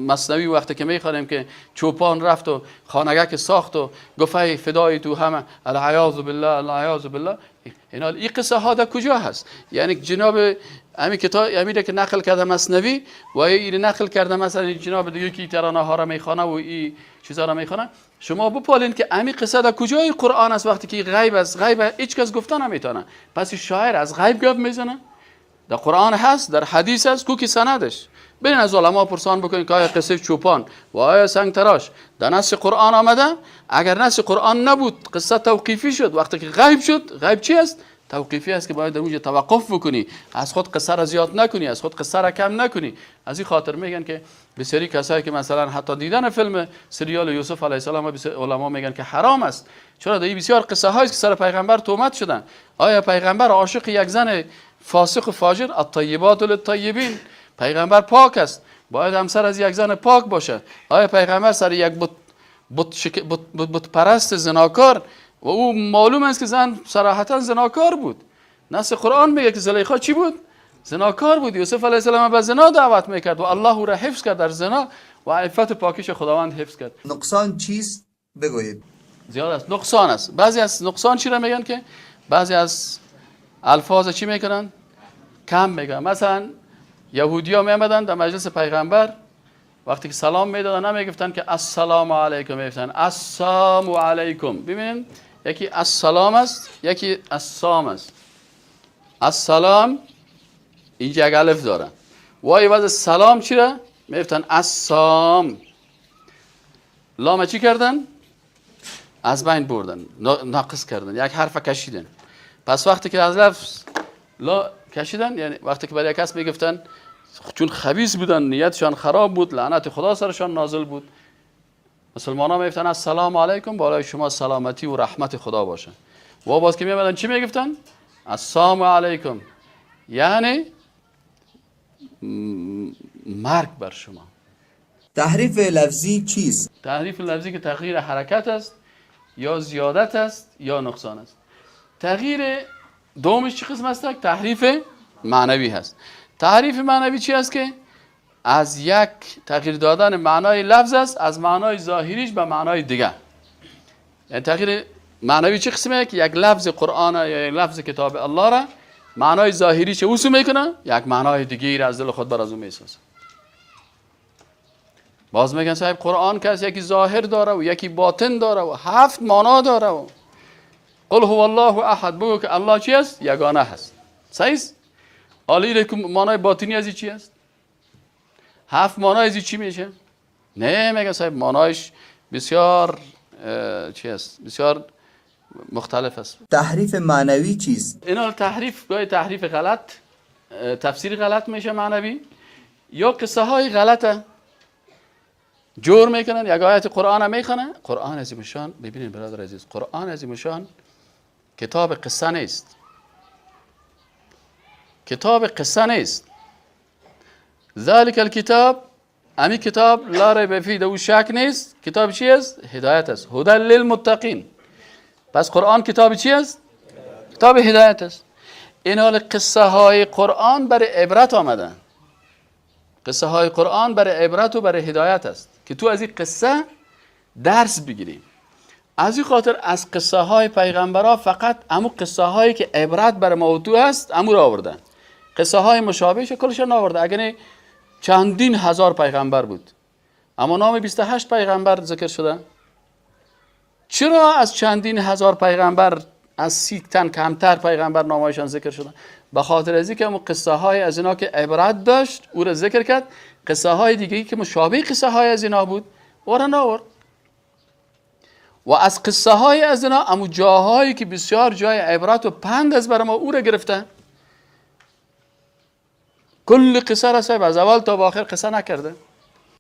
مثنوی وقتی که میخوانیم که چوپان رفت و خانگه که ساخت و گفت فدای تو همه، العیاذ بالله العیاذ بالله. اینا این قصه ها در کجا هست؟ یعنی جناب همین کتاب همین که نقل کرده مثنوی و این نقل کرده مثلا جناب دیگه که ترانه ها را میخوانه و این چیزا را میخوانه، شما بپالین که همین قصه در کجای قرآن است وقتی که غیب است؟ غیب هیچ کس گفته نمیتونه. پس شاعر از غیب گپ میزنه، در قرآن هست، در حدیث هست، کو کی سندش؟ برین از علما پرسان بکنین که آیا قصه چوپان و آیا سنگتراش در نص قرآن آمده؟ اگر نص قرآن نبود قصه توقیفی شد. وقتی که غیب شد، غیب چی است؟ توقیفی است که باید در اونجا توقف بکنی، از خود قصه را زیاد نکنی، از خود قصه را کم نکنی. از این خاطر میگن که بسیاری کسایی که مثلا حتی دیدن فیلم سریال یوسف علیه السلام علما میگن که حرام است. چرا؟ در بسیار قصه هایی که سر پیغمبر تهمت شدن. آیا پیغمبر عاشق یک زن فاسق و فاجر؟ الطیبات للطیبین. پیغمبر پاک است، باید همسر از یک زن پاک باشه. آیا پیغمبر سر یک بت پرست زناکار، و او معلوم است که زن صراحتا زناکار بود، نص قرآن میگه که زلیخا چی بود؟ زناکار بود. یوسف علیه السلام به زنا دعوت میکرد و الله او را حفظ کرد در زنا و عفت پاکیش خداوند حفظ کرد. نقصان چیست؟ بگویید. زیاد است، نقصان است. بعضی از نقصان چی را میگن؟ که بعضی از الفاظ چی میکنن؟ کم میگن. مثلا یهودی ها میامدن در مجلس پیغمبر، وقتی که سلام میدادن نمیگفتن که السلام علیکم، میگفتن السلام علیکم. ببینید یکی السلام است، یکی السام است. السلام اینجا یک الف داره، وای واسه سلام چی را میگفتن؟ السام. لام چی کردن؟ از بین بردن، ناقص کردن، یک حرف کشیدن. پس وقتی که از لفظ لا کشیدن، یعنی وقتی که برای کس میگفتن، چون خبیث بودن، نیتشان خراب بود، لعنت خدا سرشان نازل بود، مسلمان ها میگفتن السلام علیکم، بالای شما سلامتی و رحمت خدا باشه. و باز که میامدن چی میگفتن؟ السلام علیکم، یعنی مرگ بر شما. تحریف لفظی چیست؟ تحریف لفظی که تغییر حرکت است، یا زیادت است یا نقصان است. تغییر دومش چه قسم است؟ تحریف معنوی هست. تحریف معنوی چی است؟ که از یک تغییر دادن معنای لفظ است، از معنای ظاهریش به معنای دیگه. یعنی تغییر معنوی چه قسمه؟ که یک لفظ قرآن یا یک لفظ کتاب الله را معنای ظاهری چه اوسو میکنه، یک معنای دیگه را از دل خود بر از او میسازه. باز میگن صاحب قرآن کس یکی ظاهر داره و یکی باطن داره و 7 معنا داره و قل هو الله احد، بگو که الله چی است؟ یگانه هست. صحیح است؟ حالا که معنای باطنی از چی است؟ 7 معنای از چی میشه؟ نه، میگه صاحب معنایش بسیار چی است؟ بسیار مختلف است. تحریف معنوی چیست؟ اینا تحریف، گاهی تحریف غلط، تفسیر غلط میشه معنوی، یا قصه های غلطه جور میکنن. یک آیت قرآن میخونه، قرآن عظیم شان، ببینید برادر عزیز، قرآن عظیم شان کتاب قصه نیست، کتاب قصه نیست. ذلك الکتاب، امی کتاب لا ریب فیه، او شک نیست. کتاب چی است؟ هدایت است، هدی للمتقین. پس قرآن کتاب چی است؟ کتاب هدایت است. این حال قصه های قرآن برای عبرت آمدن. قصه های قرآن برای عبرت و برای هدایت است که تو از این قصه درس بگیری. از این خاطر از قصه های پیغمبرها فقط امو قصه هایی که عبرت برای ما و تو است امو را آوردن. قصه های مشابهش کلش نآورده. اگر چندین هزار پیغمبر بود، اما نام 28 پیغمبر ذکر شده. چرا از چندین هزار پیغمبر از 30 تن کمتر پیغمبر نامایشان ذکر شده؟ به خاطر از اینکه قصه های از اینا که عبرت داشت او را ذکر کرد، قصه های دیگه که مشابه قصه های از اینا بود او را نآورد. و از قصه های از اینا امو جاهایی که بسیار جای عبرت و پند از بر ما او را گرفته. کل قصه را صاحب از اول تا به آخر قصه نکرده.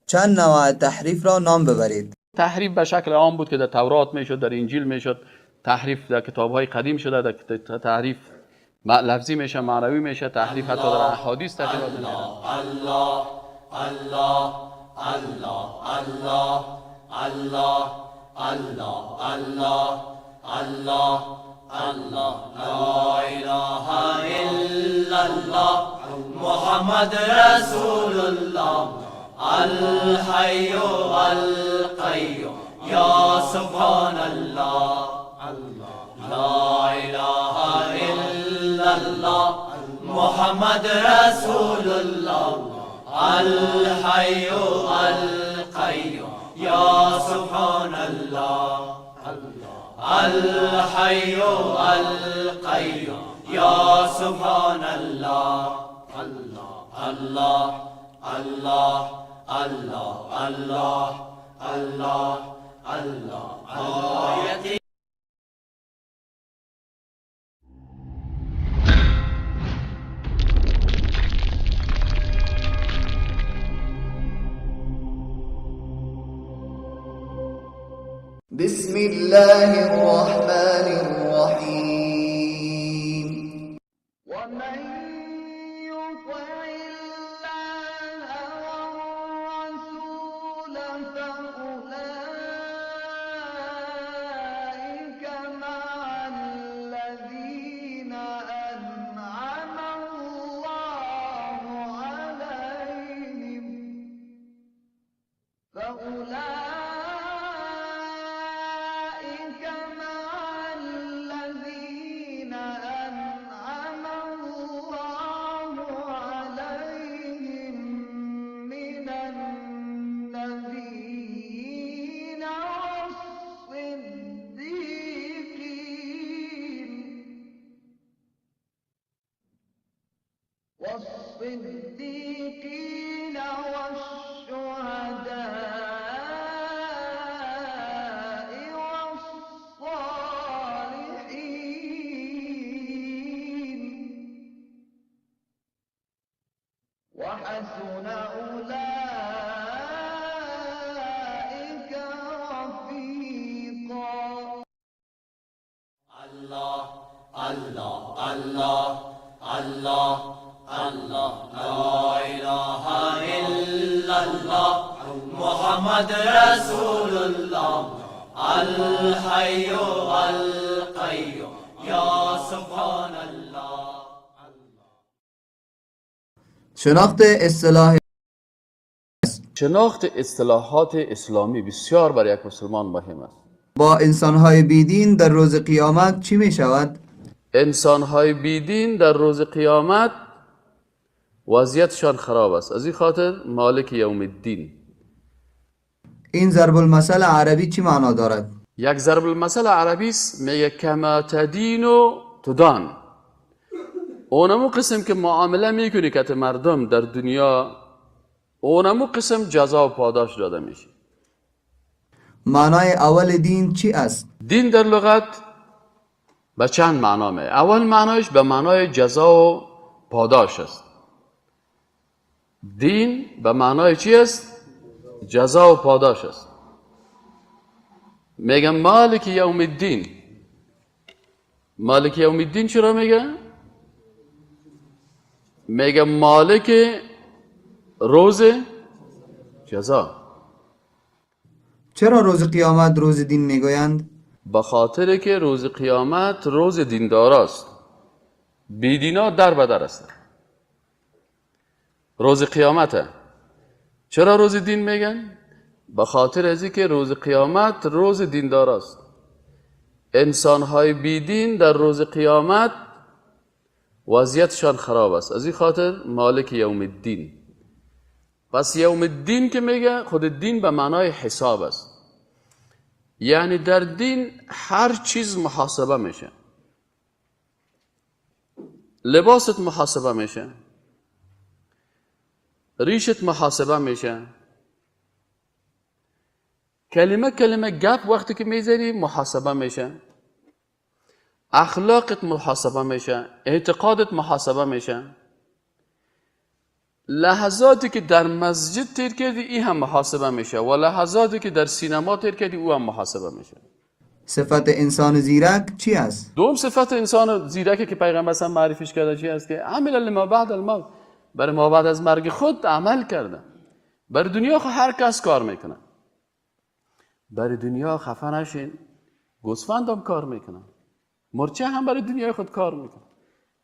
چند نوع تحریف را نام ببرید؟ تحریف به شکل عام بود که در تورات میشد، در انجیل میشد، تحریف در کتاب‌های قدیم شده، در تحریف لفظی میشه، معنوی میشه، تحریف حتی در احادیث تغییرات میشه. الله الله الله الله الله الله الله الله الله لا اله الا الله محمد رسول الله الحي القيوم یا سبحان الله لا اله الا الله محمد رسول الله الحي القيوم یا سبحان الله الحي القيوم یا سبحان الله الله الله الله الله الله الله الله. بسم الله الرحمن الرحیم. ومن یطع الله والرسول فأولئک مع الذین أنعم الله عليهم من النبیین والصدیقین والشهداء والصالحین وحسن أولئک رفیقا. الله الله الله الله الله لا اله الا الله محمد رسول الله الحي القيوم یا سبحان الله. شناخت اصطلاح شناخت اصطلاحات اسلامی بسیار برای یک مسلمان مهم است. با انسانهای بیدین در روز قیامت چی می شود؟ انسانهای بیدین در روز قیامت وضعیتشان خراب است، از این خاطر مالک یوم الدین. این ضرب المثل عربی چی معنا دارد؟ یک ضرب المثل عربی است، میگه کما تدین و تدان. اونمو قسم که معامله میکنی که مردم در دنیا، اونمو قسم جزا و پاداش داده میشه. معنای اول دین چی است؟ دین در لغت به چند معنا میه. اول معنایش به معنای جزا و پاداش است. دین به معنای چی است؟ جزا و پاداش است. میگه مالک یوم الدین. مالک یوم الدین چرا میگه؟ میگه مالک روز جزا. چرا روز قیامت روز دین میگویند؟ به خاطر که روز قیامت روز دیندار است. بیدینا در بدر است. روز قیامته. چرا روز دین میگن؟ به خاطر از که روز قیامت روز دیندار است. انسانهای بیدین در روز قیامت وضعیتشان خراب است، از این خاطر مالک یوم الدین. پس یوم الدین که میگه، خود دین به معنای حساب است. یعنی در دین هر چیز محاسبه میشه. لباست محاسبه میشه، ریشت محاسبه میشه، کلمه کلمه گپ وقتی که میذاری محاسبه میشه، اخلاقت محاسبه میشه، اعتقادت محاسبه میشه، لحظاتی که در مسجد تیر کردی ای هم محاسبه میشه و لحظاتی که در سینما تیر کردی او هم محاسبه میشه. صفت انسان زیرک چی است؟ دوم صفت انسان زیرکی که پیغمبر صلی معرفیش کرده چی است؟ که عمل لما بعد الموت، برای ما بعد از مرگ خود عمل کرده. برای دنیا خو هر کس کار میکنه، برای دنیا خفه نشین، گوسفند هم کار میکنه، مرچه هم برای دنیای خود کار میکنه.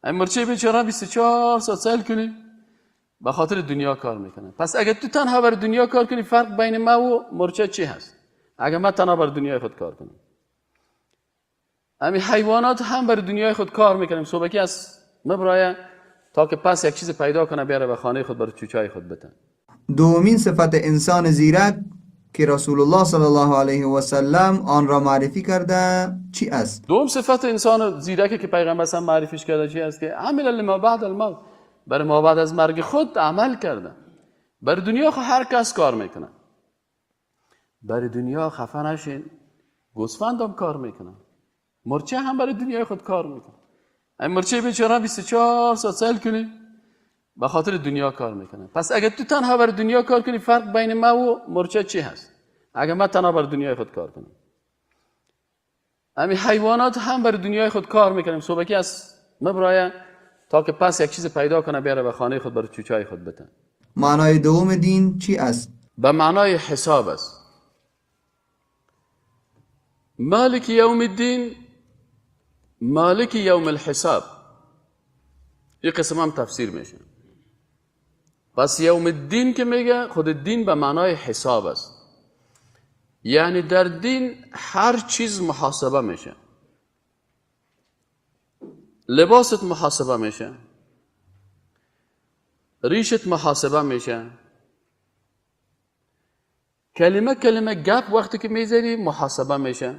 این مرچه بیچاره 24 ساعت سیل کنی به خاطر دنیا کار میکنه. پس اگه تو تنها برای دنیا کار کنی، فرق بین ما و مرچه چی هست؟ اگه من تنها برای دنیای خود کار کنم، همین حیوانات هم برای دنیای خود کار میکنیم. صبحکی از مبرایه تا که پس یک چیز پیدا کنه بیاره به خانه خود برای چوچای خود بتن. دومین صفت انسان زیرک که رسول الله صلی الله علیه و سلم آن را معرفی کرده چی است؟ دوم صفت انسان زیرکی که پیغمبر صلی معرفیش کرده چی است؟ که عمل لما بعد الموت، برای ما بعد از مرگ خود عمل کرده. برای دنیا خو هر کس کار میکنه، برای دنیا خفه نشین، گوسفند هم کار میکنه، مرچه هم برای دنیای خود کار میکنه. این مرچه بیچاره 24 ساعت سیل کنی به خاطر دنیا کار میکنه. پس اگه تو تنها برای دنیا کار کنی، فرق بین ما و مرچه چی هست؟ اگه من تنها برای دنیای خود کار کنم، همین حیوانات هم برای دنیای خود کار میکنیم. صبحکی از مبرایه تا که پس یک چیز پیدا کنه بیاره به خانه خود برای چوچای خود بتن. معنای دوم دین چی است؟ به معنای حساب است. مالک یوم الدین، مالک یوم الحساب، این قسم هم تفسیر میشه. پس یوم الدین که میگه، خود دین به معنای حساب است. یعنی در دین هر چیز محاسبه میشه. لباست محاسبه میشه، ریشت محاسبه میشه، کلمه کلمه گپ وقتی که میذاری محاسبه میشه،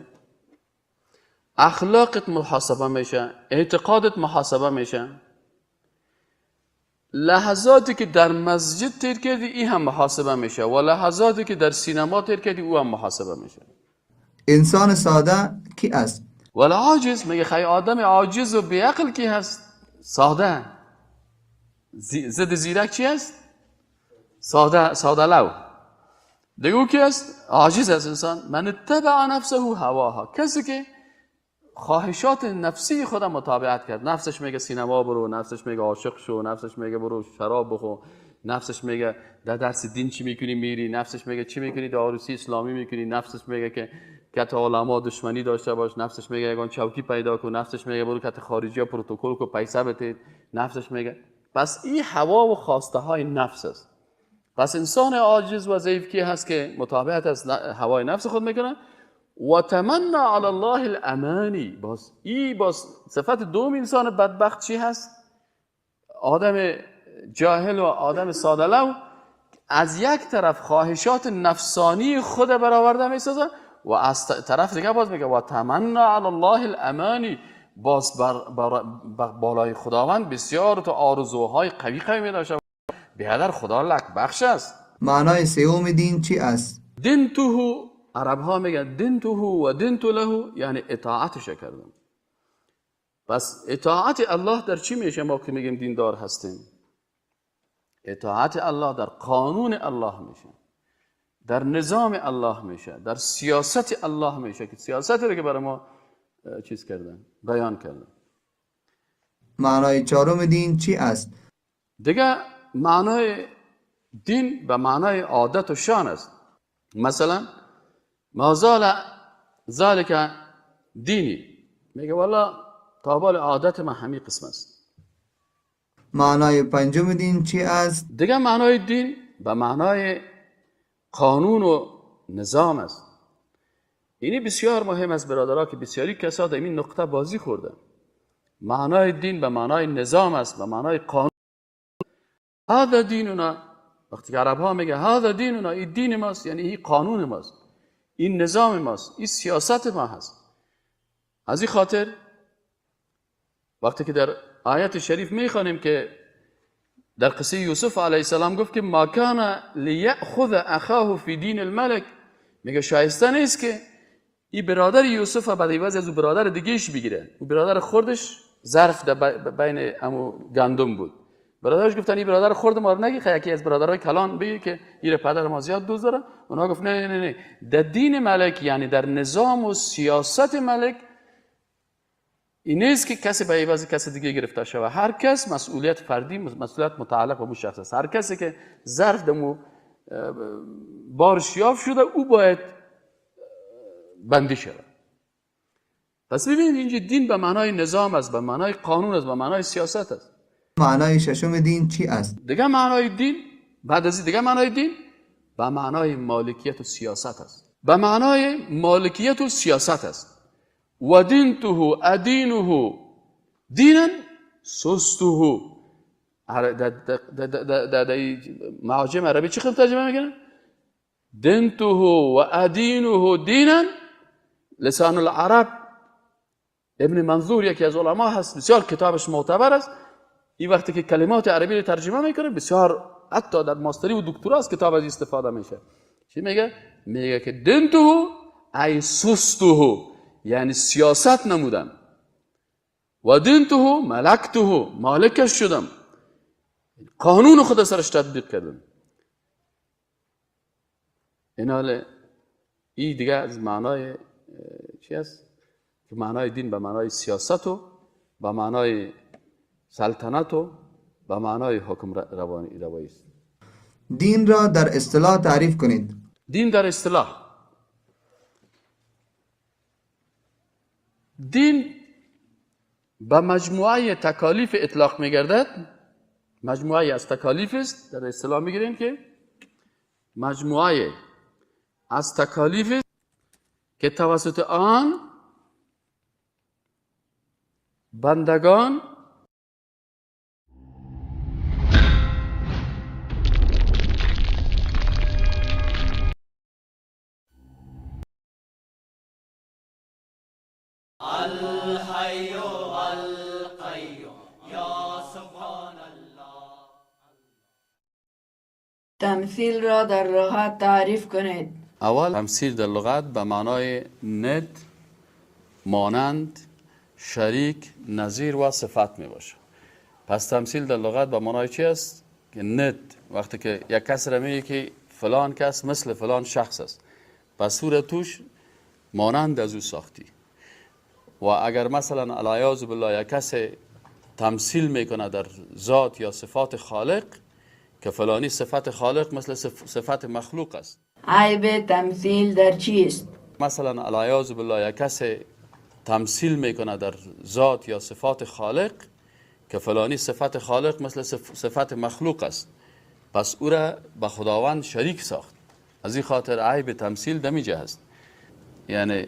اخلاقت محاسبه میشه، اعتقادت محاسبه میشه، لحظاتی که در مسجد تیر کردی ای هم محاسبه میشه و لحظاتی که در سینما تیر کردی او هم محاسبه میشه. انسان ساده کی است؟ ولی عاجز، میگه خیلی آدم عاجز و بیعقل کی هست؟ ساده. ضد زیرک چی هست؟ ساده، ساده لو. دیگه او کی هست؟ عاجز است انسان. من اتبع نفسه هواها، کسی که خواهشات نفسی خودم متابعت کرد. نفسش میگه سینما برو، نفسش میگه عاشق شو، نفسش میگه برو شراب بخور، نفسش میگه در درس دین چی میکنی میری، نفسش میگه چی میکنی در عروسی اسلامی میکنی، نفسش میگه که کت علما دشمنی داشته باش، نفسش میگه یگان چوکی پیدا کن، نفسش میگه برو کت خارجی ها پروتکل کو پیسه بده، نفسش میگه. پس این هوا و خواسته های نفس است. پس انسان عاجز و ضعیف کی هست که متابعت از هوای نفس خود میکنه؟ و تمنا علی الله الامانی. باز ای باز صفت دوم انسان بدبخت چی هست؟ آدم جاهل و آدم ساده‌لو از یک طرف خواهشات نفسانی خود برآورده میسازه و از طرف دیگه باز میگه و تمنا علی الله الامانی، باز بر بالای خداوند بسیار تو آرزوهای قوی قوی میداشته. بیادر خدا لک بخش است. معنای سوم دین چی است؟ دینته، عرب ها میگن دینته و دینت له، یعنی اطاعتش کردم. پس اطاعت الله در چی میشه؟ ما که میگیم دیندار هستیم، اطاعت الله در قانون الله میشه، در نظام الله میشه، در سیاست الله میشه که سیاست رو که برای ما چیز کردن، بیان کردن. معنای چهارم دین چی است؟ دیگه معنای دین به معنای عادت و شان است. مثلا ما زال ذالک دینی، میگه والا تا بال عادت من همین قسم است. معنای پنجم دین چی است؟ دیگه معنای دین به معنای قانون و نظام است. اینی بسیار مهم است برادرها که بسیاری کسا در این نقطه بازی خوردن. معنای دین به معنای نظام است، به معنای قانون. هذا دیننا، وقتی که عرب ها میگه هذا دیننا، این دین ماست، یعنی این قانون ماست، این نظام ماست، این سیاست ما هست. از این خاطر وقتی که در آیت شریف میخوانیم که در قصه یوسف علیه السلام گفت که ما کان لیأخذ اخاه فی دین الملک، میگه شایسته نیست که این برادر یوسف بعد عوض از او برادر دیگهش بگیره. او برادر خوردش ظرف در بین امو گندم بود. برادرش گفتن این برادر خورد ما رو نگی، خیلی یکی از برادرای کلان بگی که این پدر ما زیاد دوست داره. اونها گفت نه نه نه، در دین ملک یعنی در نظام و سیاست ملک این نیست که کسی به عوض کسی دیگه گرفته شود. هر کس مسئولیت فردی، مسئولیت متعلق به اون شخص است. هر کسی که ظرف دمو بارش یافت شده او باید بندی شود. پس ببینید اینجا دین به معنای نظام است، به معنای قانون است، به معنای سیاست است. معنای ششم دین چی است؟ دیگه معنای دین بعد از دیگه معنای دین به معنای مالکیت و سیاست است. به معنای مالکیت و سیاست است. و دینته ادینه دینا سسته. در معاجم عربی چی خیلی ترجمه میکنه؟ دینته و ادینه دینا. لسان العرب ابن منظور یکی از علما هست، بسیار کتابش معتبر است. این وقتی که کلمات عربی رو ترجمه میکنه بسیار حتی در ماستری و دکترا از کتاب از استفاده میشه. چی میگه؟ میگه که دینته ای سسته، یعنی سیاست نمودم. و دینته ملکته، مالکش شدم، قانون خود سرش تطبیق کردم. این حال این دیگه از معنای چی است؟ که معنای دین به معنای سیاست و به معنای سلطنت و به معنای حکم روایی است. دین را در اصطلاح تعریف کنید. دین در اصطلاح، دین به مجموعه تکالیف اطلاق می‌گردد. مجموعه از تکالیف است. در اصطلاح می‌گیریم که مجموعه از تکالیف است که توسط آن بندگان الحي القیوم یا سبحان الله. تمثیل را در لغت تعریف کنید. اول تمثیل در لغت به معنای ند، مانند، شریک، نظیر و صفت می باشه. پس تمثیل در لغت به معنای چی است؟ که ند، وقتی که یک کس را میگه که فلان کس مثل فلان شخص است، پس صورت توش مانند از او ساختی. و اگر مثلا العیاذ بالله یک کس تمثیل میکنه در ذات یا صفات خالق که فلانی صفت خالق مثل صفت مخلوق است. عیب تمثیل در چیست؟ مثلا العیاذ بالله یک کس تمثیل میکنه در ذات یا صفات خالق که فلانی صفت خالق مثل صفت مخلوق است، پس او را به خداوند شریک ساخت. از این خاطر عیب تمثیل دمیجه هست. یعنی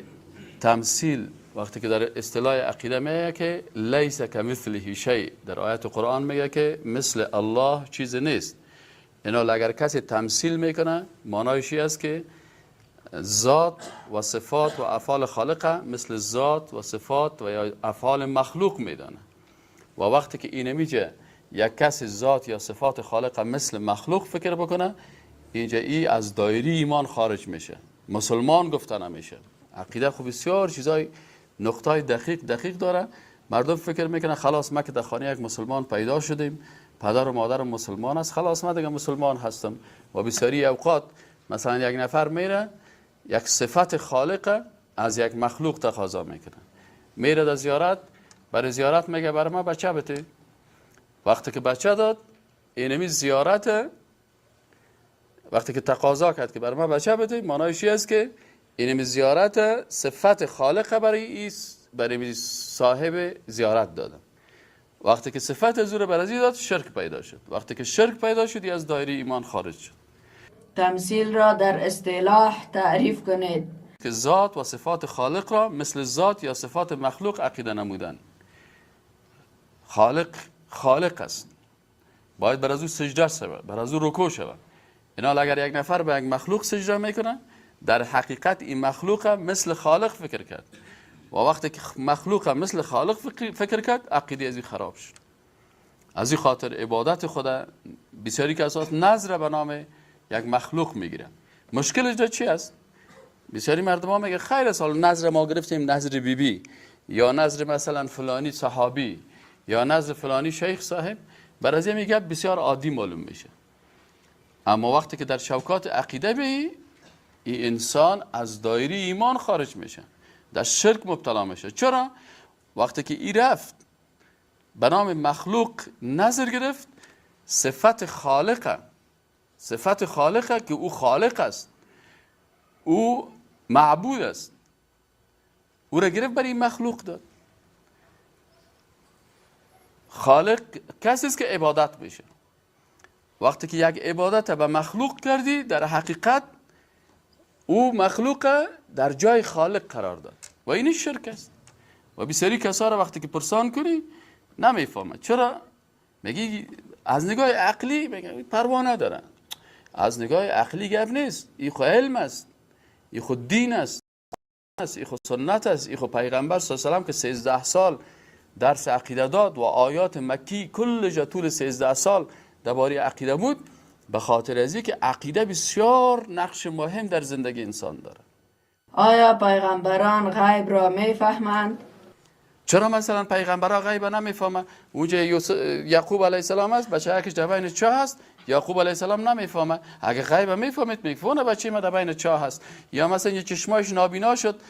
تمثیل وقتی که در اصطلاح عقیده میگه که لیس کمثله شیء، در آیت قرآن میگه که مثل الله چیز نیست. اینا اگر کسی تمثیل میکنه معنایش است که ذات و صفات و افعال خالق مثل ذات و صفات و یا افعال مخلوق میدانه. و وقتی که اینه میگه یک کسی ذات یا صفات خالق مثل مخلوق فکر بکنه، اینجا ای از دایره ایمان خارج میشه، مسلمان گفته نمیشه. عقیده خب بسیار چیزای نقطای دقیق داره. مردم فکر میکنه خلاص ما که در خانه یک مسلمان پیدا شدیم، پدر و مادر مسلمان است، خلاص من دیگه مسلمان هستم. و بسیاری اوقات مثلا یک نفر میره یک صفت خالق از یک مخلوق تقاضا میکنه، میره در زیارت، برای زیارت میگه برای ما بچه بده. وقتی که بچه داد، اینمی زیارت وقتی که تقاضا کرد که برای ما بچه بده، معنایش است که اینمی زیارت صفت خالق برای صاحب زیارت داده. وقتی که صفت زور برای داد، شرک پیدا شد. وقتی که شرک پیدا شد، از دایره ایمان خارج شد. تمثیل را در اصطلاح تعریف کنید. که ذات و صفات خالق را مثل ذات یا صفات مخلوق عقیده نمودن. خالق خالق است، باید بر از او سجده شود، بر از او رکوع شود. اینا اگر یک نفر به یک مخلوق سجده میکنه، در حقیقت این مخلوق مثل خالق فکر کرد. و وقتی که مخلوق مثل خالق فکر کرد، عقیده از این خراب شد. از این خاطر عبادت خدا بسیاری که اساس نظر به نام یک مخلوق میگیره. مشکلش در چی است؟ بسیاری مردم ها میگه خیر سال نظر ما گرفتیم، نظر بی بی یا نظر مثلا فلانی صحابی یا نظر فلانی شیخ صاحب، بر از این میگه بسیار عادی معلوم میشه. اما وقتی که در شوکات عقیده بی، این انسان از دایره ایمان خارج میشه، در شرک مبتلا میشه. چرا؟ وقتی که ای رفت به نام مخلوق نظر گرفت، صفت خالقه، صفت خالقه که او خالق است، او معبود است، او را گرفت برای مخلوق داد. خالق کسی است که عبادت بشه. وقتی که یک عبادت به مخلوق کردی، در حقیقت او مخلوق در جای خالق قرار داد و این شرک است. و بسیاری کسا را وقتی که پرسان کنی نمیفهمه. چرا؟ میگی از نگاه عقلی میگه پروا نداره. از نگاه عقلی گپ نیست، این خو علم است، این خو دین است، این خو سنت است، این خو پیغمبر صلی الله علیه و سلم که 13 سال درس عقیده داد و آیات مکی کل طول 13 سال درباره عقیده بود، به خاطر از اینکه عقیده بسیار نقش مهم در زندگی انسان داره. آیا پیغمبران غیب را میفهمند؟ چرا مثلا پیغمبران غیب نمیفهمند؟ اونجا یعقوب علیه السلام است، بچه یکش در بین چاه هست، یعقوب علیه السلام نمیفهمه. اگه غیب میفهمید میگه بچه ما در بین چاه هست. یا مثلا یه چشماش نابینا شد،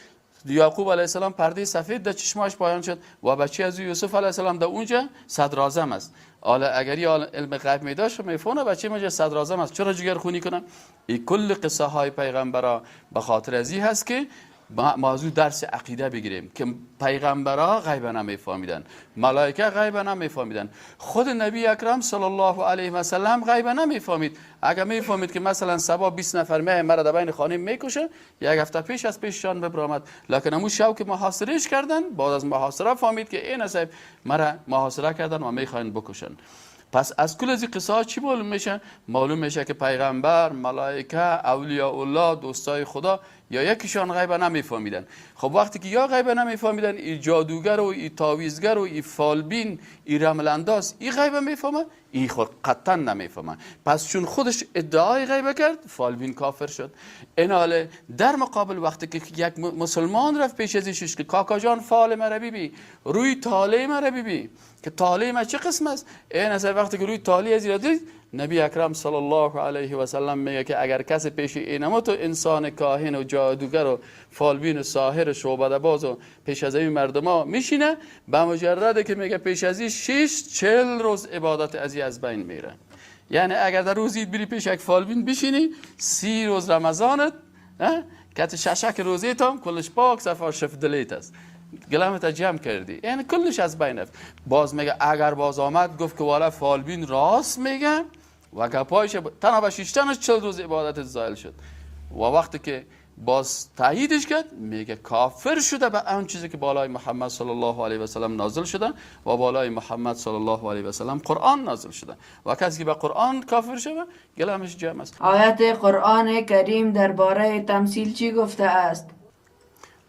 یعقوب علیه السلام پرده سفید در چشماش پایان شد و بچه از یوسف علیه السلام در اونجا صدر اعظم است. حالا اگر یه علم غیب می داشت میفهمه بچه ما صدر اعظم است، چرا جگر خونی کنه؟ این کل قصه های پیغمبرا به خاطر از این هست که ما از درس عقیده بگیریم که پیغمبرها غیب نمیفهمیدن، ملائکه غیب نمیفهمیدن، خود نبی اکرم صلی الله علیه و سلم غیب نمیفهمید. اگر میفهمید که مثلا صبا 20 نفر می مرا در بین خانه میکشه، یک هفته پیش از پیششان ببرآمد، لکن امو شو که محاصرهش کردن، بعد از محاصره فهمید که این صاحب مرا محاصره کردن و میخواین بکشن. پس از کل از این قصه ها چی معلوم میشه؟ معلوم میشه که پیغمبر، ملائکه، اولیاء الله، دوستای خدا یا یکیشان غیب نمیفهمیدن. خب وقتی که یا غیب نمیفهمیدن، این جادوگر و این تعویذگر و این فالبین، این رمل انداز، این غیب میفهمه؟ این خود قطعا نمیفهمه. پس چون خودش ادعای غیب کرد، فالبین کافر شد. این حاله در مقابل وقتی که یک مسلمان رفت پیش از ایشش که کاکا جان فال مرا ببین، روی طالع مرا ببین که طالع ما چه قسم است، این اصلا وقتی که روی طالع از دید، نبی اکرم صلی الله علیه و سلم میگه که اگر کسی پیش اینما تو انسان کاهن و جادوگر و فالبین و ساحر و شعبده باز و پیش از این مردما میشینه، به مجرد که میگه پیش از این 6 40 روز عبادت از از بین میره. یعنی اگر در روزی بری پیش یک فالبین بشینی، 30 روز رمضانت کت ششک روزی تام کلش پاک صفا شف دلیت است. گلمت جمع کردی، یعنی کلش از بین رفت. باز میگه اگر باز آمد گفت که والا فالبین راست میگه و گپایش تنها به شیشتنش 40 روز عبادت زایل شد. و وقتی که باز تاییدش کرد میگه کافر شده به آن چیزی که بالای محمد صلی الله علیه و سلم نازل شده و بالای محمد صلی الله علیه و سلم قرآن نازل شده و کسی که به قرآن کافر شده گلمش جمع است. آیت قرآن کریم درباره تمثیل چی گفته است؟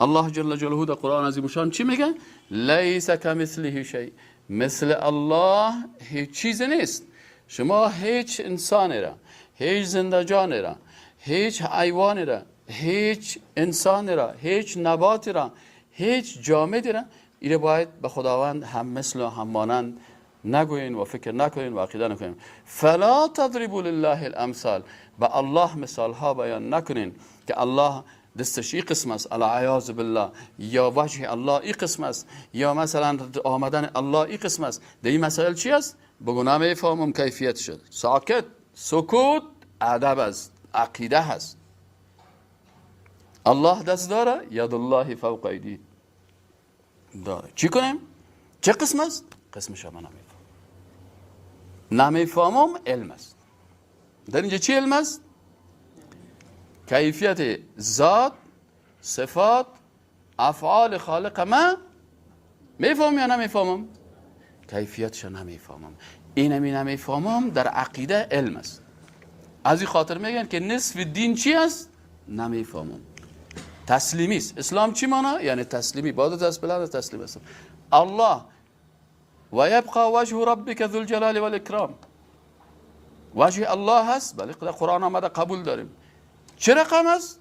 الله جل جلاله در قرآن عظیم شان چی میگه؟ لیس کمثله شیء، مثل الله هیچ چیز نیست. شما هیچ انسانی را، هیچ زنده جانی را، هیچ حیوانی را، هیچ انسانی را، هیچ نباتی را، هیچ جامدی را ایره باید به خداوند هم مثل و هم مانند نگوین و فکر نکنین و عقیده نکنین. فلا تضربوا لله الامثال، به الله مثال ها بیان نکنین که الله دستش این قسم است، العیاذ بالله، یا وجه الله این قسم است، یا مثلا آمدن الله این قسم است. در این مسائل چی است؟ بگو نمیفهمم کیفیت شد. ساکت، سکوت ادب است، عقیده هست. الله دست داره، ید الله فوق ایدی داره. چی کنیم؟ چه قسم است؟ قسمش من نمیفهمم. نمیفهمم علم است. در اینجا چی علم است؟ کیفیت ذات، صفات، افعال خالق ما میفهمم یا نمیفهمم؟ کیفیتش نمیفهمم. اینمی نمیفهمم در عقیده علم است. از این خاطر میگن که نصف دین چی است؟ نمیفهمم. تسلیمی است. اسلام چی مانا؟ یعنی تسلیمی، بعد دست بلند تسلیم است. الله و یبقى وجه ربک ذو الجلال والاکرام، وجه الله هست، بله قرآن آمده قبول داریم. چه رقم است؟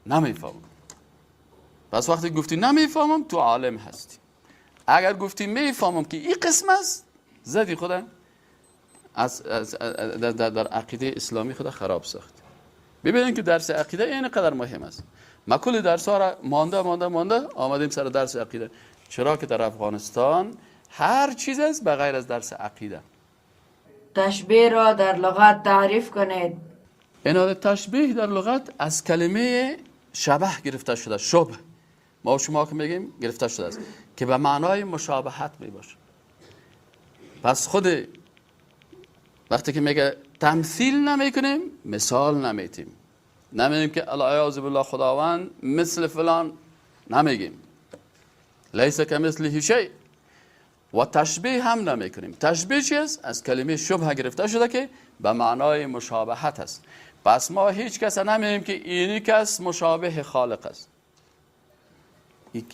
نمیفهمم. پس وقتی گفتی نمیفهمم تو عالم هستی. اگر گفتی میفهمم که این قسم است، زدی خدا از در عقیده اسلامی خدا خراب ساخت. ببینید که درس عقیده این قدر مهم است. ما کل درس ها را مانده مانده مانده آمدیم سر درس عقیده. چرا که در افغانستان هر چیز است به غیر از درس عقیده. تشبیه را در لغت تعریف کنید. این تشبیه در لغت از کلمه شبه گرفته شده، شبه ما شما که میگیم گرفته شده است که به معنای مشابهت می باشه. پس خود وقتی که میگه تمثیل نمیکنیم، مثال نمیتیم، نمیگیم که العیاذ بالله خداوند مثل فلان، نمیگیم لیس کمثله شیء. و تشبیه هم نمیکنیم. تشبیه چی است؟ از کلمه شبه گرفته شده که به معنای مشابهت است. پس ما هیچ کس نمیگیم که اینی کس مشابه خالق است،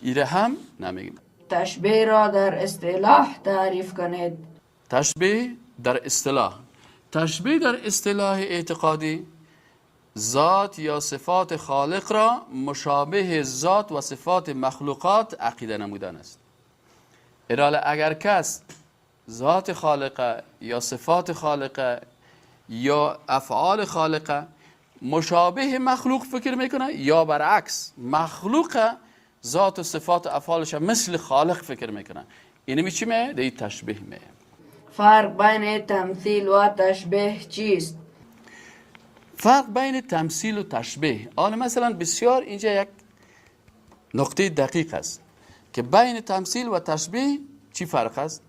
ایره هم نمیگیم. تشبیه را در اصطلاح تعریف کنید. تشبیه در اصطلاح، تشبیه در اصطلاح اعتقادی ذات یا صفات خالق را مشابه ذات و صفات مخلوقات عقیده نمودن است. اراله اگر کس ذات خالقه یا صفات خالقه یا افعال خالقه مشابه مخلوق فکر میکنه یا برعکس مخلوق ذات و صفات و افعالش مثل خالق فکر میکنه، اینمی چی میه؟ دی تشبیه میه. فرق بین تمثیل و تشبیه چیست؟ فرق بین تمثیل و تشبیه، آن مثلا بسیار اینجا یک نقطه دقیق است که بین تمثیل و تشبیه چی فرق است؟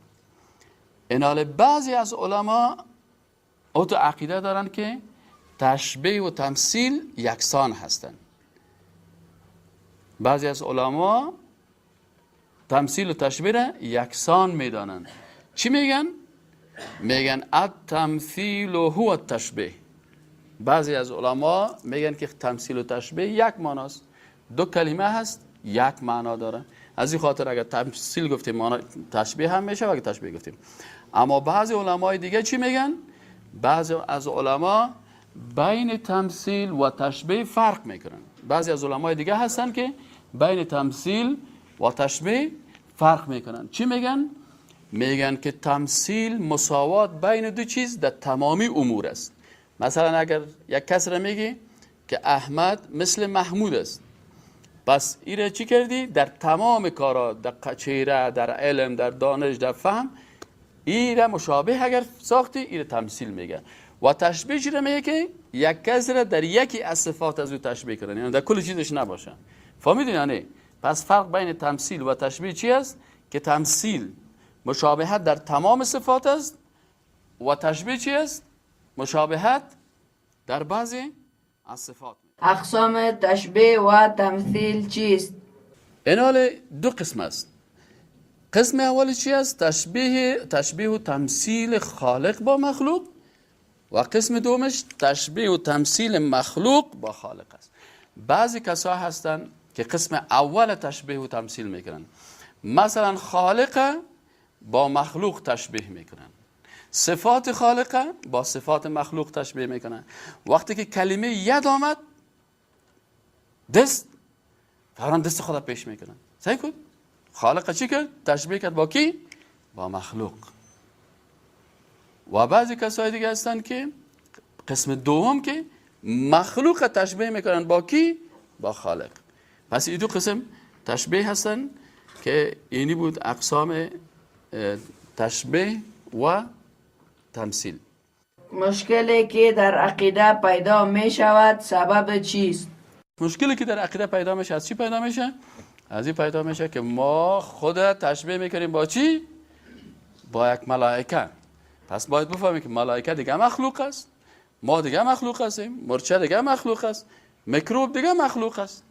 اینال بعضی از علما او تو عقیده دارن که تشبیه و تمثیل یکسان هستند. بعضی از علما تمثیل و تشبیه را یکسان میدانند. چی میگن؟ میگن التمثیل هو التشبیه. بعضی از علما میگن که تمثیل و تشبیه یک معناست، دو کلمه هست یک معنا داره. از این خاطر اگر تمثیل گفتیم معنا تشبیه هم میشه و اگر تشبیه گفتیم. اما بعضی علمای دیگه چی میگن؟ بعضی از علما بین تمثیل و تشبیه فرق میکنن. بعضی از علمای دیگه هستن که بین تمثیل و تشبیه فرق میکنن. چی میگن؟ میگن که تمثیل مساوات بین دو چیز در تمامی امور است. مثلا اگر یک کس را میگی که احمد مثل محمود است، پس ایره چی کردی؟ در تمام کارا، در چهره، در علم، در دانش، در فهم، ایره مشابه اگر ساختی ایره تمثیل میگن. و تشبیه چی را میگه؟ که یک کس را در یکی از صفات از او تشبیه کردن، یعنی در کل چیزش نباشه. فهمیدین؟ یعنی پس فرق بین تمثیل و تشبیه چی است؟ که تمثیل مشابهت در تمام صفات است و تشبیه چی است؟ مشابهت در بعضی از صفات. اقسام تشبیه و تمثیل چیست؟ اینال دو قسم است. قسم اول چی است؟ تشبیه و تمثیل خالق با مخلوق، و قسم دومش تشبیه و تمثیل مخلوق با خالق است. بعضی کسا هستند که قسم اول تشبیه و تمثیل میکنن، مثلا خالق با مخلوق تشبیه میکنن، صفات خالق با صفات مخلوق تشبیه میکنن. وقتی که کلمه ید آمد، دست، فورا دست خدا پیش میکنن. صحیح کن؟ خالق چی کرد؟ تشبیه کرد با کی؟ با مخلوق. و بعضی کسای دیگه هستن که قسم دوم که مخلوق تشبیه میکنن با کی؟ با خالق. پس این دو قسم تشبیه هستن که اینی بود اقسام تشبیه و تمثیل. مشکلی که در عقیده پیدا می شود سبب چیست؟ مشکلی که در عقیده پیدا میشه از چی پیدا میشه؟ از این پیدا میشه که ما خود تشبیه میکنیم با چی؟ با یک ملائکه. پس باید بفهمیم که ملائکه دیگه مخلوق است، ما دیگه مخلوق هستیم، مرچه دیگه مخلوق است، میکروب دیگه مخلوق است.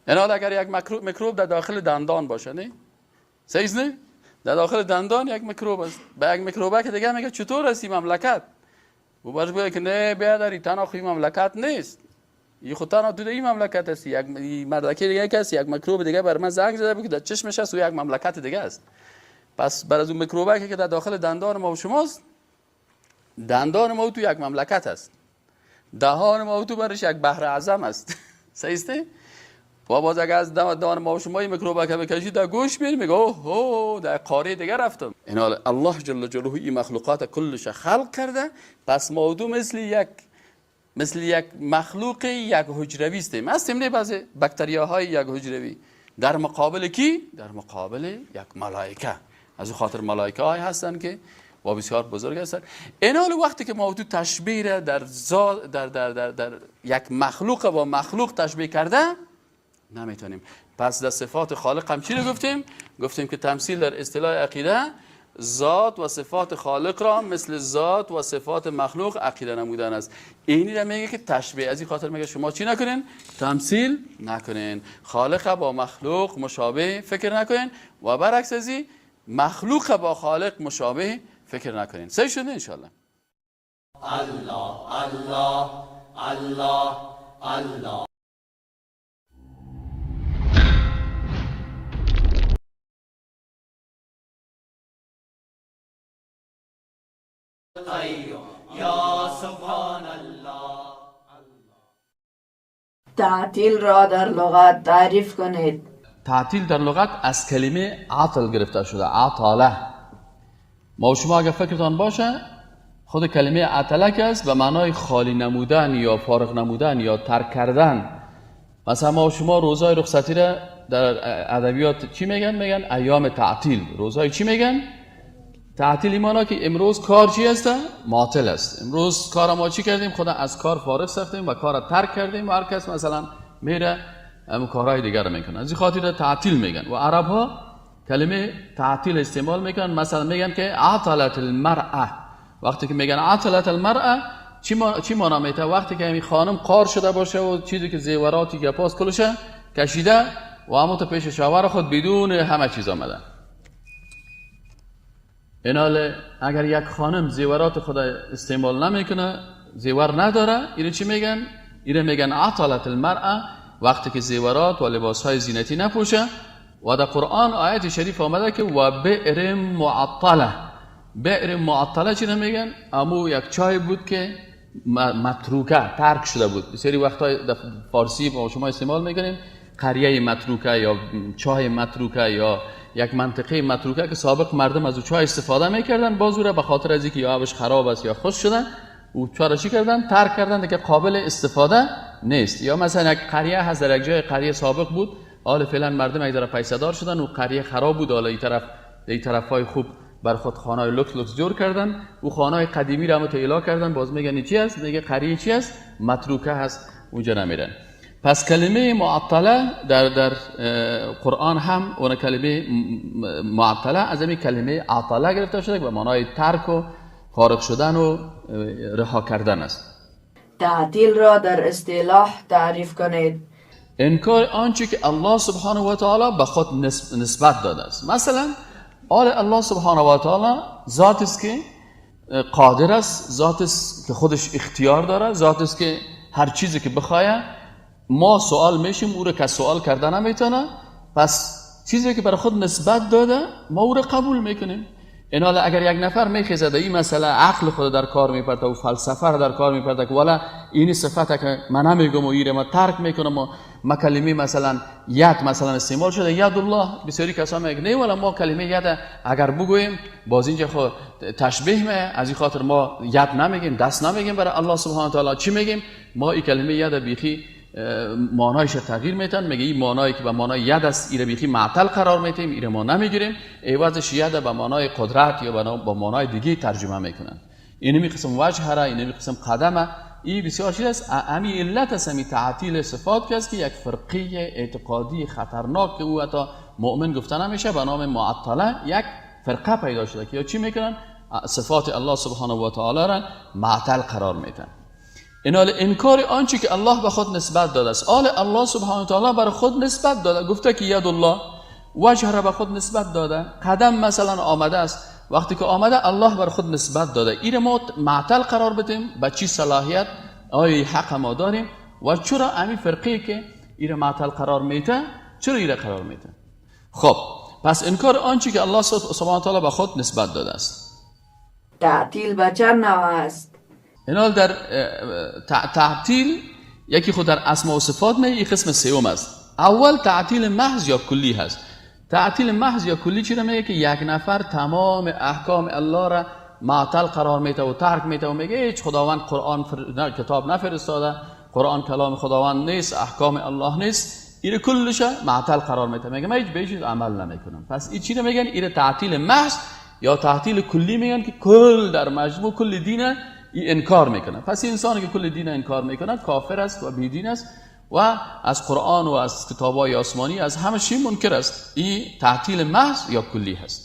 یعنی اگر یک میکروب در داخل دندان باشه، نه؟ صحیح نه؟ در داخل دندان یک میکروب است. به یک میکروبه که دیگه میگه چطور است این مملکت؟ و باش بگه که نه بیادری تنها خو مملکت نیست، این خود تنها تو این مملکت است، یک مردکی دیگه که است، یک میکروب دیگه بر من زنگ زده بود که در چشمش است و یک مملکت دیگه است. پس بر از اون میکروبه که در داخل دندان ما و شماست، دندان ما تو یک مملکت است، دهان ما تو برش یک بحر اعظم است. صحیح است؟ و باز اگر از دهان ما و شما این میکروبه که بکشید در گوش میری میگه اوه اوه در قاره دیگه رفتم. این حال الله جل جلاله این مخلوقات کلش خلق کرده، پس ما دو مثل یک مخلوق یک حجروی هستیم. هستیم نه بعضی باکتریاهای یک حجروی در مقابل کی؟ در مقابل یک ملائکه. از او خاطر ملائکه های هستن که و بسیار بزرگ هستن. این حال وقتی که ما تو تشبیه در در در در در یک مخلوق با مخلوق تشبیه کرده نمیتونیم. پس در صفات خالق هم چی رو گفتیم؟ گفتیم که تمثیل در اصطلاح عقیده ذات و صفات خالق را مثل ذات و صفات مخلوق عقیده نمودن است. اینی را میگه که تشبیه. از این خاطر میگه شما چی نکنین؟ تمثیل نکنین، خالق با مخلوق مشابه فکر نکنین و برعکس از این مخلوق با خالق مشابه فکر نکنین. صحیح شده انشالله. الله الله الله الله. یا سبحان الله. تعطیل را در لغت تعریف کنید. تعطیل در لغت از کلمه عطل گرفته شده، عطاله. ما و شما اگر فکرتان باشه خود کلمه عطله که است به معنای خالی نمودن یا فارغ نمودن یا ترک کردن. مثلا ما و شما روزهای رخصتی را در ادبیات چی میگن؟ میگن ایام تعطیل. روزهای چی میگن؟ تعطیل. ایمانا که امروز کار چی است؟ معطل است. امروز کار ما چی کردیم؟ خدا از کار فارغ ساختیم و کار را ترک کردیم و هر کس مثلا میره کارهای دیگر رو میکنه. از این خاطر تعطیل میگن. و عرب ها کلمه تعطیل استعمال میکنن. مثلا میگن که عطلت المرأه. وقتی که میگن عطلت المرأه چی معنا میته؟ وقتی که این خانم قار شده باشه و چیزی که زیوراتی گپاس کلشه کشیده و همون تو پیش شوهر خود بدون همه چیز آمده. این حال اگر یک خانم زیورات خود استعمال نمیکنه، زیور نداره، اینو چی میگن؟ اینو میگن عطلت المرأه. وقتی که زیورات و لباسهای زینتی نپوشه. و در قرآن آیت شریف آمده که و بئر معطله. بئر معطله چی میگن؟ امو یک چای بود که متروکه، ترک شده بود. بسیاری وقت‌ها در فارسی با شما استعمال میکنیم قریه متروکه یا چای متروکه یا یک منطقه متروکه که سابق مردم از او چای استفاده میکردن، باز او را به خاطر از اینکه یا آبش خراب است یا خشک شده او چای را چی کردن؟ ترک کردن دیگه قابل استفاده نیست. یا مثلا یک قریه هست در یک جای قریه سابق بود، حال فعلا مردم یک طرف پیسه دار شدن و قریه خراب بود، حالا این طرفای خوب بر خود خانه‌های لوکس لوکس جور کردن، او خانه‌های قدیمی را هم اعلا کردن، باز میگن چی است؟ میگه قریه چی است؟ متروکه هست، اونجا نمیرن. پس کلمه معطله در قرآن هم اون کلمه معطله از همین کلمه عطله گرفته شده که به معنای ترک و فارغ شدن و رها کردن است. تعطیل را در اصطلاح تعریف کنید. انکار آنچه که الله سبحانه و تعالی به خود نسبت داده است. مثلا آل الله سبحانه و تعالی ذات است که قادر است، ذات است که خودش اختیار داره، ذات است که هر چیزی که بخواه ما سوال میشیم او را که سوال کرده نمیتونه. پس چیزی که برای خود نسبت داده ما او را قبول میکنیم. این حالا اگر یک نفر میخیزد این مسئله عقل خود در کار میپرده و فلسفه را در کار میپرده که والا این صفته که من نمیگم و ایره ما ترک میکنم و ما کلمه مثلا ید مثلا استعمال شده ید الله، بسیاری کسا میگن نه والا ما کلمه ید اگر بگوییم باز اینجا خود تشبیه می، از این خاطر ما ید نمیگیم، دست نمیگیم برای الله سبحانه و تعالی. چی میگیم؟ ما این کلمه ید بیخی معنایش تغییر میتن، میگه این معنایی که به معنای ید است ایره بیخی معطل قرار میتیم، ایره ما نمیگیریم، عوضش ید به معنای قدرت یا به معنای دیگه ترجمه میکنن. اینمی قسم وجه را، اینمی قسم قدمه، این بسیار چیز است. امی علت است، امی تعطیل صفات که است که یک فرقه اعتقادی خطرناک که او حتی مؤمن گفته نمیشه به نام معطله یک فرقه پیدا شده که یا چی میکنن؟ صفات الله سبحانه و تعالی را معطل قرار میتن. اینال انکار آنچه که الله به خود نسبت داده است. آل الله سبحانه و تعالی بر خود نسبت داده، گفته که ید الله، وجه را به خود نسبت داده، قدم مثلا آمده است، وقتی که آمده الله بر خود نسبت داده، این ما معطل قرار بدیم به چی صلاحیت؟ آیا حق ما داریم؟ و چرا امی فرقی که این معطل قرار میده چرا ایره قرار میده؟ خب پس انکار آنچه که الله سبحانه و تعالی به خود نسبت داده است. تعطیل به چند نوع است؟ اینال در تعطیل یکی خود در اسما و صفات می، این قسم سوم است. اول تعطیل محض یا کلی هست. تعطیل محض یا کلی چی میگه؟ که یک نفر تمام احکام الله را معطل قرار میده و ترک میده و میگه هیچ خداوند قرآن کتاب نفرستاده، قرآن کلام خداوند نیست، احکام الله نیست، این کلش معطل قرار میده، میگه من هیچ به چیز عمل نمیکنم. پس این چی میگن؟ این تعطیل محض یا تعطیل کلی میگن که کل در مجموع کل دینه این انکار میکنه. پس این انسانی که کل دین انکار میکنه کافر است و بیدین است و از قرآن و از کتاب‌های آسمانی از همه چی منکر است. این تعطیل محض یا کلی هست.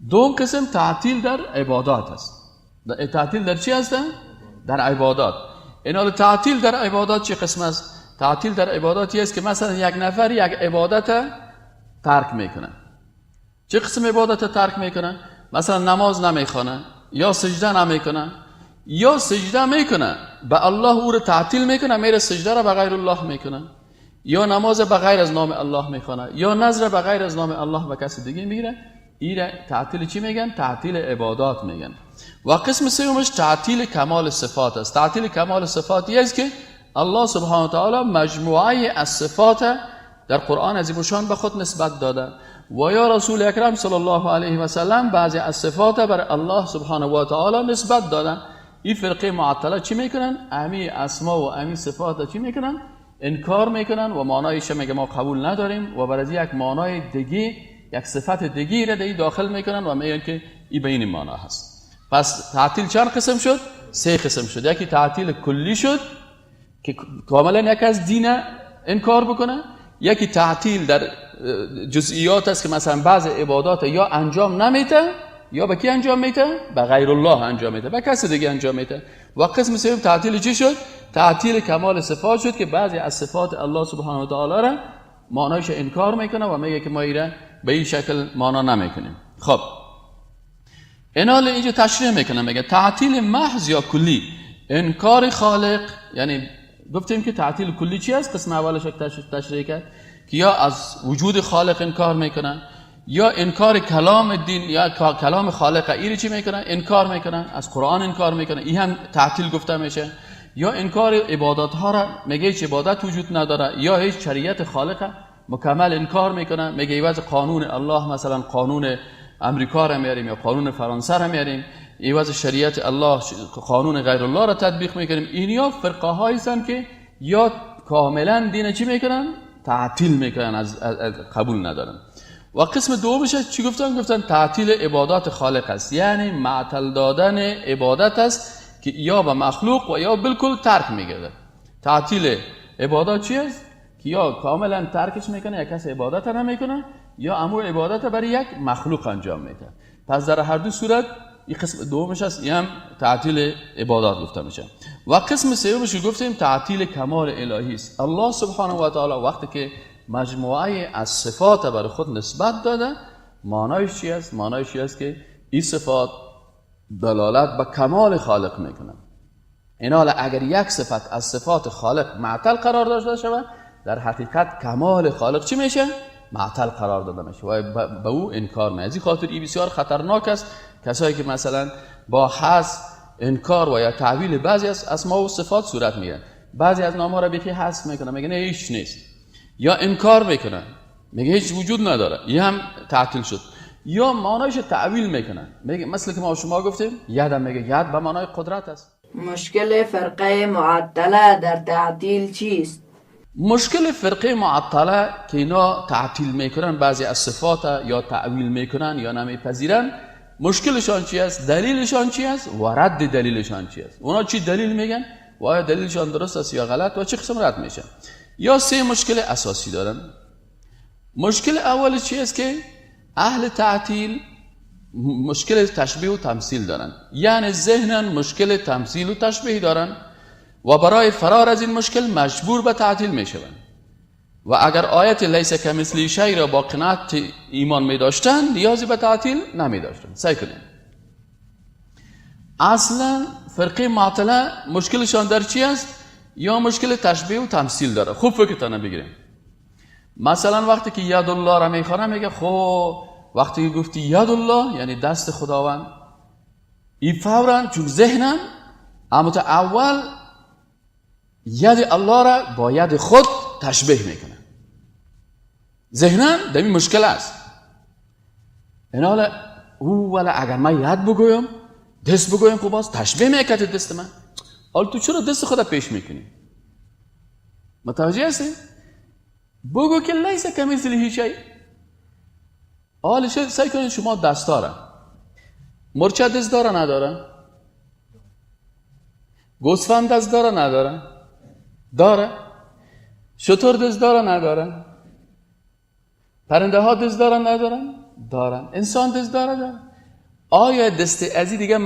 دوم قسم تعطیل در عبادات است. تعطیل در چی هست؟ در عبادات. این حال تعطیل در عبادات چه قسم است؟ تعطیل در عبادات است که مثلا یک نفر یک عبادت ترک میکنه. چه قسم عبادت ترک میکنه؟ مثلا نماز نمیخونه یا سجده نمیکنه یا سجده میکنه به الله او رو تعطیل میکنه، میره سجده را به غیر الله میکنه، یا نماز به غیر از نام الله میخونه، یا نذر به غیر از نام الله به کسی دیگه میگیره. این تعطیل چی میگن؟ تعطیل عبادات میگن. و قسم سومش تعطیل کمال صفات است. تعطیل کمال صفات است که الله سبحانه و تعالی مجموعه از صفات در قرآن عظیم الشان به خود نسبت داده و یا رسول اکرم صلی الله علیه و سلم بعضی از صفات بر الله سبحانه و تعالی نسبت دادن. این فرقه معطله چی میکنن؟ امی اسما و امی صفات چی میکنن؟ انکار میکنن و معنایش میگه ما قبول نداریم و برای یک معنای دیگه، یک صفت دیگه را دیگه داخل میکنن و میگن که این به این معنا هست. پس تعطیل چند قسم شد؟ سه قسم شد. یکی تعطیل کلی شد که کاملا یک از دین انکار بکنه، یکی تعطیل در جزئیات است که مثلا بعض عبادات یا انجام نمیده یا به کی انجام میده؟ به غیر الله انجام میده، به کسی دیگه انجام میده. و قسم سوم تعطیل چی شد؟ تعطیل کمال صفات شد که بعضی از صفات الله سبحانه و تعالی را معنایش انکار میکنه و میگه که ما ایره به این شکل معنا نمیکنیم. خب اینال اینجا تشریح میکنه، میگه تعطیل محض یا کلی انکار خالق، یعنی گفتیم که تعطیل کلی چی است؟ قسم اولش تشریح کرد که یا از وجود خالق انکار میکنن یا انکار کلام دین یا کلام خالق، ایره چی میکنن؟ انکار میکنن، از قرآن انکار میکنن، این هم تعطیل گفته میشه. یا انکار عبادت ها را، میگه هیچ عبادت وجود نداره، یا هیچ شریعت خالق مکمل انکار میکنه، میگه عوض قانون الله مثلا قانون امریکا را میاریم یا قانون فرانسه را میاریم، عوض شریعت الله قانون غیر الله را تطبیق میکنیم. اینیا فرقه هایی هستند که یا کاملا دین چی میکنن؟ تعطیل میکنن، از قبول ندارن. و قسم دومش چی گفتن؟ گفتن تعطیل عبادات خالق است، یعنی معطل دادن عبادت است که یا به مخلوق و یا بالکل ترک میگرده. تعطیل عبادات چی است؟ که یا کاملا ترکش میکنه، یا کس عبادت نمیکنه، یا امو عبادت برای یک مخلوق انجام میده. پس در هر دو صورت این قسم دومش است، این هم تعطیل عبادات گفته میشه. و قسم سومش که گفتیم تعطیل کمال الهی است. الله سبحانه و تعالی وقتی که مجموعه از صفات برای خود نسبت داده، معنایش چی است؟ معنایش چی است که این صفات دلالت به کمال خالق میکنه. اینا اگر یک صفت از صفات خالق معطل قرار داشته شود، در حقیقت کمال خالق چی میشه؟ معطل قرار داده میشه و به او انکار میشه. از این خاطر این بسیار خطرناک است. کسایی که مثلا با حذف، انکار و یا تعویل بعضی از اسما و صفات صورت میگیرن، بعضی از نام‌ها را بیخی حذف میکنن، میگن هیچ نیست، یا انکار میکنن، میگه هیچ وجود نداره، این هم تعطیل شد. یا معنایش تعویل میکنن، میگه مثل که ما شما گفتیم ید، هم میگه ید به معنای قدرت است. مشکل فرقه معطله در تعطیل چیست؟ مشکل فرقه معطله که اینا تعطیل میکنن بعضی از صفات، یا تعویل میکنن یا نمیپذیرن، مشکلشان چی است؟ دلیلشان چی است؟ و رد دلیلشان چی است؟ اونا چی دلیل میگن و آیا دلیلشان درست است یا غلط و چه قسم رد میشن؟ یا سه مشکل اساسی دارن. مشکل اول چی است؟ که اهل تعطیل مشکل تشبیه و تمثیل دارن، یعنی ذهنا مشکل تمثیل و تشبیه دارن و برای فرار از این مشکل مجبور به تعطیل میشوند. و اگر آیت لیس کمثله شیء را با قناعت ایمان می داشتن، نیازی به تعطیل نمی داشتن. سعی کنیم اصلا فرقه معطله مشکلشان در چی است؟ یا مشکل تشبیه و تمثیل داره. خوب فکرتان بگیریم. مثلا وقتی که ید الله را میخوانه، میگه خب وقتی که گفتی ید الله یعنی دست خداوند، این فورا چون ذهنم اما تا اول ید الله را با ید خود تشبیه میکنه، ذهنم در این مشکل است. این حالا او ولی اگر من ید بگویم دست بگویم، خب باز تشبیه میکرد دست من. حالا تو چرا دست خود پیش میکنی؟ متوجه هستی؟ بگو که لیس کمثله شیء. حالا سعی کنید شما دست داره، مرچه دست داره نداره؟ گوسفند دست داره نداره؟ داره. شتر دست داره نداره؟ پرنده ها دست داره ندارن؟ دارن. انسان دست داره؟ داره. آیا دست ازی دیگه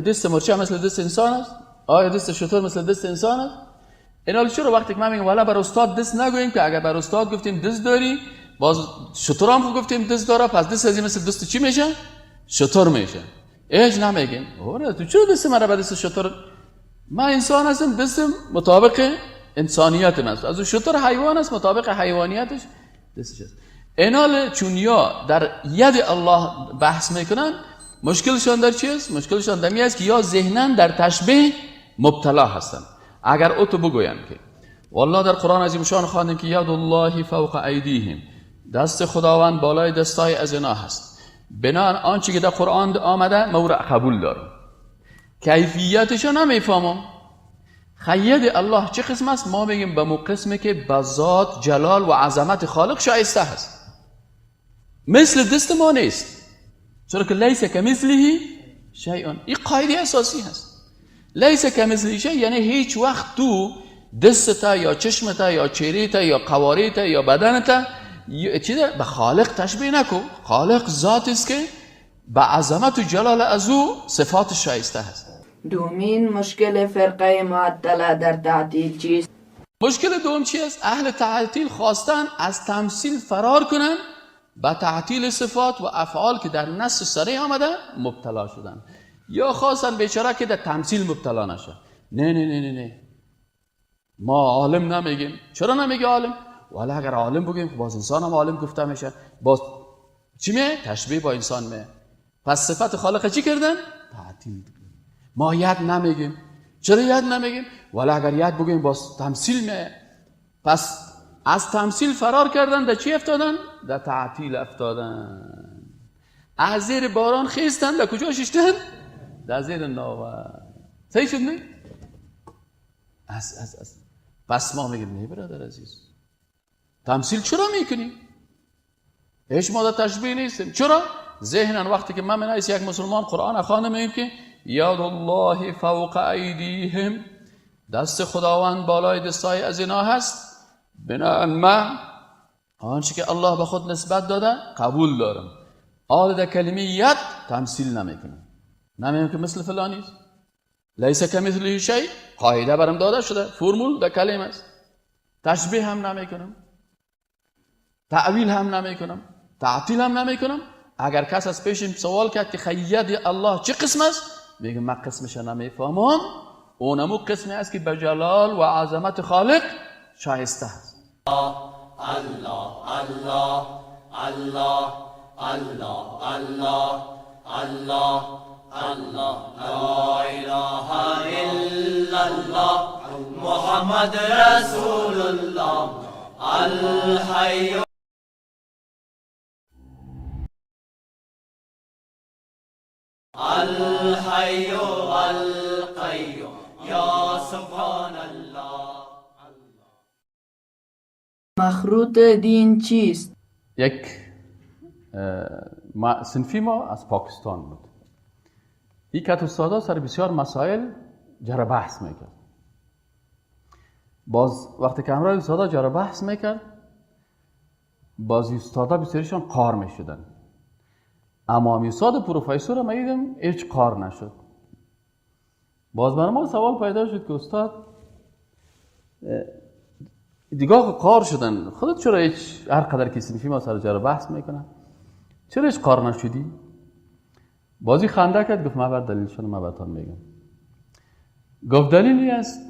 دست مرچه مثل دست انسان است؟ آیا دست شتر مثل دست انسان است؟ اینا چرا وقتی که من میگم والا بر استاد دست نگوییم، که اگر بر استاد گفتیم دست داری، باز شتر هم گفتیم دست داره، پس دست ازی مثل دست چی میشه؟ شتر میشه. هیچ نمیگیم. آره تو چرا دست مرا به دست شتر؟ من انسان هستم، دستم مطابق انسانیت من است. از شتر حیوان است، مطابق حیوانیتش دستش است. اینال چون یا در ید الله بحث میکنن، مشکلشان در چی است؟ مشکلشان در می است که یا ذهنا در تشبیه مبتلا هستن. اگر او تو بگویم که والله در قرآن عظیم شان خواندیم که ید الله فوق ایدیهم، دست خداوند بالای دستای از اینا هست، بنابراین آنچه که در قرآن آمده ما او را قبول دارم، کیفیتش رو نمیفهمم. خید الله چه قسم است؟ ما میگیم به مو قسمی که به ذات جلال و عظمت خالق شایسته هست، مثل دست ما نیست، چرا که لیس کمثله شیء. این قاعده اساسی هست. لیس کمثله شیء یعنی هیچ وقت تو دستت یا چشمت یا چهرهت یا قوارهت یا بدنت چیزه به خالق تشبیه نکن. خالق ذات است که به عظمت و جلال از او صفات شایسته هست. دومین مشکل فرقه معطله در تعطیل چیست؟ مشکل دوم چی است؟ اهل تعطیل خواستن از تمثیل فرار کنن، به تعطیل صفات و افعال که در نص صریح آمده مبتلا شدن، یا خواستن بیچاره که در تمثیل مبتلا نشه. نه نه نه نه نه، ما عالم نمیگیم. چرا نمیگی عالم؟ ولی اگر عالم بگیم باز انسان هم عالم گفته میشه، باز چی میه؟ تشبیه با انسان میه. پس صفت خالق چی کردن؟ تعطیل. ما ید نمیگیم. چرا ید نمیگیم؟ ولی اگر ید بگیم باز تمثیل میه. پس از تمثیل فرار کردن، در چی افتادن؟ در تعطیل افتادن. از زیر باران خیستن، در کجا ششتن؟ در زیر ناوه. صحیح شد نه؟ از از از پس ما میگیم نه برادر عزیز، تمثیل چرا میکنی؟ هیچ ما در تشبیه نیستیم. چرا؟ ذهنا وقتی که من یک مسلمان قرآن خواندم میگیم که ید الله فوق ایدیهم، دست خداوند بالای دستای از اینا هست، بنابراین من آنچه که الله به خود نسبت داده قبول دارم. آل در کلمه ید تمثیل نمیکنم، نمیگم که مثل فلانی است، لیس کمثله شیء، قاعده برم داده شده، فرمول در کلمه است. تشبیه هم نمیکنم، تعویل هم نمیکنم، تعطیل هم نمیکنم. اگر کس از پیشم سوال کرد که خید الله چه قسم است، میگم من قسمش نمیفهمم، اونمو قسمی است که به جلال و عظمت خالق شایسته است. الله الله الله الله الله الله الله لا اله الا الله محمد رسول الله الحي الحي القيوم یا سبحان الله. مخروط دین چیست؟ یک صنفی ما از پاکستان بود. یک از استادا سر بسیار مسائل جر بحث میکرد. باز وقتی که همراه استادا جر بحث میکرد، باز استادا بسیارشان قار میشدن. اما استاد پروفسور ما دیدم هیچ قار نشد. باز برای ما سوال پیدا شد که استاد دیگه قار شدن، خودت چرا هیچ هر قدر که صنفی ما سر جر بحث میکنن چرا هیچ قار نشدی؟ بازی خنده کرد، گفت من بر دلیلشون من براتون میگم. گفت دلیلی است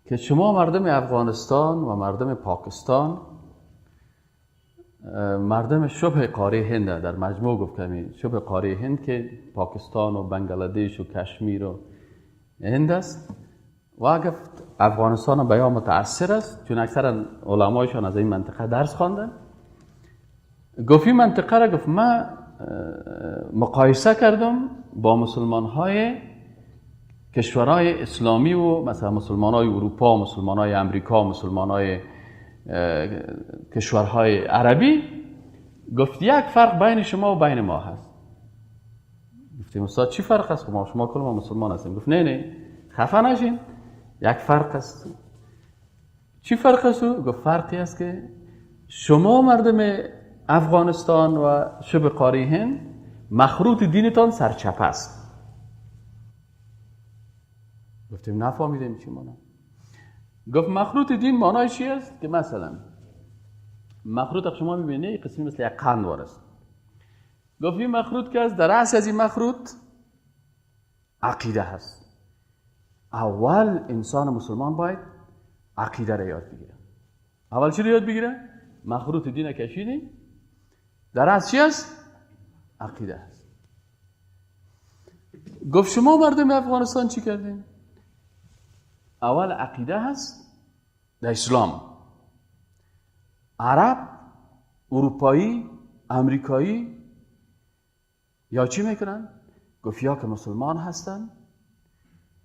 که شما مردم افغانستان و مردم پاکستان، مردم شبه قاره هند در مجموع، گفت کمی شبه قاره هند که پاکستان و بنگلادش و کشمیر و هند است، و گفت افغانستان به یا متأثر است چون اکثر علمایشان از این منطقه درس خواندن. گفت این منطقه را گفت من مقایسه کردم با مسلمان های کشورهای اسلامی و مثلا مسلمان های اروپا، مسلمان های امریکا، مسلمان های کشورهای عربی. گفت یک فرق بین شما و بین ما هست. گفتیم استاد چی فرق است؟ ما شما کل ما مسلمان هستیم. گفت نه نه خفه نشین، یک فرق است. چی فرق است؟ گفت فرقی است که شما مردم افغانستان و شبه قاره هند مخروط دینتان سرچپ است. گفتیم نفهمیدیم چی مانا. گفت مخروط دین معنای چی است؟ که مثلا مخروط شما میبینی قسمی مثل یک قند است. گفت این مخروط که است، در رأس از این مخروط عقیده هست. اول انسان مسلمان باید عقیده را یاد بگیره. اول چی را یاد بگیره؟ مخروط دین کشیدی، در رأس چی است؟ عقیده هست. گفت شما مردم افغانستان چی کردین؟ اول عقیده هست در اسلام. عرب، اروپایی، امریکایی یا چی میکنن؟ گفت یا که مسلمان هستن،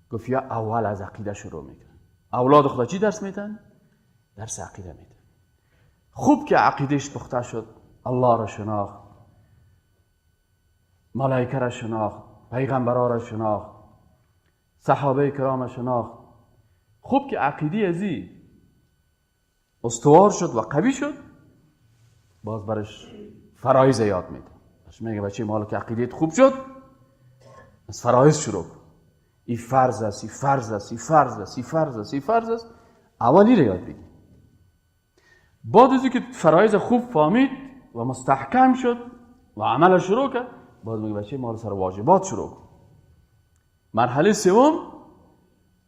گفت یا اول از عقیده شروع میکنن. اولاد خدا چی درس میتن؟ درس عقیده میتن. خوب که عقیدهش پخته شد، الله را شناخت، ملائکه را شناخت، پیغمبرها را شناخت، صحابه کرام را شناخت، خوب که عقیده ازی استوار شد و قوی شد، باز برش فرایض یاد میده. میگه بچه مال که عقیده‌ت خوب شد، از فرایض شروع کن. این فرض است، این فرض است، این فرض است، این فرض است، این فرض است. اولی رو یاد بگیر. بعد از اینکه فرایض خوب فهمید و مستحکم شد و عمل شروع کرد، باز میگه بچه مال سر واجبات شروع کن. مرحله سوم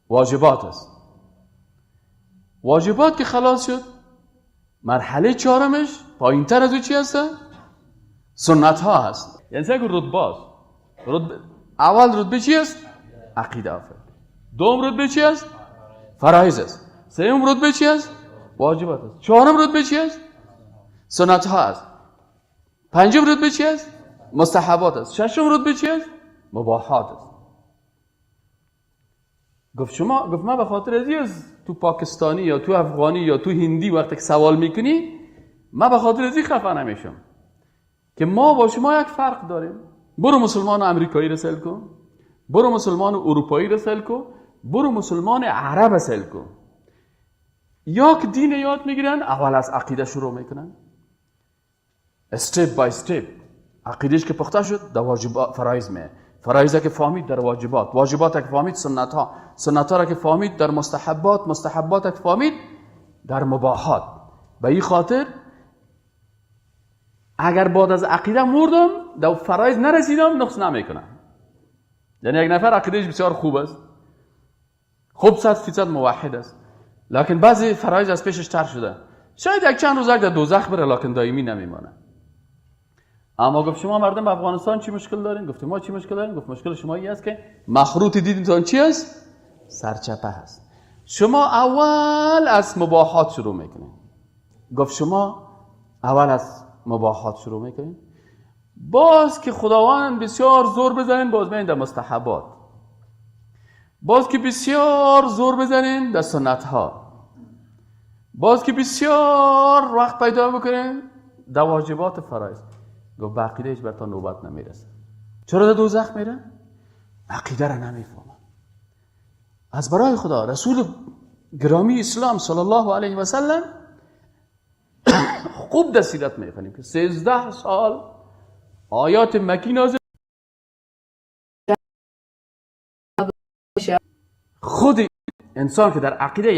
واجبات است. واجبات که خلاص شد، مرحله چهارمش پایینتر از او چی هست؟ سنت ها هست. یعنی یک رتبه است. اول رتبه چی است؟ عقیده. آفرین. دوم رتبه چی است؟ فرایض است. سوم رتبه چی است؟ واجبات است. چهارم رتبه چی است؟ سنت ها است. پنجم رتبه چی است؟ مستحبات است. ششم رتبه چی است؟ مباحات است. گفت شما، گفت من به خاطر از تو پاکستانی یا تو افغانی یا تو هندی وقتی که سوال میکنی، من به خاطر از این خفه نمیشم که ما با شما یک فرق داریم. برو مسلمان امریکایی را سیل کن، برو مسلمان اروپایی را سیل کن، برو مسلمان عرب سیل کن، یا که دین یاد میگیرن اول از عقیده شروع میکنن، step by step. عقیدهش که پخته شد در واجبات فرایض می، فرایض که فهمید در واجبات، واجبات که فهمید سنت ها، سنت ها را که فهمید در مستحبات، مستحبات که فهمید در مباحات. به این خاطر اگر بعد از عقیده مردم در فرایض نرسیدم نقص نمیکنم. یعنی یک نفر عقیدهش بسیار خوب است، خوب 100% موحد است، لکن بعضی فرایض از پیشش تر شده، شاید یک چند روز در دوزخ بره لکن دائمی نمیمانه. اما گفت شما مردم افغانستان چی مشکل دارین؟ گفت ما چی مشکل داریم؟ گفت مشکل شما این است که مخروط دیدین چی است؟ سرچپه هست. شما اول از مباحات شروع میکنین. گفت شما اول از مباحات شروع میکنین، باز که خداوند بسیار زور بزنین باز میین در مستحبات، باز که بسیار زور بزنین در سنت ها، باز که بسیار وقت پیدا بکنین در واجبات فرایض. گفت به عقیده هیچ برتان نوبت نمیرسه. چرا در دوزخ میره؟ عقیده را نمیفهمن. از برای خدا رسول گرامی اسلام صلی الله علیه و سلم خوب در سیرت میخوانیم که 13 سال آیات مکی نازل، خود انسان که در عقیده